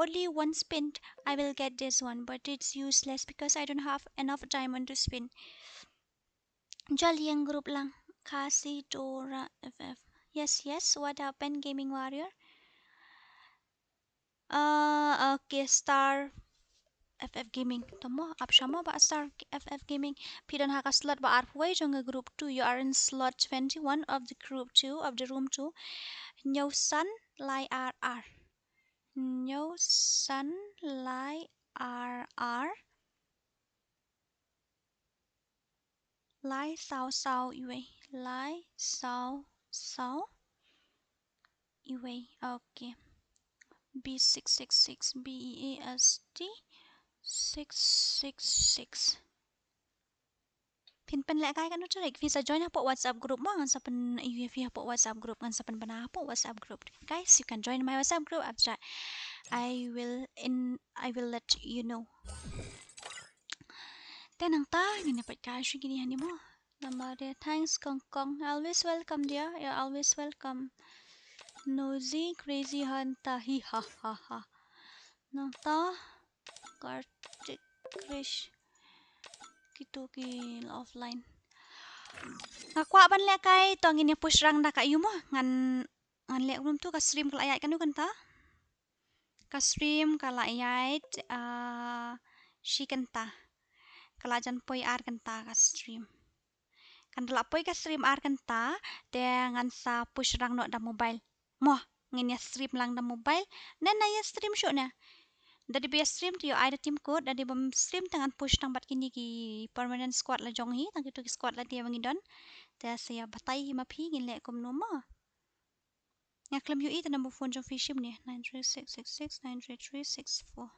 Only one spin I will get this one but it's useless because I don't have enough diamond to spin. Jaliang group lang. Khasi Dora F F. Yes, yes. What happened, Gaming Warrior? Uh, okay, Star F F Gaming. To mo, ap shamo ba Star F F Gaming. Phi don ha ka slot ba arphew wei jong ka group two. You are in slot twenty-one of the group two, of the room two. Hynñiew san lai ar ar. Hynñiew san lai ar ar. Lai saw saw iwei. Lai saw saw iwei. Okay. B six six six, B E A S T six six six. Phin pynlehkai katno tarik? Phi sa join hapoh WhatsApp group mo, ngan sa pyn, ïa phi hapoh WhatsApp group, ngan sa pynbna hapoh WhatsApp group. Guys, you can join my WhatsApp group after I will in, I will let you know. Te nangta ngin ïa peit kai shuh kine hangne mo. Namar de thanks kong kong. Always welcome, dear. You're always welcome. Nosy crazy hunter. Hi ha ha ha. Nangta Kartik Krish. Kito ki la offline. Nga kwah ban lehkai to ngin ïa push rank da ka ïu mo. Ngan, ngan leh kumno tu ka stream ka la ïaid katno kynta. Ka stream ka la ïaid, ah, shi kynta. Ka la jan poi ar kynta ka stream. Kan da la poi ka stream ar kynta, te ngan sa push rank noh da mobile. Mo, ngin ïa stream lang da mobile. Ngan ïa stream shuh ne. Da dei ba ïa stream te ïoh ai da team code, da dei bym stream te ngan push tang bad kine ki permanent squad la jong hi, tang kito ki squad lade ba ngi don. Te sa ïa batai hi ma phi ngin leh kumno mo. Nga khlem ïohi te number phone jong phi shim ne, nine three six six six nine three three six four.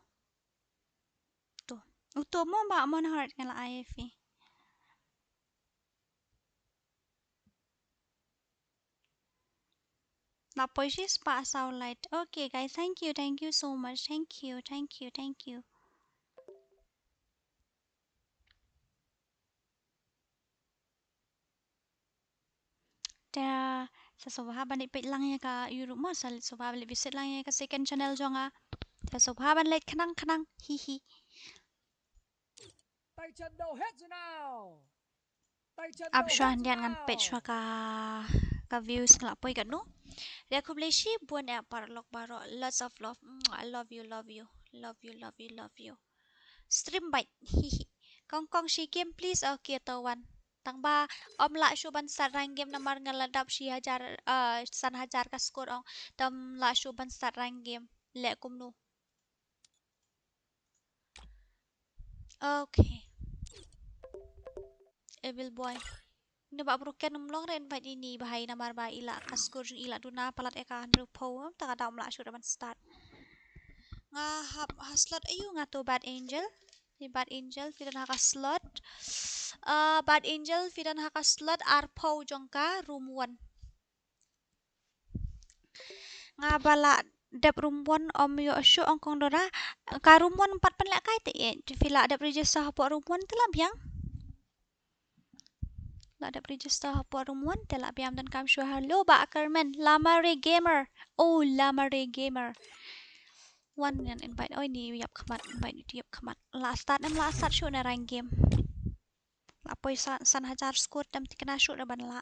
To. Uto mo ba Monheart nga la ai ïa phi. La poi shi spah saw light. Okay guys, thank you, thank you so much. Thank you, thank you, thank you. Te sa sngewbha ban leit peit lang ïa ka YouTube mo, sa sngewbha ban leit visit lang ïa ka second channel jong nga. Te sngewbha ban leit khnang khnang. Hi hi. Ap shuwa hyndiat ngan peit shuwa ka, ka views ka la poi katno. Ria khublei shibun ïa paralok baroh. Lots of love. Mwah, I love you, love you. Love you, love you, love you. Stream bait. Hi hi. Kong kong shi game please. Okay, to wan. Tang ba ym lah shuh ban start rank game namar nga la dap shi hajar, ah, san hajar ka score ong. Te ym lah shuh ban start rank game. Leh kumno. Okay. Evil boy. Ine ba broken, ym long re invite ine i bhai namar ba i la ka score jong i la duna palat ïa ka hynriewphew, te ka daw ym lah shuh ban start. Nga hap ha slot aïu nga to Bad Angel. Ni Bad Angel phi don ha ka slot. Ah, Bad Angel phi don ha ka slot arphew jong ka room one. Nga ba la dep room one ym ïoh shuh ong Kong Dora. Ka room one pat pynlehkai te ïeit. Phi la dep register hapoh room one te la biang. La dep register hapoh room one te la biang, don kam shuh. Hello Bah Kermen, Lamare Gamer. Oh, Lamare Gamer. Wan ngan invite. Oh, ini ïap khmat, invite itu ïap khmat. La start em la start shuh na rank game. La poi sa, san hajar score tem tikna shuh da ban la.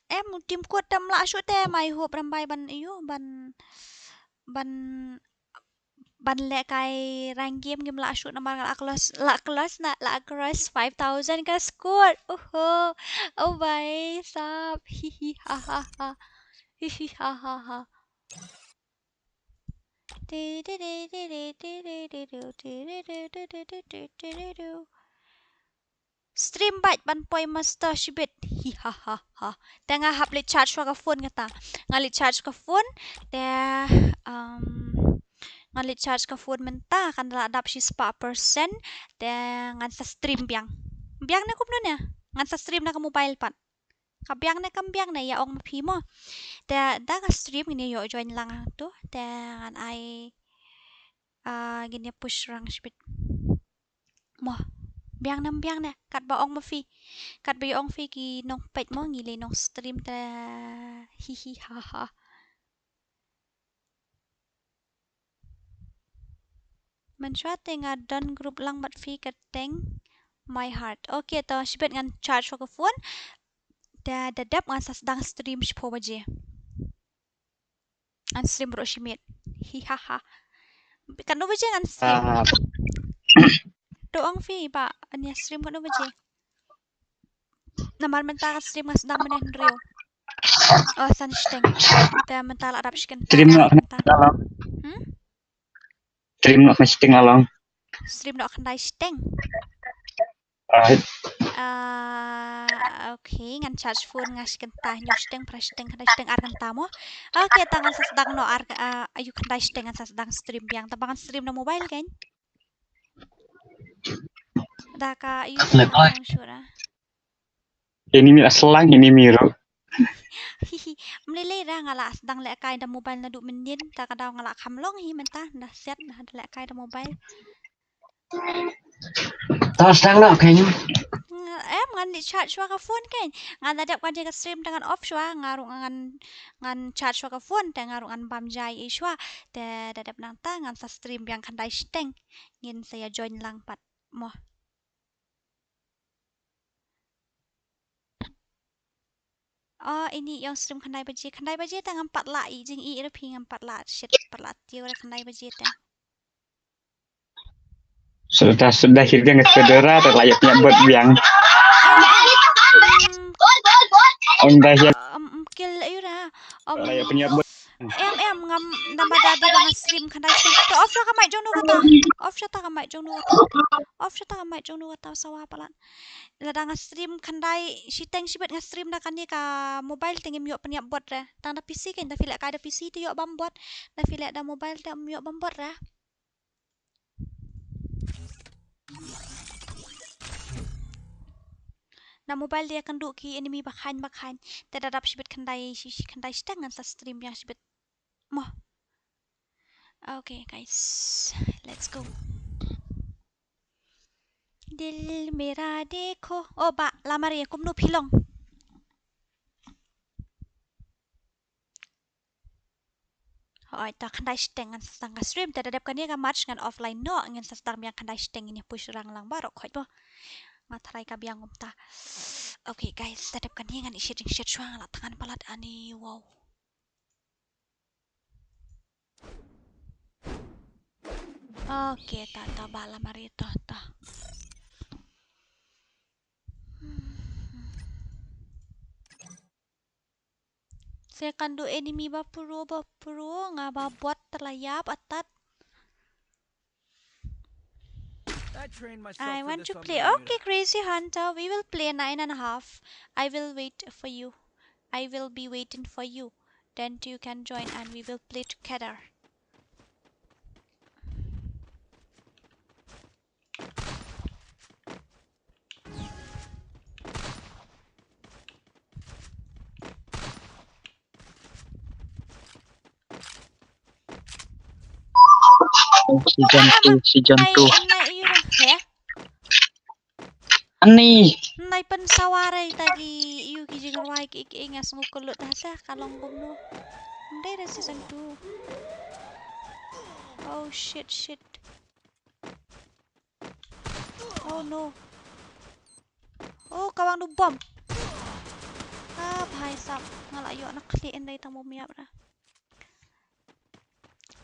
Em, u tim kut tam lah shu te, mai hup rambai ban ïu, ban, ban, ban lehkai rank game, ngim lah shu namar nga lah close, lah close na, lah close five thousand ka score. Uhu. Oh bai sap. Hi hi ha ha ha. Hi hi ha ha ha. Stream bad ban poi master shibit. Hi ha ha ha. Te nga hap leit charge shuwa ka phone kata. Nga leit charge ka phone. Te, um, nga leit charge ka phone mynta kan da la dap shispah percent. Te ngan sa stream biang. Biang ne kumno ne? Ngan sa stream na ka mobile pat. Ka biang ne kam biang ne ïa ong ma phi mo. Te da ka stream ngin ïoh join lang hangtu. Te ngan ai, ah, ngin ïa push rang shibit. Mo. Biang ne biang ne. Katba ong ma phi. Katba ïa ong phi ki nongpeit mo ngi lei nongstream te. Hi hi ha ha. Mynshuwa te nga don group lang bad phi ka teng my heart. Okay, to shibit ngan charge wa ka phone. Te da dep ngan sa sdang stream shiphew baje. Ngan stream ruh shi miet. Hi ha ha. Katno baje ngan stream? Ah. To ong phi ba ngan ïa stream katno baje? Namar mynta ka stream nga sdang mynne hynriew. Oh, san shiteng. Te mynta la dap shi kynta. Stream noh mynta. Hmm? Stream noh khyndai shiteng la long. Stream noh khyndai shiteng. Right. Ah, okay, ngan charge phone nga shi kynta, hynñiew shiteng, phra shiteng, khyndai shiteng, ar kynta mo. Okay, ta ngan sa sdang noh ar, ah, ayu khyndai shiteng ngan sa sdang stream biang, ta ba ngan stream na mobile kan. Da ka ïu. Lek oi. Sure. Ini mi aslang ini mi ro. Hihi, mlei lei ra nga la sdang lehkai da mobile naduh mynnin, ta ka daw nga la kham long hi mynta, da set da lehkai da mobile. Ta sdang noh kein. Nga, em ngan leit charge shuwa ka phone kein. Ngan da dep ka dei ka stream te ngan off shuwa, nga ruh ngan, ngan charge shuwa ka phone te nga ruh ngan bam jai i shuwa. Te da dep nangta ngan sa stream biang khyndai shiteng. Ngin sa ïa join lang pat mo. Oh, ini ïong stream khyndai baje, khyndai baje te ngam pat lah i jingïohi ruh phi, ngam pat lah shit, pat lah tiew ruh khyndai baje te. Suda, suda hirga ngat kedera te lah ïa pynïap bot biang. Em, em. Ong da ïa. Em, em, kil ïu ra. Em, lah ïa pynïap bot. Em, em, ngam, namar da dei ba nga stream khyndai shiteng. To off shuwa ka mic jong no kata. Off shuwa ta ka mic jong no kata. Off shuwa ta ka mic jong no kata sawa palat. Lada nga stream khyndai shiteng shibit nga stream da kane ka mobile te ngim ïoh pynïap bot re. Tang da P C kein, da phi lehkai da P C te ïoh bam bot. Da phi leh da mobile te ym ïoh bam bot re. Na mobile te ïakynduh ki enemy ba khaiñ ba khaiñ. Te da dap shibit khyndai shi, shi khyndai shiteng ngan sa stream biang shibit. Mo. Okay, guys. Let's go. Dil mera dekho. Oh, Bah Lamare, kumno phi long? Hooid, ta khyndai shiteng ngan sa sdang ka stream, te da dep kane ka match ngan offline noh, ngan sa sdang biang khyndai shiteng, ngin ïa push rang lang baroh khoit mo. Nga tharai ka biang kumta. Okay guys, da dep kane ngan ïa shet jingshet shuwa, nga la thngan palat ani, wow. Okay, ta, ta, Bah Lamare, ta, ta. Second to enemy ba pro, ba pro, nga ba bot te la ïap atat. I want to play. Okay, Crazy Hunter, we will play nine and a half. I will wait for you. I will be waiting for you. Then you can join and we will play together. Season two, season two. Nai, nai, ïu, heh? Ani. Nai pynsawa rai ta ki ïu ki jingrwai ki, ki nga sngew kyllut ha ta ka long kumno. Ym dei da season two. Oh shit, shit. Oh no. Oh, ka wang du bom. Ah, bhai sab. Nga la ïoh na khlieh, ym dei tang bom ïap ra.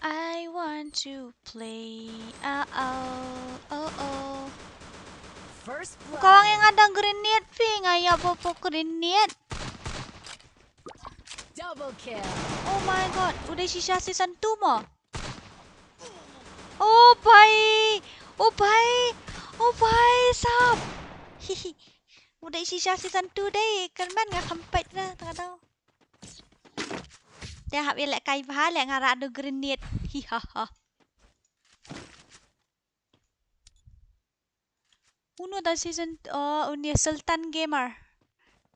I want to play. Uh oh, uh oh. First blood. Ka wang ïa nga da grenade phi, nga ïa pop grenade. Double kill. Oh my god, u dei shisha season two mo. Oh bhai, oh bhai, oh bhai sab. Hihi. U dei shisha season two dei, kyrmen nga kham peit na, ta ka daw. Te hap ïalehkai bha leh, nga rah da grenade. Hihaha. Uno da season, oh, uni Sultan Gamer.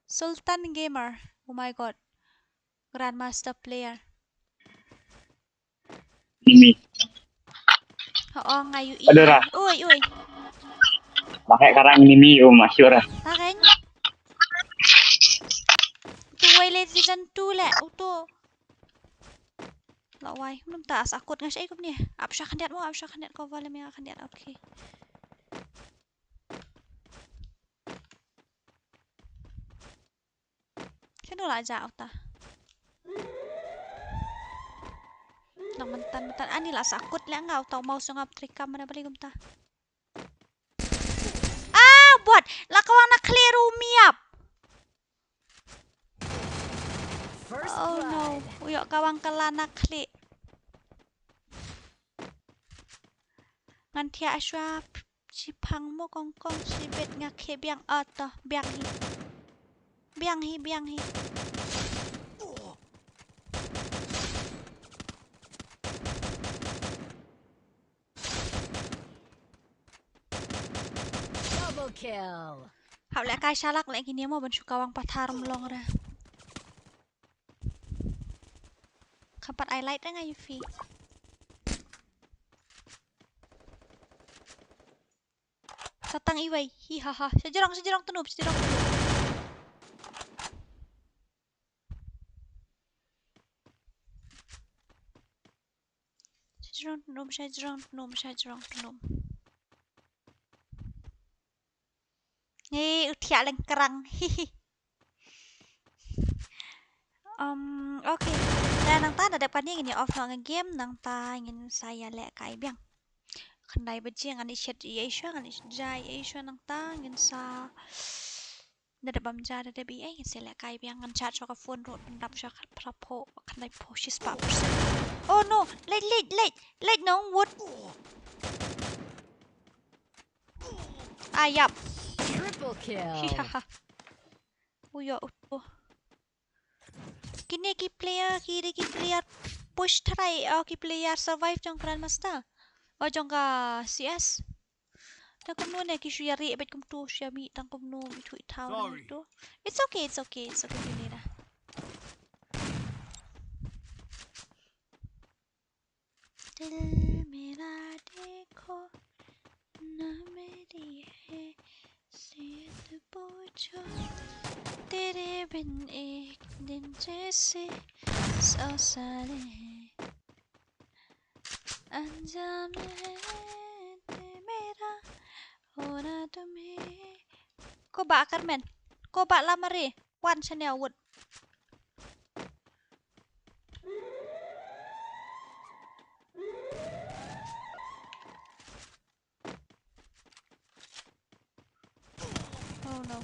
Sultan Gamer. Oh my god. Grandmaster player. Enemy. Oh, nga ïohi. Aduh, Ra. Oi, oi. Pakai karang enemy, um, asyik, Ra. Pakai. Tu wai le season two le, uto. La wai, mynta sa kut nga sha kum ni. Ap sha khyndiat mo, ap sha khyndiat ko, wala me nga khyndiat, okay. Kano la ja uta. Nang myntan myntan ani la sa kut le nga uta, u mouse nga trikam mana bali kumta. Ah, bot, la ka wang na khlieh ruh miap. Oh no, u ïoh ka wang ka la na khlieh. Ngan thiah shuwa. Shi phang mo kong kong, shi bet nga khie biang, ato biang hi. Biang hi, biang hi. Double kill. Hap leh kai shalak leh kine mo ban shu kawang pathar mlong ra. Khampat ai light nga ïa phi. Sa tang iwei. Hi ha ha. Sha jrong, sha jrong tnum, sha jrong tnum. Sha jrong tnum, sha jrong tnum, sha jrong tnum. Ngi u thiah leng krang. Hi hi. Um, okay. Te nangta da dep kane ngin ïa off noh nga game, nangta ngin sa ïa lehkai biang. Khyndai baje ngan ïa shet ïa shuwa, ngan ïa ja ïa shuwa, nangta ngin sa, da dep bam ja, da dep ïa ngin sa lehkai biang, ngan charge shuwa ka phone ruh, pyndap shuwa ka phra phew, khyndai phew shispah percent. Oh no, late, late, late, late no, what? Ah, yap. Triple kill. Uyo, uto. Kine ki player, ki dei ki player push trai, oh, ki player survive jong Grandmaster. Oh, jong ka C S. Tang kumno ne ki shu ïa rieh bad kumto, shu ïa mih tang kumno, mih thui thaw na kumto. It's okay, it's okay, it's okay, kine na. दिल मेरा देखो ना मेरी है जिद पूछो तेरे बिन एक दिन जैसे सौ साल है अनजान है मेरा होना तुम्हें Ko ba Carmen. Ko ba la mare. Wan shane awut. Oh no.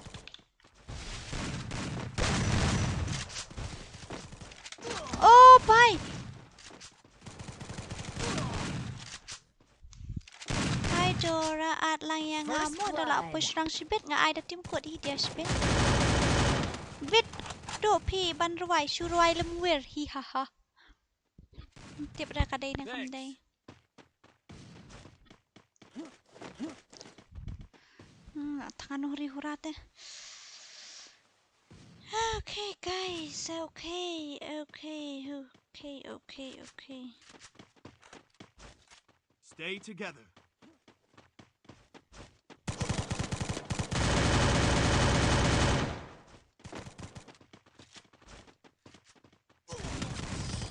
Oh, bhai. Hai Jora, at lang ïa nga mo, da la push rang shibit, nga ai da team kut hi dia shibit. Bit, to phi ban rwai, shu rwai lem wir, hi ha ha. Tip ra ka dei ne kam dei. Hmm, tang anu huri hura te. Okay, guys, okay, okay, okay, okay, okay. Stay together.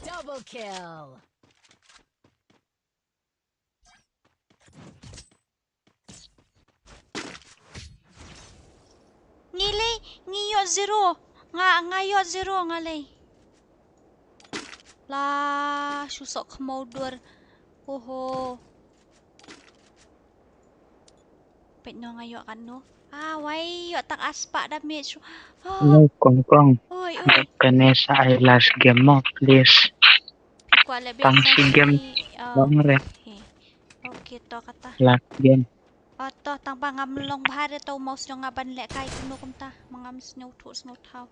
Double kill. Ngi lei, ngi ïoh zero. Nga, nga ïoh zero nga lei. La, shu sok khmau dur. Oho. Peit no nga ïoh katno. Ah, wai ïoh tang arspah damage. Ah. Hello, Kong Kong. Oi, oi. Kane sa ai last game mo, please. Kwah leh tang bit shi game. Oh, long re. Okay. Okay, to kata. Last game. Oh, to tang ba ngam long bha re to mouse jong nga ban lehkai kumno kumta. Ma ngam sngewthuh sngewthaw.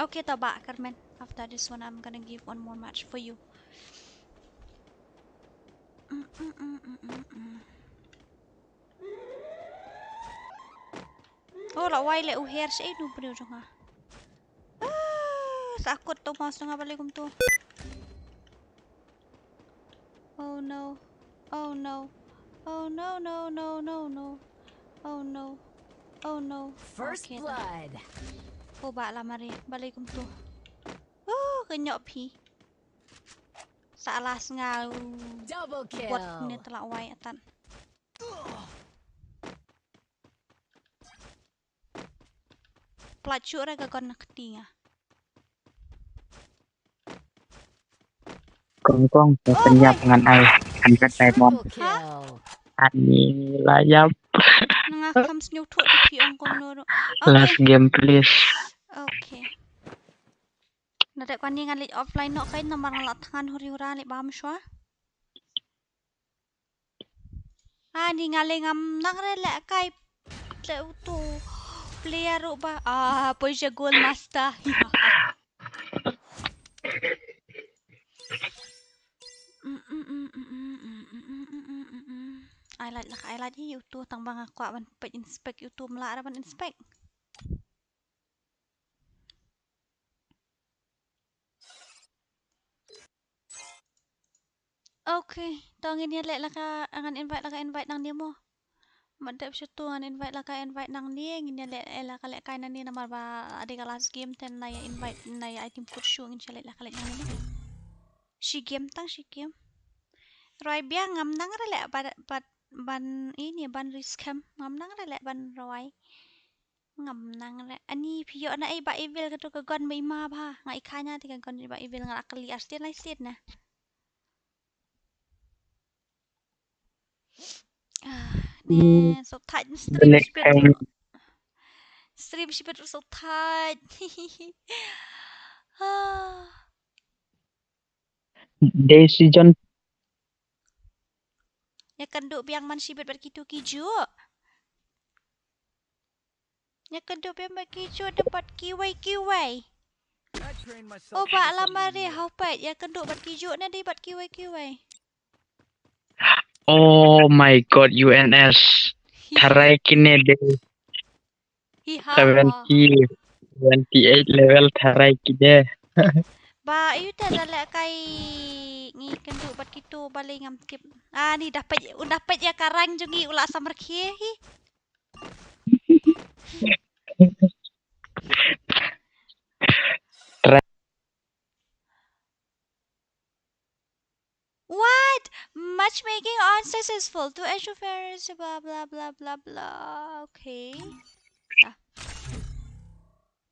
Okay, to ba Carmen. After this one, I'm gonna give one more match for you. Mm, mm, mm, mm, mm, mm. Oh, la wai leh u her sha inu briew jong nga. Ah, sa kut to mouse jong nga balei kumto. Oh no. Oh no. Oh no, no, no, no, no. Oh no. Oh no. First blood. Oh, ba la mari. Balei kumto. Oh, kenyok phi. Sa la snga. Double kill. Bot ne tla wai atan. Plat shuh re ka gon na kti nga. Kong Kong, ka pynïap ngan ai hundred diamond. Triple kill. Ani la ïap. Nga kham sngewthuh ki phi ong kumno ruh. Okay. Last game, please. Okay. Na dei kane ngan leit offline noh kein namar nga la thngan huri hura leit bam shuwa. Ani nga lei ngam nang re lehkai. Te utu player ruh ba. Ah, poi sha gold master. Ai lait lah, ai lait hi utu tang ba nga kwah ban peit inspect utu mlah ra ban inspect. Okay, to ngin ïa leh la ka, ngan invite la ka invite nangne mo. Mat dep shuh to ngan invite la ka invite nangne, ngin ïa leh la ka lehkai nangne namar ba dei ka last game te na ïa invite na ïa ai team kut shuh ngin shu leh la ka leh nangne mo. Shi game tang shi game. Roi biang ngam nang re leh bad, bad ban ini ban risk hem ngam nang re leh ban roi. Ngam nang re. Ani phi ïoh na ei Bah Evil kato ka gun ba i ma bha. Nga i khana te ka gun Bah Evil nga la kali ar sien lai sien na. Ah, ne so tight stream shipet. Stream shipet so tight. Ah. Decision. Ïa kynduh biang man shibit bad kitu kijuh. Ïa kynduh biang bad kijuh ne bad kiwei kiwei. Oh, ba la mari hau peit ïa kynduh bad kijuh ne dei bad kiwei kiwei. Oh my God, U N S. Tharai kine dei. Hi ha. Seventy, seventy-eight level tharai kine. Ba ïu te da leh kai ngi kynduh bad kitu balei ngam tip. Ah, ni da peit, u da peit ïa ka rank jong ngi u la samar khie hi. What? Matchmaking unsuccessful. To ensure fairness, blah, blah, blah, blah, blah. Okay. Ah.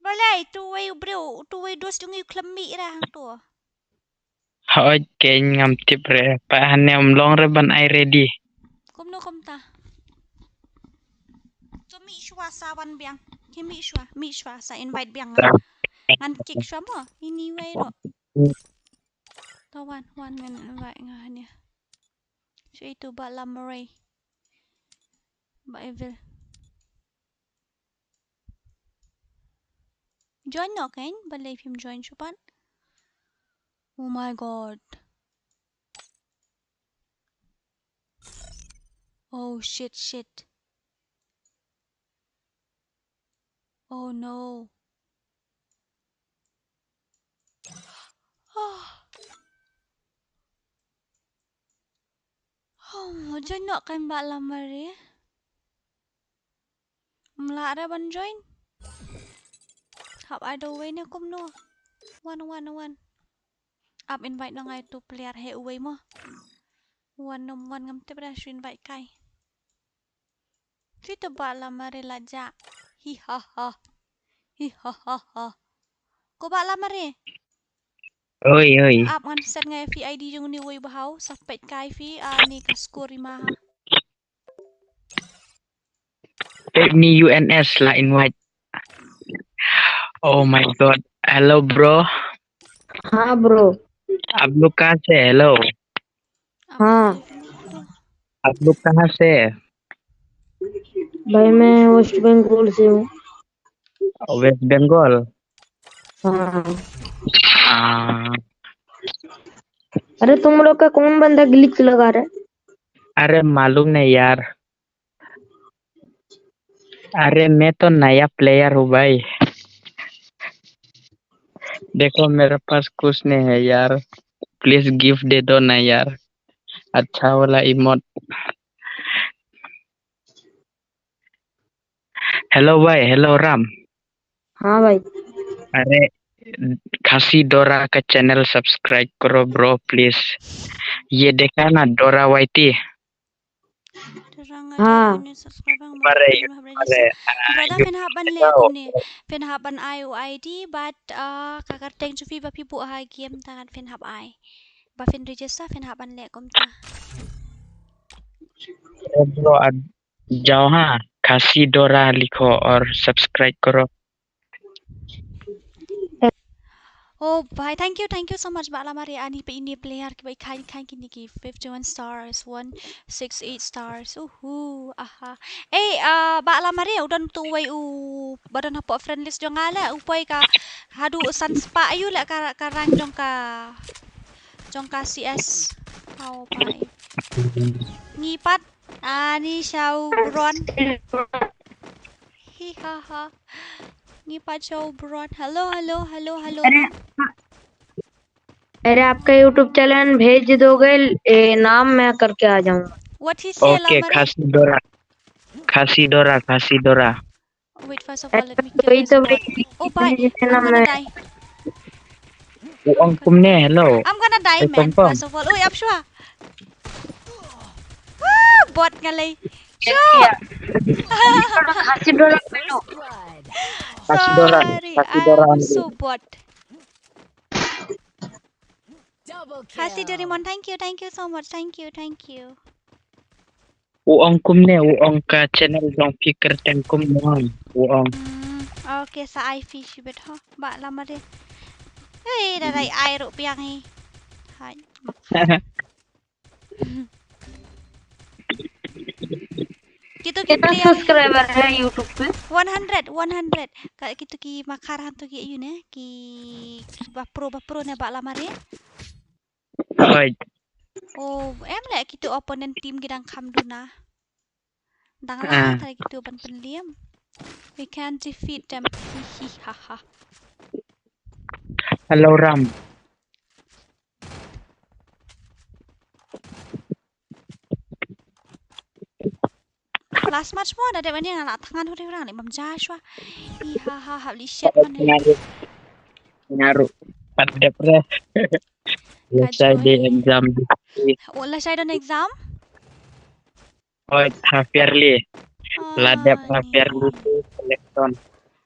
Balei, tu wei u briew, tu wei dos jong ngi u khlem mih ra hangto. Hooid, kein ngam tip re, pa hangne ym long re ban ai ready. Kumno kumta. To mih shuwa sa wan biang. Ki mih shuwa, mih shuwa sa invite biang nga. Ngan kick shuwa mo, ini wei ro. To wan, wan ngan invite nga hangne. Shu itu ba lam rei. Ba evil. Join noh kein, balei phim join shuh pat. Oh my God. Oh shit, shit. Oh no. Oh. Oh, join noh kein Bah Lamare. Mlah re ban join. Hap ai da uwei ne kumno. Wan, wan, wan. Ap invite noh nga ïa utu player hi uwei mo. Wan nym wan, ngam tip re shu invite kai. Phi to Bah Lamare la jah. Hi ha ha. Hi ha ha ha. Ko Bah Lamare. Oi, oi. Ap ngan send nga ïa phi I D jong une uwei u bhaw, sa peit kai phi, ah, ne ka score i ma ha. Peit ni U N S la invite. Oh my God. Hello, bro. हाँ, bro. आप लोग कहाँ से? Hello. हाँ। आप लोग कहाँ से? भाई, मैं वेस्ट बंगाल से हूँ। वेस्ट बंगाल? हाँ। हाँ। अरे, तुम लोग का कौन बंदा ग्लिच लगा रहा है? अरे, मालूम नहीं यार। अरे, मैं तो नया प्लेयर हूँ भाई। देखो, मेरे पास कुछ नहीं है यार, प्लीज गिफ्ट दे दो ना यार, अच्छा वाला इमोट। हेलो भाई, हेलो राम। हाँ भाई। अरे, खासी डोरा का चैनल सब्सक्राइब करो ब्रो, प्लीज। ये देखा ना, डोरा वाईटी। हाँ। Pare, pare, ah, brother, phin hap ban leh kumne. Phin hap ban ai u I D bad, ah, ka kyrteng jong phi ba phi buh ha game, te ngan phin hap ai. Ba phin register phin hap ban leh kumta. Bro, आ जाओ हाँ, खासी डोरा लिखो और सब्सक्राइब करो। Oh bhai, thank you, thank you so much Bah Lamare. Ani peit ine player kiba i khain khain kine ki fifty-one stars, one six eight stars. Uhu, aha. Eh, ah, Bah Lamare, u don utu uwei uba don hapoh friend list jong nga leh, u poi ka haduh san spah aïu leh ka, ka rank jong ka, jong ka C S. Oh bhai. Ngi pat Ani sha u Bron. Hi ha ha. Ngi pat sha u Bron. Hello, hello, hello, hello. अरे, अरे, आपका YouTube चैनल भेज दोगे? ए, नाम मैं करके आ जाऊंगा। What he say, ओके, Lamare? खासी डोरा, खासी डोरा, खासी डोरा। Wait, first of all, let me kill this bot. Oh, bhai, I'm gonna die. U ong kumne, hello. I'm gonna die, man, first of all. Oi, ap shuwa. Ah, bot nga lei. Shuwa. Khasi dora pelo. Khasi dora, sorry, khasi dora, I'm so bot. Khasi Doraemon, thank you, thank you so much, thank you, thank you. U ong kumne, u ong ka channel jong phi kyrteng kumno, u ong. Hmm, okay, sa ai phi shibit ho. Bah Lamare. Hei, da dei ai ruh biang hi. Hai. Kitu ki player hi. Subscriber hai YouTube pe? One hundred, one hundred. Ka kitu ki makhar hantu ki yu ne, ki, ki ba pro, ba pro ne Bah Lamare. Oi. Oh, em leh kitu opponent team ki dang kham duna. Dang la, ah, tara kitu ban pynliam. We can defeat them. Hi hi ha ha. Hello, Ram. Last match mo, da dep ani nga la thangan huri huri ni mam ja shwa. Hi ha ha ha li shit man. Ngaru. Ngaru. Pat dep re. Lashai de exam. Oh, lashai don exam? Oi, half yearly. La dep half yearly selection.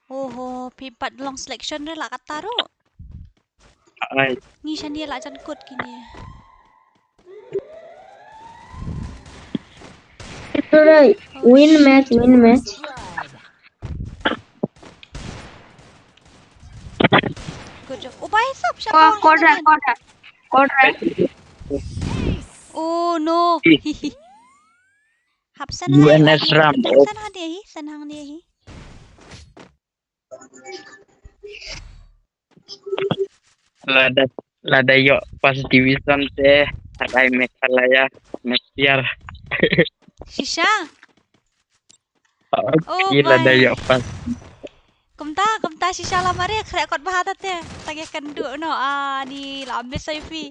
Oho, phi pat long selection re la kata ruh. Ai. Ngi shane la jan kut kine. It's alright. Win match, win match. Good job. Oh, bhai sab, sab. Quarter, quarter, quarter. Oh no. Hap san hai, U N S Ram. Hap san hai dia hi, san hang dia hi. Lada, lada ïoh first division te, hatai Meghalaya next year. Shisha? Oh, lada ïoh first. Kumta, kumta shisha Lamare, khreh kot bha ta te. Tang ïa kynduh noh, ani la miss ai phi.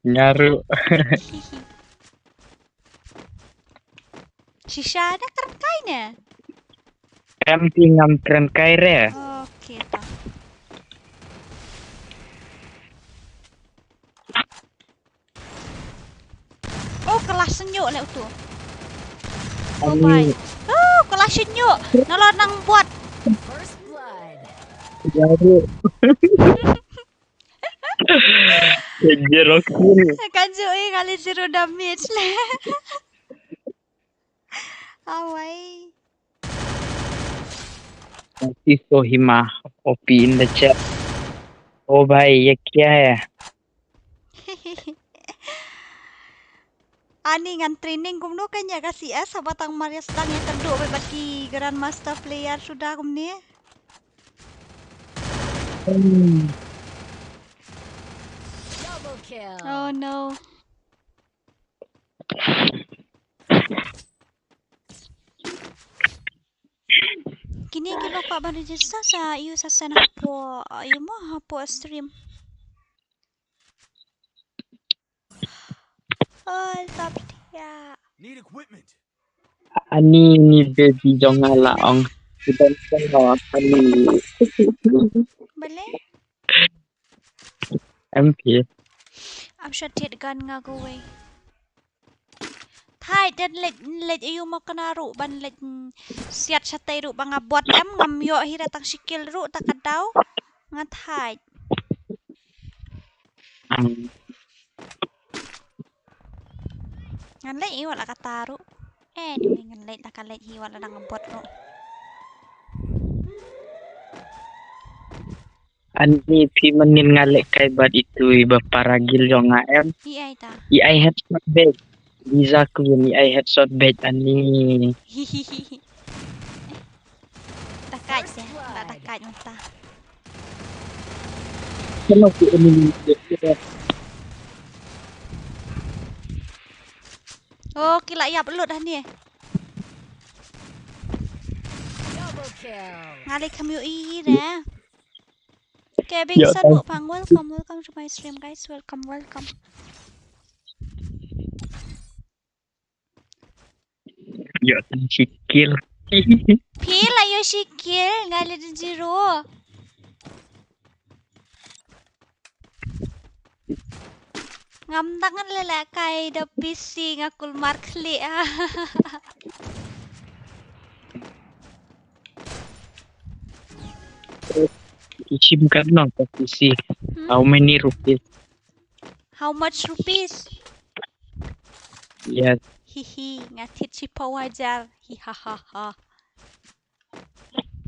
Ngaru. Shisha ne kren kai ne? Em phi ngam kren kai re. Okay ta. Oh, kelas senyuk le utu. Oh, bye. Oh, kelas senyuk. Nalor nang buat. Jaru. Zero kill. Kan ju i kali zero damage le. Awai. Sohima, O P in the chat. Oh bhai, ye kya hai? Ani ngan training kumno kane ka C S haba tang mar ïa sdang ïa ka duk bad ki grandmaster player suda kumne. Hmm. Double kill. Oh no. Kine ki ba kwah ban register sa ïa u sa send hapoh, ïa mo hapoh stream. Oh, stop dia. Need equipment. Ani ni baby jong nga la ong. Kita tengok ani. Boleh? M P. Am shot hit gun nga go away. Thait, dan leit, leit ayu ma kena ruh ban leit, mm, siat shatei ruh ba nga bot em ngam ïoh hi da tang shi kill ruh ta ka daw. Nga thait. Hmm. Ngan leit ayu la kata ruh. Anyway, ngan leit da ka leit hi wala da nga bot ruh. Ani phi manin nga leh kai bad itu i ba paragil jong nga em. I ai ta. I ai headshot bad. Lisa Queen i ai headshot bad ani. Hihihi. Takat ya, tak takat mata. Kano ki enemy? Oh, kila ïap lut dah ni. Double kill. Ngali kam yu i deh. Okay, Bing San Wukpang, welcome, welcome to my stream, guys. Welcome, welcome. Ïa, shi kill. Phi la ïoh shi kill, nga la dei zero. Ngam dang leh kai da P C nga kulmar khlieh ah. Ki shim katno ka P C? Hmm? How many rupees? How much rupees? Yes. Hihi, nga thied shiphew hajar. Hi ha ha ha.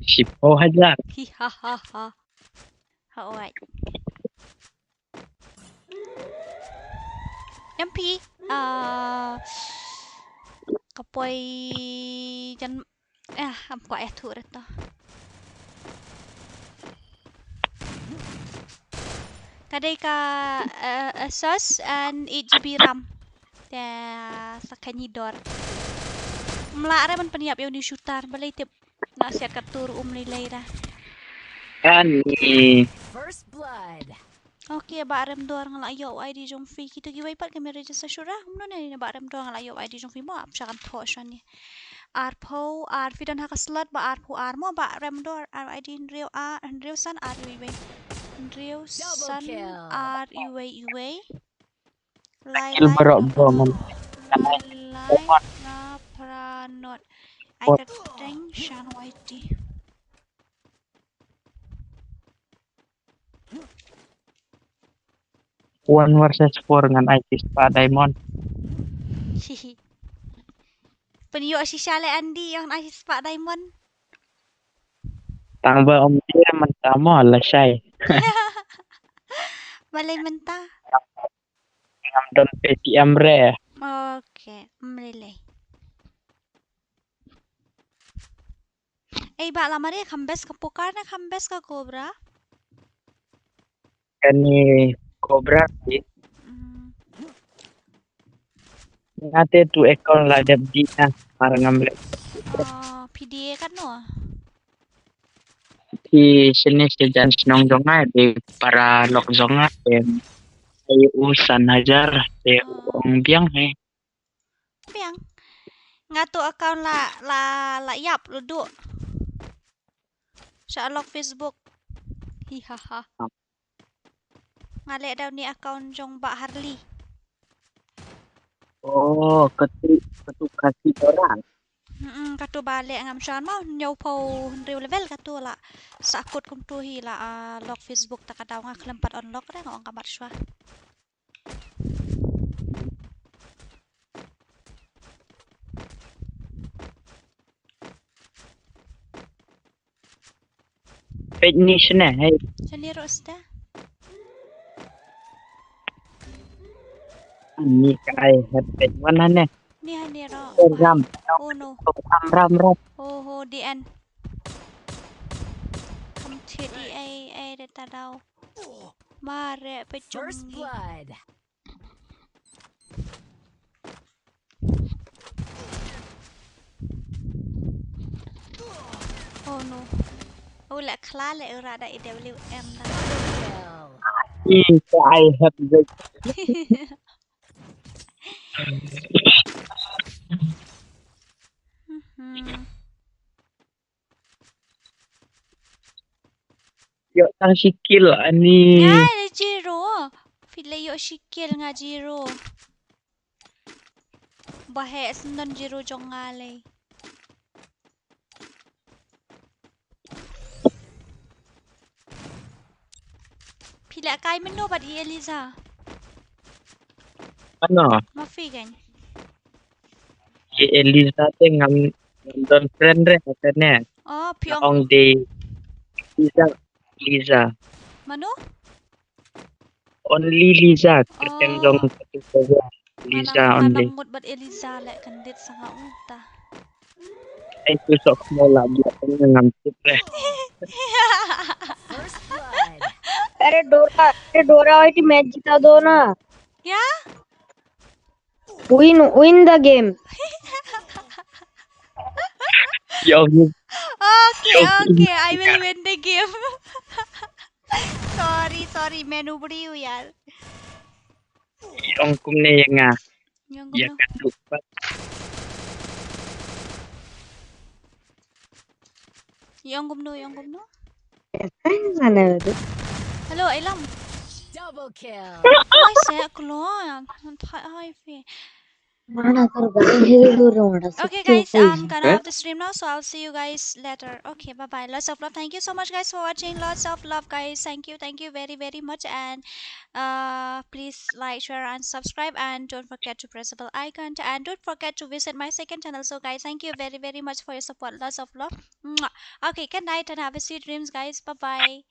Shiphew hajar. Hi ha ha ha. Hawai. M P, ah, ka poi jan, ah, am kwah ïathuh re to. Ka dei ka, eh, Asus and eight G B RAM. Te sa kane dor. Mla re ban pynïap ïa u new shooter, balei tip na siat ka tur um lei lei da. Ani. First blood. Okay, Bah Remdor nga la ïoh I D jong phi. Kito kiwei pat ki me register shuh ra. Kumno ne Bah Remdor nga la ïoh I D jong phi mo ap sha kan thoh shwa ni. Arphew ar phi don ha ka slot ba arphew ar mo Bah Remdor, ar I D hynriew ar, hynriew san ar iwei iwei. Hynriew san ar iwei iwei. Lai kill lai baroh bro man. Lai lai nga pra not. Ai ka teng shan Y T. One versus four ngan ai shispah diamond. Hihi. Pynïoh shisha le Andy ïa ngan ai shispah diamond. Tang ba ym dei mynta mo lashai. Balei mynta? Ngam don Paytm re. Okay, ym lei lei. Ei, Bah, la mar ïa kham best ka poker ne kham best ka Cobra? Kane Cobra ki. Mm. Nga te tu account la dep dih na, mar ngam leh. Oh, P D A katno? Phi shane sha jan shnong jong nga, dei para lok jong nga, em, ai u san hajar, te u ong biang he. Biang. Nga tu account la, la, la ïap, la duh. Sha lok Facebook. Hi ha ha. Nga leh da une account jong Bah Harley. Oh, katu, katu Khasi Dora. Hmm, katu ba leh ngam shan mo, hynñiewphew hynriew level katu la. Sa kut kumtu hi la, ah, lok Facebook ta ka daw nga khlem pat unlock re, nga ong ka mat shuwa. Page ni shane, hey. Shane ruh sda. Ni ka ai hep page one hane. Ni hane ruh. Eh, ram. Oh no. Ram, ram, ram. Oh ho, D N. Kam thied i ei, ei, de ta daw. Mare, page. First blood. Oh no. Oh, la khla le ura da I W M da. Yes, I have the Mhm. Ïoh tang shi kill ani. Nga la zero. Phi la ïoh shi kill nga zero. Ba heh syndon zero jong nga lei. Phi la kai mynno bad i Eliza? Ano? Ma phi kein. I Eliza te ngam, ngam don friend re, kata ne. Oh, phi ong. Ong de Eliza, Eliza. Mano? Only Eliza, kyrteng jong katu ka Eliza only. Nga nang mut bad Eliza leh, kyndit sa nga uta. Ai tu sok mo la dia ngam tip re. First blood. अरे डोरा, अरे डोरा भाई की मैच जिता दो ना। क्या? Win, win the game. Yo, okay, yo, okay, I will win the game. Sorry, sorry, main u bri u yaar. Ong kumne ïa nga. Ong kumno? Ïa ka duk pat. Ong kumno, ong kumno? Hello, Ailam. Double kill. Oi, sa klo. Hai, hai, fe. Okay, guys, I'm gonna end the stream now, so I'll see you guys later. Okay, bye bye. Lots of love. Thank you so much, guys, for watching. Lots of love, guys. Thank you, thank you very, very much. And, uh, please like, share, and subscribe. And don't forget to press the bell icon. And don't forget to visit my second channel. So, guys, thank you very, very much for your support. Lots of love. Mwah. Okay, good night and have a sweet dreams, guys. Bye bye.